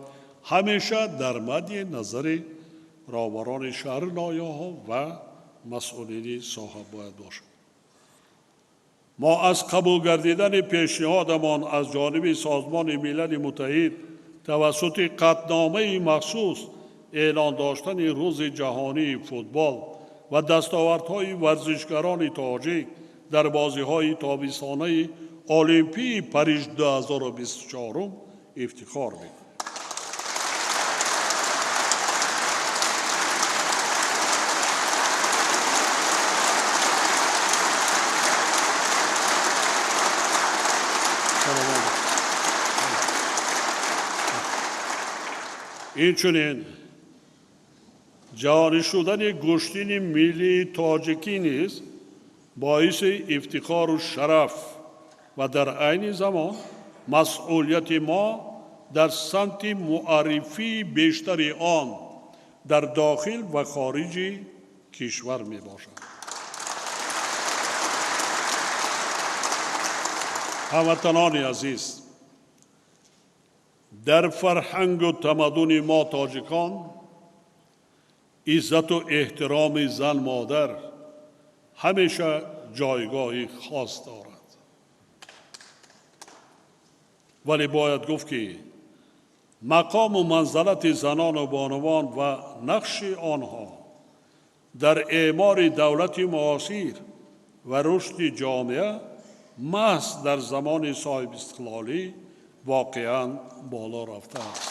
ҳамеша дар мадди назари роҳбарони шаҳру ноҳияҳо ва масъулини соҳа бояд бошад. Мо аз қабул гардидани пешниҳодамон аз ҷониби Созмони Милали Муттаҳид тавассути қатъномаи махсус эълон доштани Рӯзи ҷаҳонии футбол ва дастовардҳои варзишгарони тоҷик дар бозиҳои тобистонаи Олимпии Париж 2024 ифтихор мекунем. Инчунин ҷорӣ шудани гӯштини миллии тоҷикӣ низ боиси ифтихору шараф ва дар айни замон масъулияти мо дар самти муаррифии бештари он дар дохил ва хориҷи кишвар мебошад. Ҳамватанони азиз, дар фарҳангу тамаддуни мо тоҷикон иззату эҳтироми зан модар ҳамеша ҷойгоҳи хос дорад. Вале бояд гуфт, ки мақому манзалати занону бонувон ва нақши онҳо дар эъмори давлати муосир ва рушди ҷомеа маҳз дар замони соҳибистиқлолӣ воқеан боло рафтааст.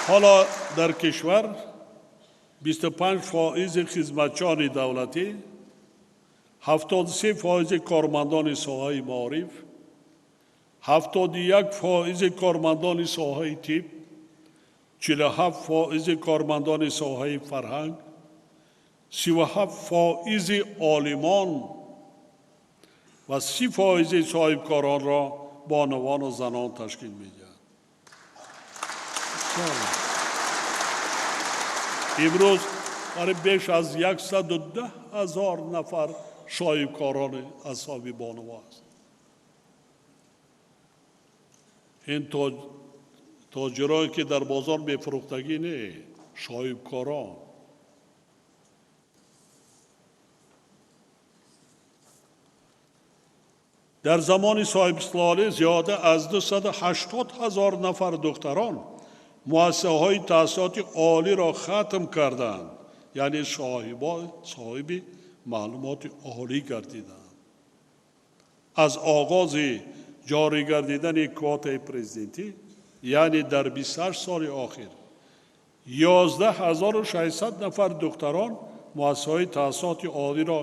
Ҳоло дар кишвар 25% хизматчиёни давлатӣ, 73% кормандони соҳаи маориф, 71% кормандони соҳаи тиб, 47% кормандони соҳаи фарҳанг, 37% олимон ва 30% соҳибкоронро бонувону занон ташкил медиҳад. Имрӯз қариб беш аз 110 000 нафар соҳибкорони асоби бонуво аст. Ин тоҷирое ки дар бозор мефурӯхтагӣ не, соҳибкорон. Дар замони соҳибистиқлолӣ зиёда аз 280 000 нафар духтарон муассисаҳои таҳсилоти олиро хатм карданд, яъне соҳиби маълумоти олӣ гардиданд. Аз оғози ҷорӣ гардидани квотаи президентӣ, яъне дар 28 соли охир, 11 600 нафар духтарон муассисаҳои таҳсилоти олиро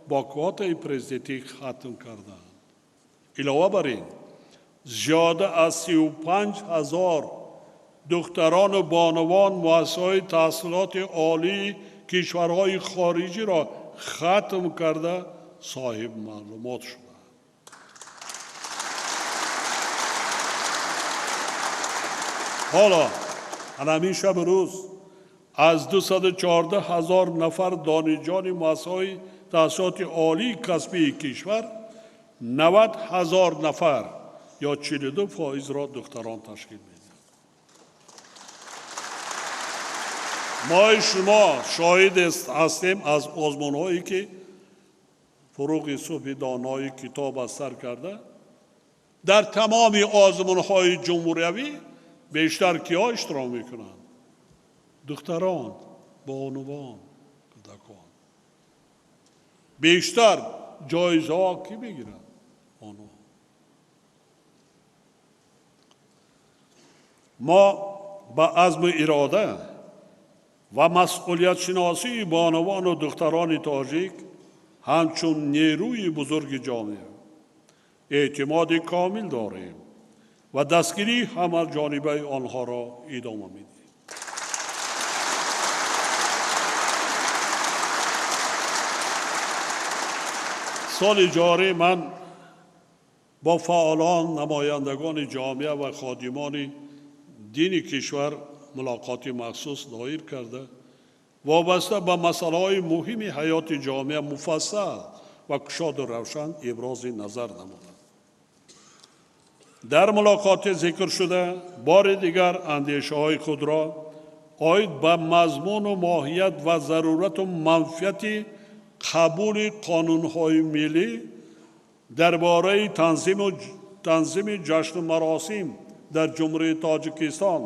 бо квотаи президентӣ хатм карданд. Илова бар ин, зиёда аз 35 000 духтарону бонувон муассисаҳои таҳсилоти олии кишварҳои хориҷиро хатм карда соҳиб маълумот шуданд. Ҳоло ҳамин шабу рӯз аз 214 000 нафар донишҷони муассисаҳои таҳсилоти олии касбии кишвар 90 000 нафар ё 42%-ро духтарон ташкил медиҳанд. Мои шумо шоҳид ҳастем аз озмунҳое ки фуруғи субҳи донои китоб аз сар карда дар тамоми озмунҳои ҷумҳуриявӣ бештар киҳо иштирок мекунанд? Духтарон, бонувон, кӯдакон. Бештар ҷоизаҳо кӣ мегиранд? Бонувон. Мо ба азму ирода ва масъулиятшиносии бонувану духтарони тоҷик ҳамчун нерӯи бузурги ҷомеа эътимоди комил дорем ва дастгирии ҳамаҷонибаи онҳоро идома медиҳем. Соли ҷорӣ ман бо фаъолон, намояндагони ҷомеа ва ходимони дини кишвар мулоқоти махсус доир карда вобаста ба масъалаҳои муҳими ҳаёти ҷомеа муфассал ва кушоду равшан ибрози назар намудам. Дар мулоқоти зикршуда бори дигар андешаҳои худро оид ба мазмуну моҳият ва зарурату манфиати қабули қонунҳои миллӣ дар бораи танзими ҷашну маросим дар Ҷумҳурии Тоҷикистон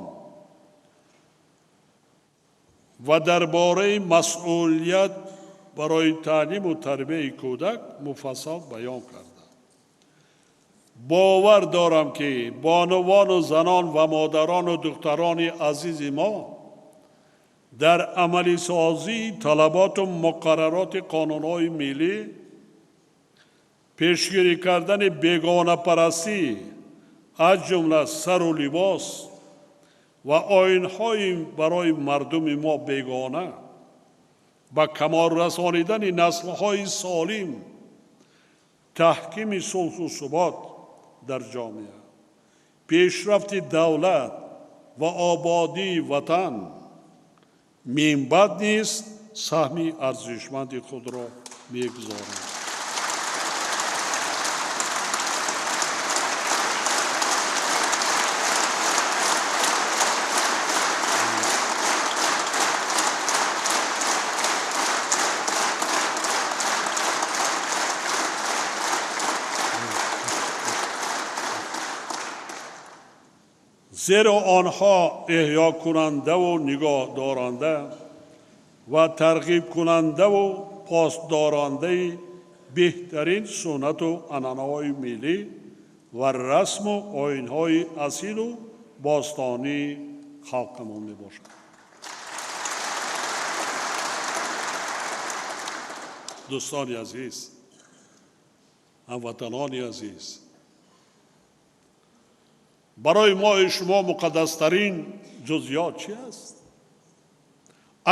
ва дар бораи масъулият барои таълиму тарбияи кӯдак муфассал баён кардам. Бовар дорам, ки бонувану занон ва модарону духтарони азизи мо дар амалисозии талаботу муқаррароти қонунҳои миллӣ, пешгирӣ кардани бегонапарастӣ Аз ҷумла сару либос ва оинҳои барои мардуми мо бегона, ба камол расонидани наслҳои солим, таҳкими сулҳу субот дар ҷомеа, пешрафти давлат ва ободии ватан минбаъд низ саҳми арзишманди худро мегузоранд. Зеро онҳо эҳёкунандаву нигоҳдоранда ва тарғибкунандаву посдорандаи беҳтарин суннату анъанаҳои миллӣ ва расму оинҳои асилу бостонии халқамон мебошанд. Дӯстони азиз, ҳамватанони азиз, барои мои шумо муқаддастарин ҷузъиёт чи аст?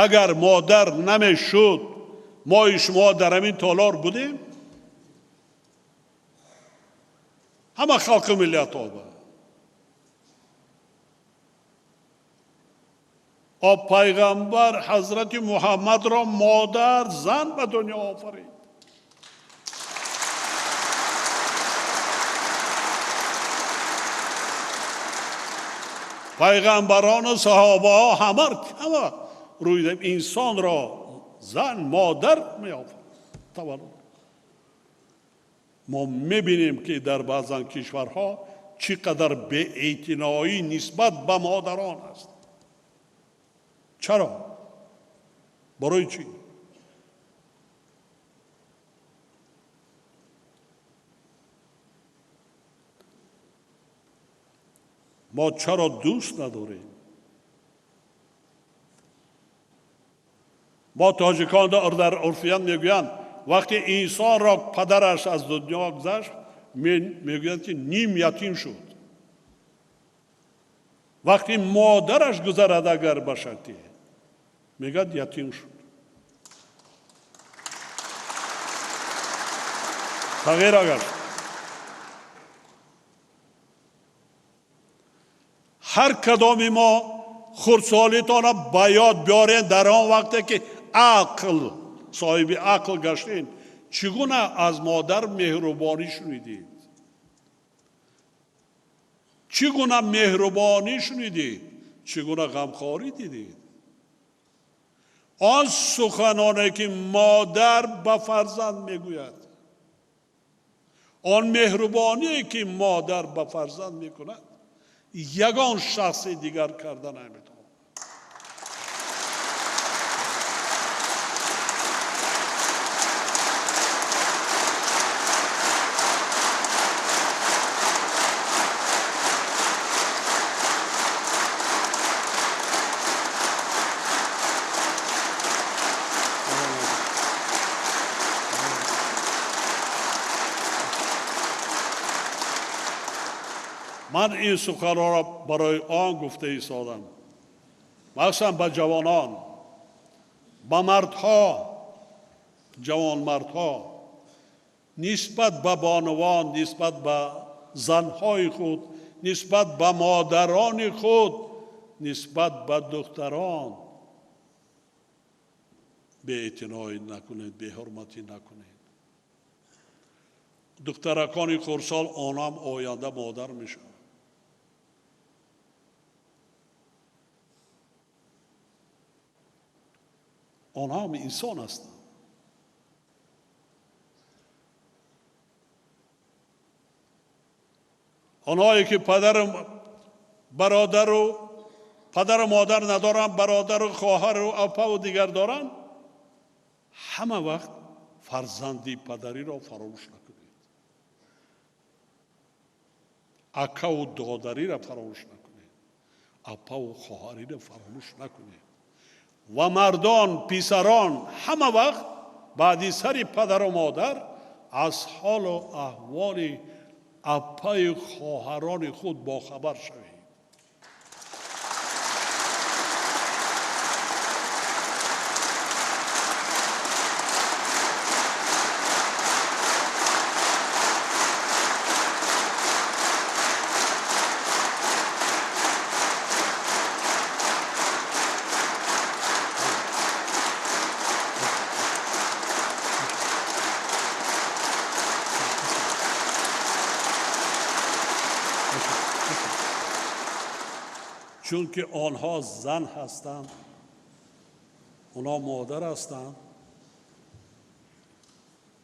Агар модар намешуд, мои шумо дар ҳамин толор будем? Ҳама халқу миллиятҳо о пайғамбар ҳазрати Муҳаммадро модар зан ба дунё офарид. Пайғамбарону саҳобаҳо ҳама рӯи инсонро зан модар меофарид. Таваллуд. Мо мебинем, ки дар баъзан кишварҳо чӣ қадар беэътиноӣ нисбат ба модарон аст. Чаро? Барои чӣ? Мо чаро дӯст надорем? Мо тоҷикон дар урфият мегӯянд, вақте инсонро падараш аз дунё гузашт, мегӯянд, ки ним ятим шуд. Вақте модараш гузарад, агар ба шарте, мегӯяд ятим шуд. Тағйир агар ҳар кадоми мо хурдсолитонро ба ёд биёрем, дар он вақте ки ақл, соҳиби ақл гаштем, чӣ гуна аз модар меҳрубонӣ шунидед? Чӣ гуна меҳрубонӣ шунидед? Чӣ гуна ғамхорӣ дидед? Он суханоне ки модар ба фарзанд мегӯяд, он меҳрубоние ки модар ба фарзанд мекунад, ягон шахси дигар карда наметавонад. Ман ин суханҳоро барои он гуфта истодам, махсусан ба ҷавонон, ба мардҳо, ҷавонмардҳо, нисбат ба бонувон, нисбат ба занҳои худ, нисбат ба модарони худ, нисбат ба духтарон беэътиноӣ накунед, беҳурматӣ накунед. Духтаракони хурдсол онам оянда модар мешаванд. Онҳо ҳам инсон ҳастанд. Онҳое ки падару бародару падару модар надоранд, бародару хоҳару апаву дигар доранд, ҳама вақт фарзанди падариро фаромӯш накунед, акаву додариро фаромӯш накунед, апаву хоҳариро фаромӯш накунед. Ва мардон, писарон ҳама вақт баъди сари падару модар аз ҳолу аҳволи Апаю хоҳарони худ бохабар шавед. Чунки онҳо зан ҳастанд, онҳо модар ҳастанд,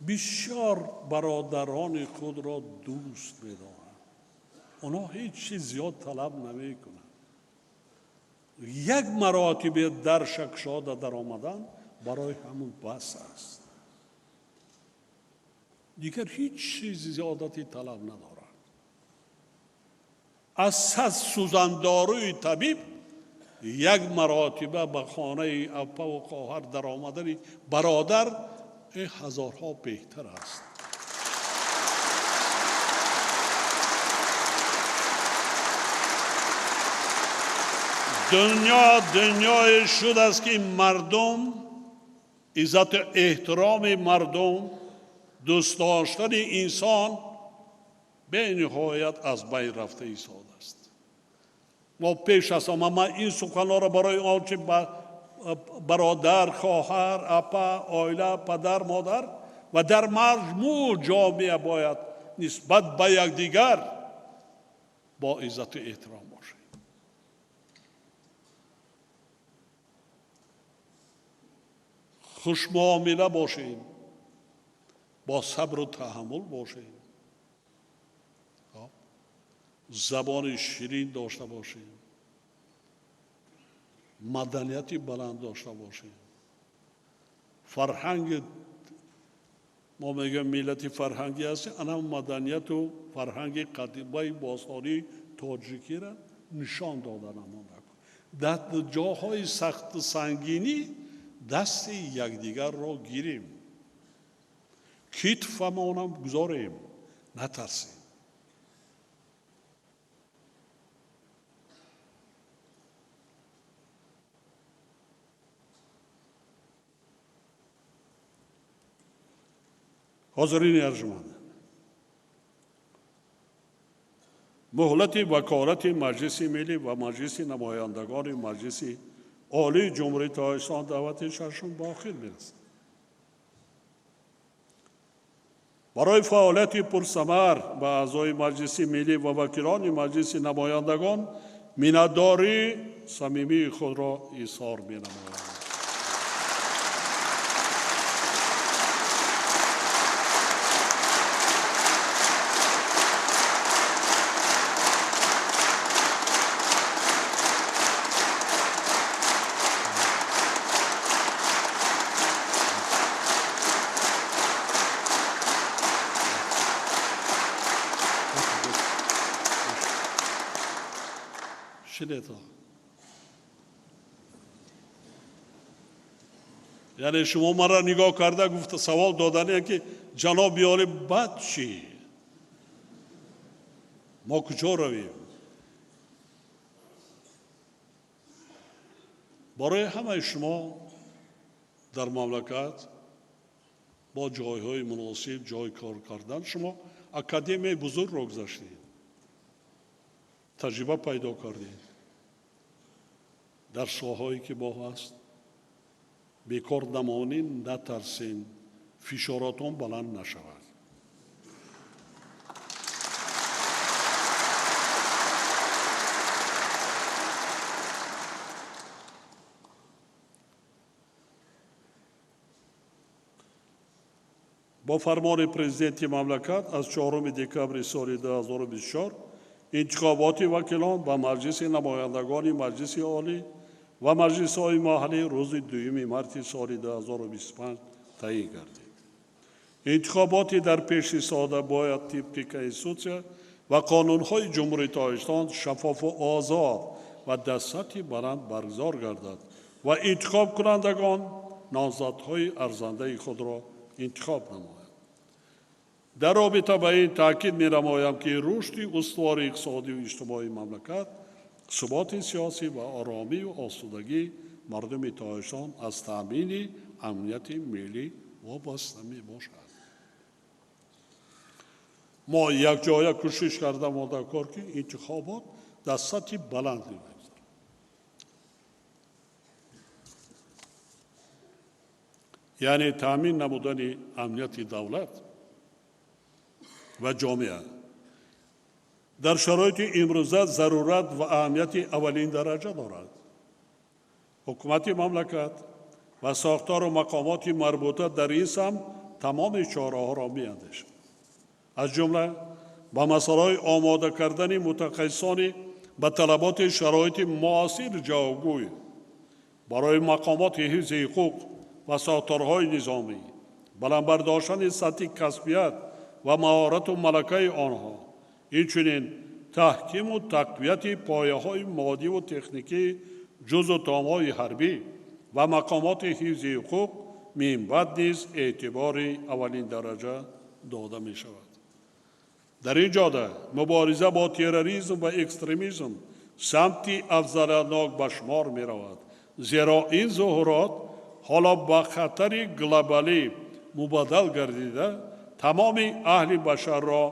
бисёр бародарони худро дӯст медоранд. Онҳо ҳеҷ чиз зиёд талаб намекунанд. Як маротибе дар шакшода даромадан барои ҳамун бас аст. Дигар ҳеҷ чизи зиёдатӣ талаб надоранд. Аз 100 сӯзандоруи табиб як маротиба ба хонаи аппаву хоҳар даромадани бародар ҳазорҳо беҳтар аст. Дунё дунёе шудааст, ки мардум иззату эҳтироми мардум, дӯст доштани инсон бениҳоят аз байн рафта истодааст. Мо пеш аз ҳама ман ин суханҳоро барои он чи бародар, хоҳар, апа, оила, падар, модар ва дар маҷмӯъ ҷомеа бояд нисбат ба якдигар бо иззату эҳтиром бошем. Хушмуомила бошем, бо сабру таҳаммул бошем, забони ширин дошта бошем, маданияти баланд дошта бошем, фарҳанги мо мегӯем миллати фарҳангӣ ҳастем, ана маданияту фарҳанги қадимаи бостонии тоҷикиро нишон дода намонда. Дар ҷоҳои сахту сангинӣ дасти якдигарро гирем, китфамонам гузорем, натарсем. Ҳозирини арҷуманд, муҳлати ваколати Маҷлиси Миллӣ ва Маҷлиси намояндагони Маҷлиси Олии Ҷумҳурии Тоҷикистон даъвати шашум ба охир мерасад. Барои фаъолияти пурсамар ба аъзои Маҷлиси Миллӣ ва вакилони Маҷлиси намояндагон миннатдории самимии худро изҳор менамоям. Яъне шумо маро нигоҳ карда гуфта савол додане, ки ҷаноби олӣ, баъд чӣ? Мо куҷо равем? Барои ҳамаи шумо дар мамлакат бо ҷойҳои муносиб ҷой кор кардан шумо академияи бузургро гузаштед, таҷриба пайдо кардед дар соҳаҳое ки бо ҳаст. Бекор намонед, натарсен, фишоротон баланд нашавад. Бо фармони президенти мамлакат аз 4 декабри соли 2024 интихоботи вакилон ба Маҷлиси намояндагони Маҷлиси Олӣ ва маҷлисҳои маҳаллӣ рӯзи 2 марти соли 2025 таъин гардид. Интихоботи дар пеши сода бояд тибқи Конститутсия ва қонунҳои Ҷумҳурии Тоҷикистон шаффофу озод ва дар сатҳи баланд баргузор гардад ва интихобкунандагон номзадҳои арзандаи худро интихоб намоянд. Дар робита ба ин таъкид менамоям, ки рушди устувори иқтисодию иҷтимоии мамлакат, суботи сиёсӣ ва оромию осудагии мардуми Тоҷикистон аз таъмини амнияти миллӣ вобаста мебошад. Мо якҷоя кӯшиш карда модакор, ки интихобот дар сатҳи баланд мегузарад. Яъне таъмин намудани амнияти давлат ва ҷомеа дар шароити имрӯза зарурат ва аҳамияти аввалин дараҷа дорад. Ҳукумати мамлакат ва сохтору мақомоти марбута дар ин самт тамоми чораҳоро меандешад. Аз ҷумла ба масъалаҳои омода кардани мутахассисони ба талаботи шароити муосир ҷавобгӯй барои мақомоти ҳифзи ҳуқуқ ва сохторҳои низомӣ, баланд бардоштани сатҳи касбият ва маҳорату малакаи онҳо, инчунин таҳкиму тақвияти пояҳои моддиву техникии ҷузъу томҳои ҳарбӣ ва мақомоти ҳифзи ҳуқуқ минбаъд низ эътибори аввалин дараҷа дода мешавад. Дар ин ҷода мубориза бо терроризм ва экстремизм самти афзалиятнок ба шумор меравад, зеро ин зуҳурот ҳоло ба хатари глобалӣ мубаддал гардида, тамоми аҳли башарро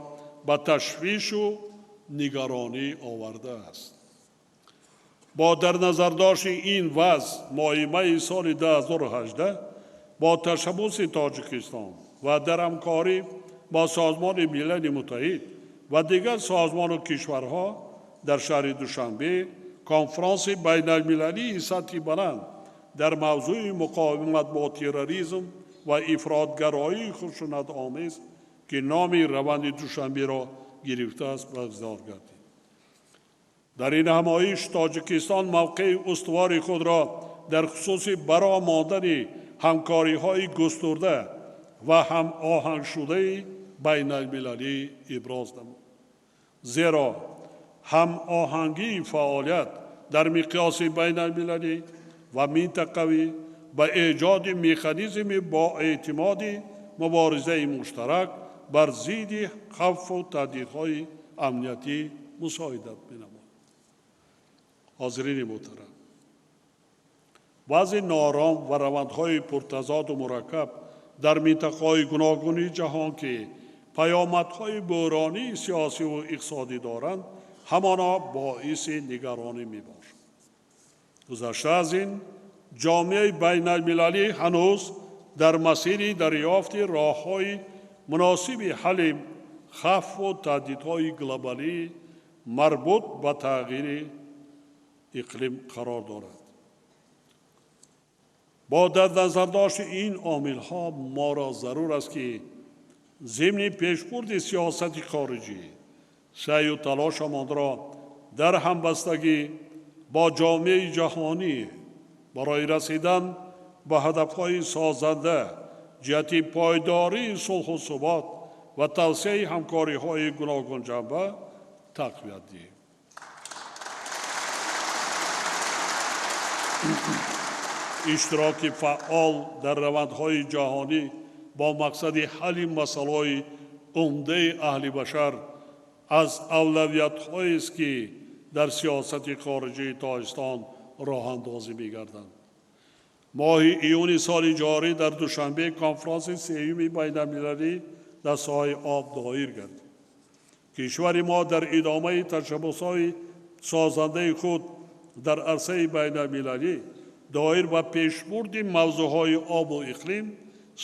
ба ташвишу нигаронӣ овардааст. Бо дар назардошти ин вазъ моҳи майи соли 2018 бо ташаббуси Тоҷикистон ва дар ҳамкорӣ бо Созмони Милали Муттаҳид ва дигар созмону кишварҳо дар шаҳри Душанбе конфронси байналмилалии сатҳи баланд дар мавзӯи муқовимат бо терроризм ва ифротгароии хушунатомез, ки номи раванди Душанберо гирифтааст, баргузор гардид. Дар ин ҳамоиш Тоҷикистон мавқеи устувори худро дар хусуси бароҳ мондани ҳамкориҳои густурда ва ҳамоҳангшудаи байналмилалӣ иброз намуд. Зеро ҳамоҳангии фаъолият дар миқёси байналмилалӣ ва минтақавӣ ба эҷоди механизми боэътимоди муборизаи муштарак бар зидди хавфу таҳдидҳои амниятӣ мусоидат менамояд. Ҳозирини муҳтарам, вазъи ноором ва равандҳои пуртазоду мураккаб дар минтақаҳои гуногуни ҷаҳон, ки паёмадҳои бӯҳронии сиёсиву иқтисодӣ доранд, ҳамоно боиси нигаронӣ мебошад. Гузашта аз ин, ҷомеаи байналмилалӣ ҳанӯз дар масири дарёфти роҳҳои муносиби ҳалли хавфу таҳдидҳои глобалӣ марбут ба тағйири иқлим қарор дорад. Бо дар назардошти ин омилҳо моро зарур аст, ки зимни пешбурди сиёсати хориҷӣ саъю талошамонро дар ҳамбастагӣ бо ҷомеаи ҷаҳонӣ барои расидан ба ҳадафҳои созанда ҷиҳати пойдории сулҳу субот ва тавсеаи ҳамкориҳои гуногунҷанба тақвият диҳем. Иштироки фаъол дар равандҳои ҷаҳонӣ бо мақсади ҳалли масъалаҳои умдаи аҳли башар аз авлавиятҳоест, ки дар сиёсати хориҷии Тоҷикистон роҳандозӣ мегарданд. Моҳи июни соли ҷорӣ дар Душанбе конфронси сеюми байналмилалӣ дар соҳаи об доир гардид. Кишвари мо дар идомаи ташаббусҳои созандаи худ дар арсаи байналмилалӣ доир ба пешбурди мавзӯъҳои обу иқлим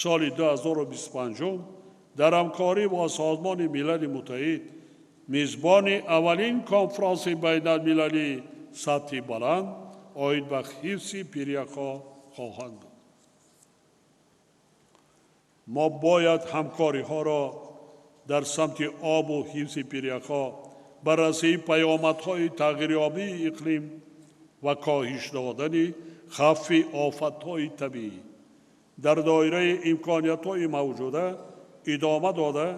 соли 2025 дар ҳамкорӣ бо Созмони Милали Муттаҳид мизбони аввалин конфронси байналмилалии сатҳи баланд оид ба ҳифзи пиряхҳо хоҳанд буд. Мо бояд ҳамкориҳоро дар самти обу ҳифзи пиряхҳо, баррасии паёмадҳои тағйирёбии иқлим ва коҳиш додани хавфи офатҳои табиӣ дар доираи имкониятҳои мавҷуда идома дода,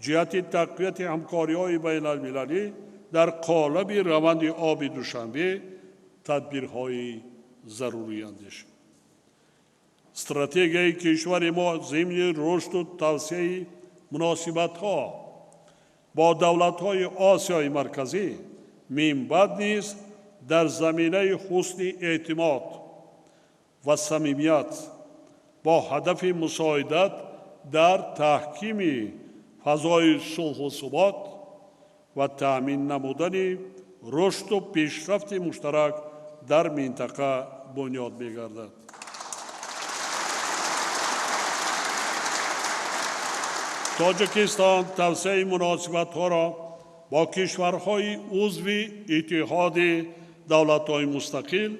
ҷиҳати тақвияти ҳамкориҳои байналмилалӣ дар қолаби раванди оби Душанбе тадбирҳои зарурӣ андешид. Стратегияи кишвари мо зимни рушду тавсеаи Муносибатҳо бо давлатҳои Осиёи Марказӣ минбаъд низ дар заминаи ҳусни эътимод ва самимият бо ҳадафи мусоидат дар таҳкими фазои сулҳу субот ва таъмин намудани рушду пешрафти муштарак дар минтақа бунёд мегардад. Тоҷикистон тавсеаи муносибатҳоро бо кишварҳои узви Иттиҳоди давлатҳои мустақил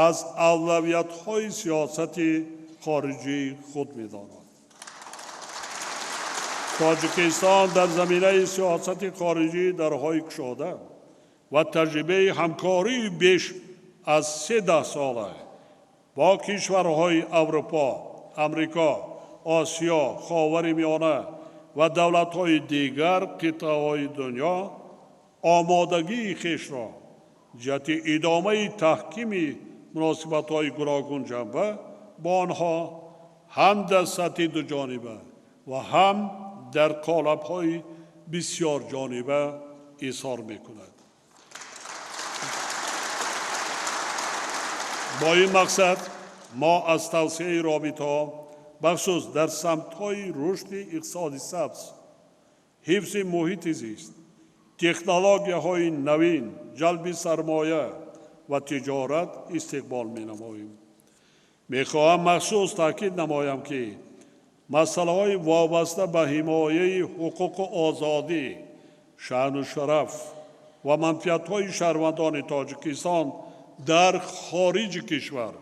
аз авлавиятҳои сиёсати хориҷии худ медонад. Тоҷикистон дар заминаи сиёсати хориҷӣ дарҳои кушода ва таҷрибаи ҳамкории беш аз 3 сола бо кишварҳои Аврупо, Амрико, Осиё, Ховари Миёна ва давлатҳои дигар қитъаҳои дунё омодагии хешро ҷиҳати идомаи таҳкими муносибатҳои гуногунҷанба бо онҳо ҳам дар сатҳи дуҷониба ва ҳам дар қолабҳои бисёрҷониба изҳор мекунад. Бо ин мақсад мо аз тавсеаи робитаҳо бахусус дар самтҳои рушди иқтисоди сабз, ҳифзи муҳити зист, технологияҳои навин, ҷалби сармоя ва тиҷорат истиқбол менамоем. Мехоҳам махсус таъкид намоям, ки масъалаҳои вобаста ба ҳимояи ҳуқуқу озодӣ, шаъну шараф ва манфиатҳои шаҳрвандони Тоҷикистон дар хориҷи кишвар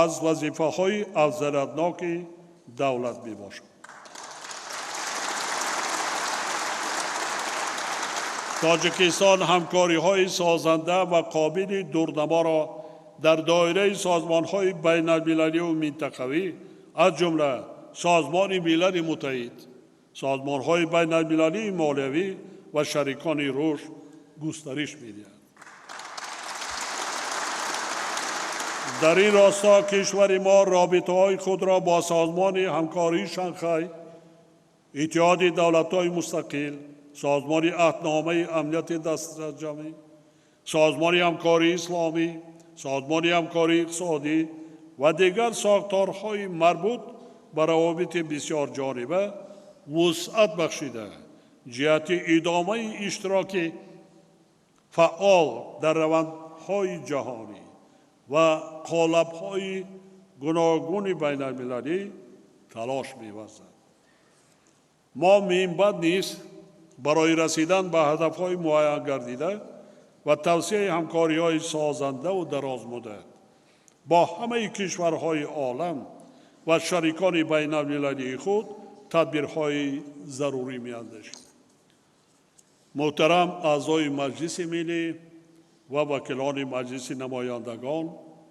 аз вазифаҳои афзалиятноки давлат мебошад. Тоҷикистон ҳамкориҳои созанда ва қобили дурнаморо дар доираи созмонҳои байналмилалию минтақавӣ, аз ҷумла Созмони Милали Муттаҳид, созмонҳои байналмилалии молиявӣ ва шарикони рушд густариш медиҳад. Дар ин росто кишвари мо робитаҳои худро бо Созмони ҳамкории Шанхай, Иттиҳоди давлатҳои мустақил, Созмони аҳдномаи амнияти дастаҷамъӣ, Созмони ҳамкории исломӣ, Созмони ҳамкории иқтисодӣ ва дигар сохторҳои марбут ба равобити бисёрҷониба вусъат бахшида, ҷиҳати идомаи иштироки фаъол дар равандҳои ҷаҳонӣ ва қолабҳои гуногуни байналмилалӣ талош меварзад. Мо минбаъд низ барои расидан ба ҳадафҳои муайян гардида ва тавсеаи ҳамкориҳои созандаву дарозмуддат бо ҳамаи кишварҳои олам ва шарикони байналмилалии худ тадбирҳои зарурӣ меандешем. Муҳтарам аъзои Маҷлиси Миллӣ ва вакилони Маҷлиси Намояндагон,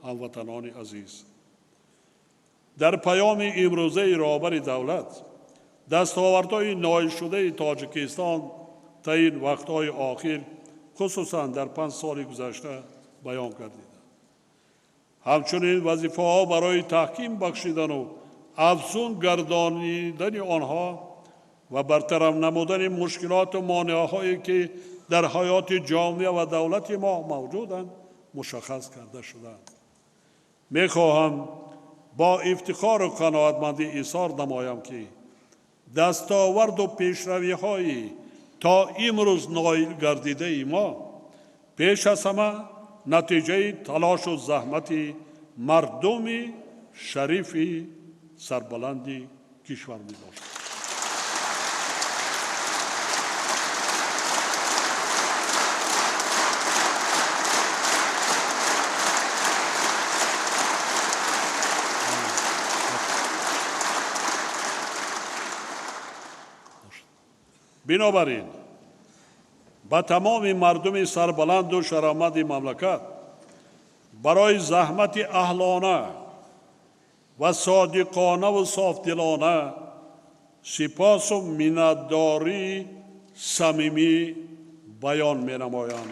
ҳамватанони азиз, дар паёми имрӯзаи роҳбари давлат дастовардҳои ноилшудаи Тоҷикистон та ин вақтҳои охир, хусусан дар 5 соли гузашта баён гардиданд. Ҳамчунин вазифаҳо барои таҳким бахшидану афзун гардонидани онҳо ва бартараф намудани мушкилоту монеаҳое ки дар ҳаёти ҷомеа ва давлати мо мавҷуданд, мушаххас карда шуданд. Мехоҳам бо ифтихору қаноатмандӣ изҳор намоям, ки дастоварду пешравиҳои то имрӯз ноил гардидаи мо пеш аз ҳама натиҷаи талошу заҳмати мардуми шарифи сарбаланди кишвар мебошад. Бинобар ин ба тамоми мардуми сарбаланду шарамади мамлакат барои заҳмати аҳлона ва содиқонаву софдилона сипосу миннатдории самимӣ баён менамоям.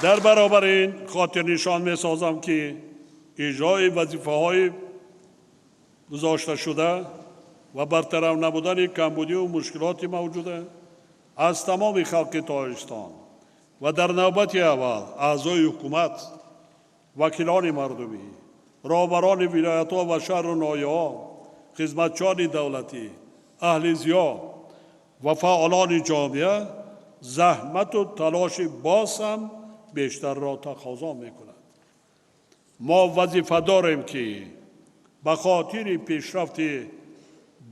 Дар баробари ин хотирнишон месозам, ки иҷрои вазифаҳои гузошташуда ва бартараф намудани камбудиву мушкилоти мавҷуда аз тамоми халқи Тоҷикистон ва дар навбати аввал аъзои ҳукумат, вакилони мардумӣ, роҳбарони вилоятҳо ва шаҳру ноҳияҳо, хизматчиёни давлатӣ, аҳли зиё ва фаъолони ҷомеа заҳмату талоши боз ҳам бештарро тақозо мекунад. Мо вазифа дорем, ки ба хотири пешрафти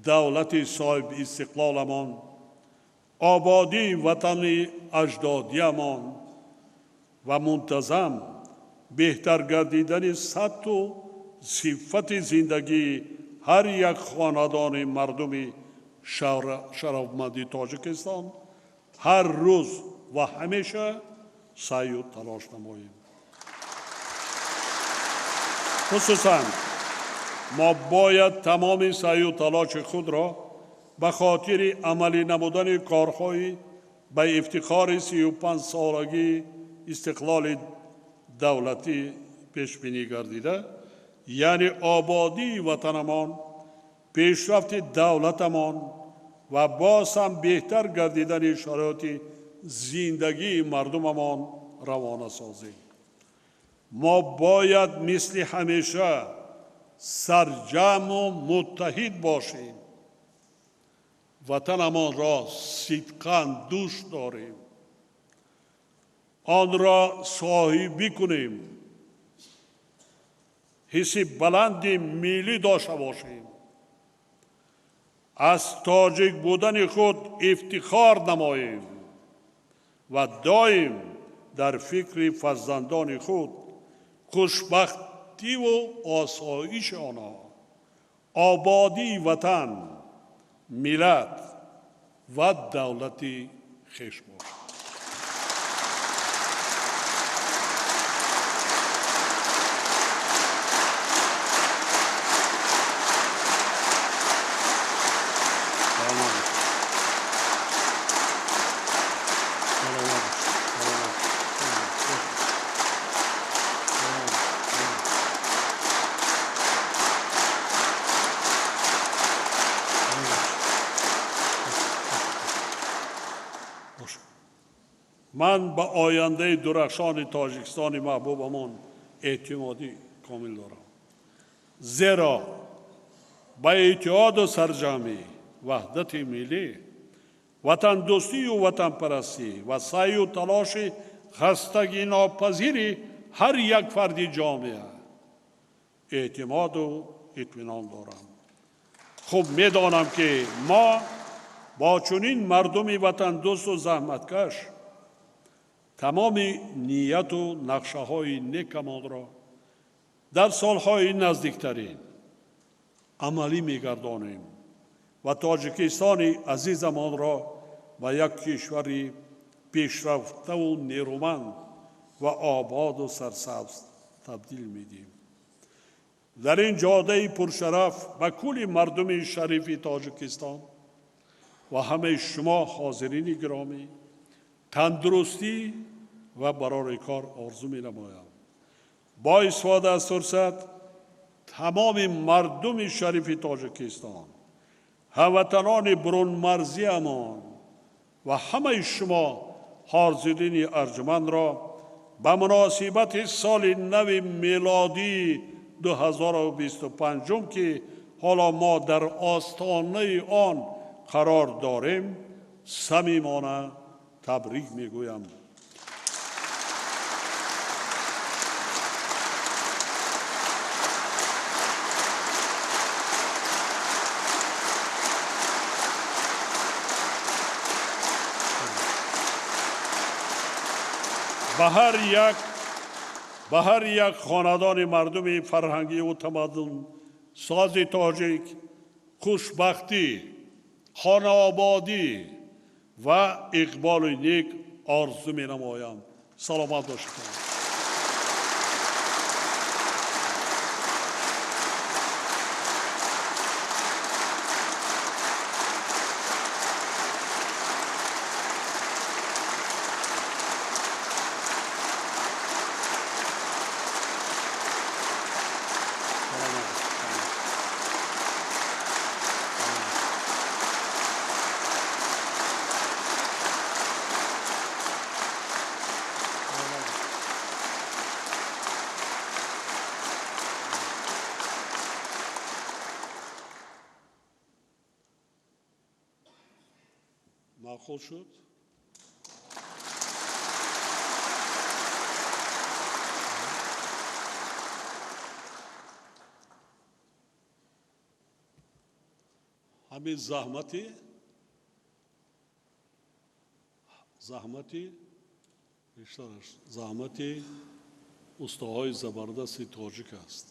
давлати соҳибистиқлоламон, ободии ватани аҷдодиямон ва мунтазам беҳтар гардидани сатҳу сифати зиндагии ҳар як хонадони мардуми шарафманди Тоҷикистон ҳар рӯз ва ҳамеша саъю талош намоем. Хусусан мо бояд тамоми саъю талоши худро ба хотири амалӣ намудани корҳои ба ифтихори 35-солагии истиқлоли давлатӣ пешбинӣ гардида, яъне ободии ватанамон, пешрафти давлатамон ва боз ҳам беҳтар гардидани шароити зиндагии мардумамон равона созем. Мо бояд мисли ҳамеша сарҷамъу муттаҳид бошем, ватанамонро сидқан дӯст дорем, онро соҳибӣ кунем, ҳисси баланди миллӣ дошта бошем, аз тоҷик будани худ ифтихор намоем ва доим дар фикри фарзандони худ, хушбахтиву осоиши онҳо, ободии ватан, миллат ва давлати хеш бошем. Ман ба ояндаи дурахшони Тоҷикистони маҳбубамон эътимоди комил дорам, зеро ба иттиҳоду сарҷамъӣ, ваҳдати миллӣ, ватандӯстию ватанпарастӣ ва саъю талоши хастагинопазири ҳар як фарди ҷомеа эътимоду итминон дорам. Хуб медонам, ки мо бо чунин мардуми ватандӯсту заҳматкаш тамоми нияту нақшаҳои некамонро дар солҳои наздиктарин амалӣ мегардонем ва Тоҷикистони азизамонро ба як кишвари пешрафтаву нерӯманд ва ободу сарсабз табдил медиҳем. Дар ин ҷодаи пуршараф ба кулли мардуми шарифи Тоҷикистон ва ҳамаи шумо ҳозирини гиромӣ тандурустӣ ва барори кор орзу менамоям. Бо истифода аз фурсат тамоми мардуми шарифи Тоҷикистон, ҳамватанони бурунмарзиамон ва ҳамаи шумо ҳозирини арҷумандро ба муносибати соли нави мелодии 2025, ки ҳоло мо дар остонаи он қарор дорем, самимона табрик мегӯям. Ба ҳар як хонадони мардуми фарҳангиву тамаддунсози тоҷик хушбахтӣ, хонаободӣ ва иқболи нек орзу менамоям. Саломат бошед. Маъқул шуд. Ҳамин заҳмати бештараш заҳмати устоҳои забардасти тоҷик аст.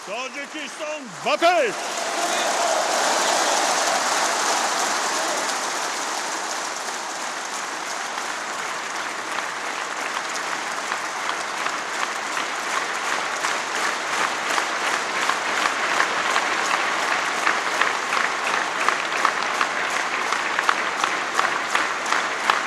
Тоҷикистон ба пеш!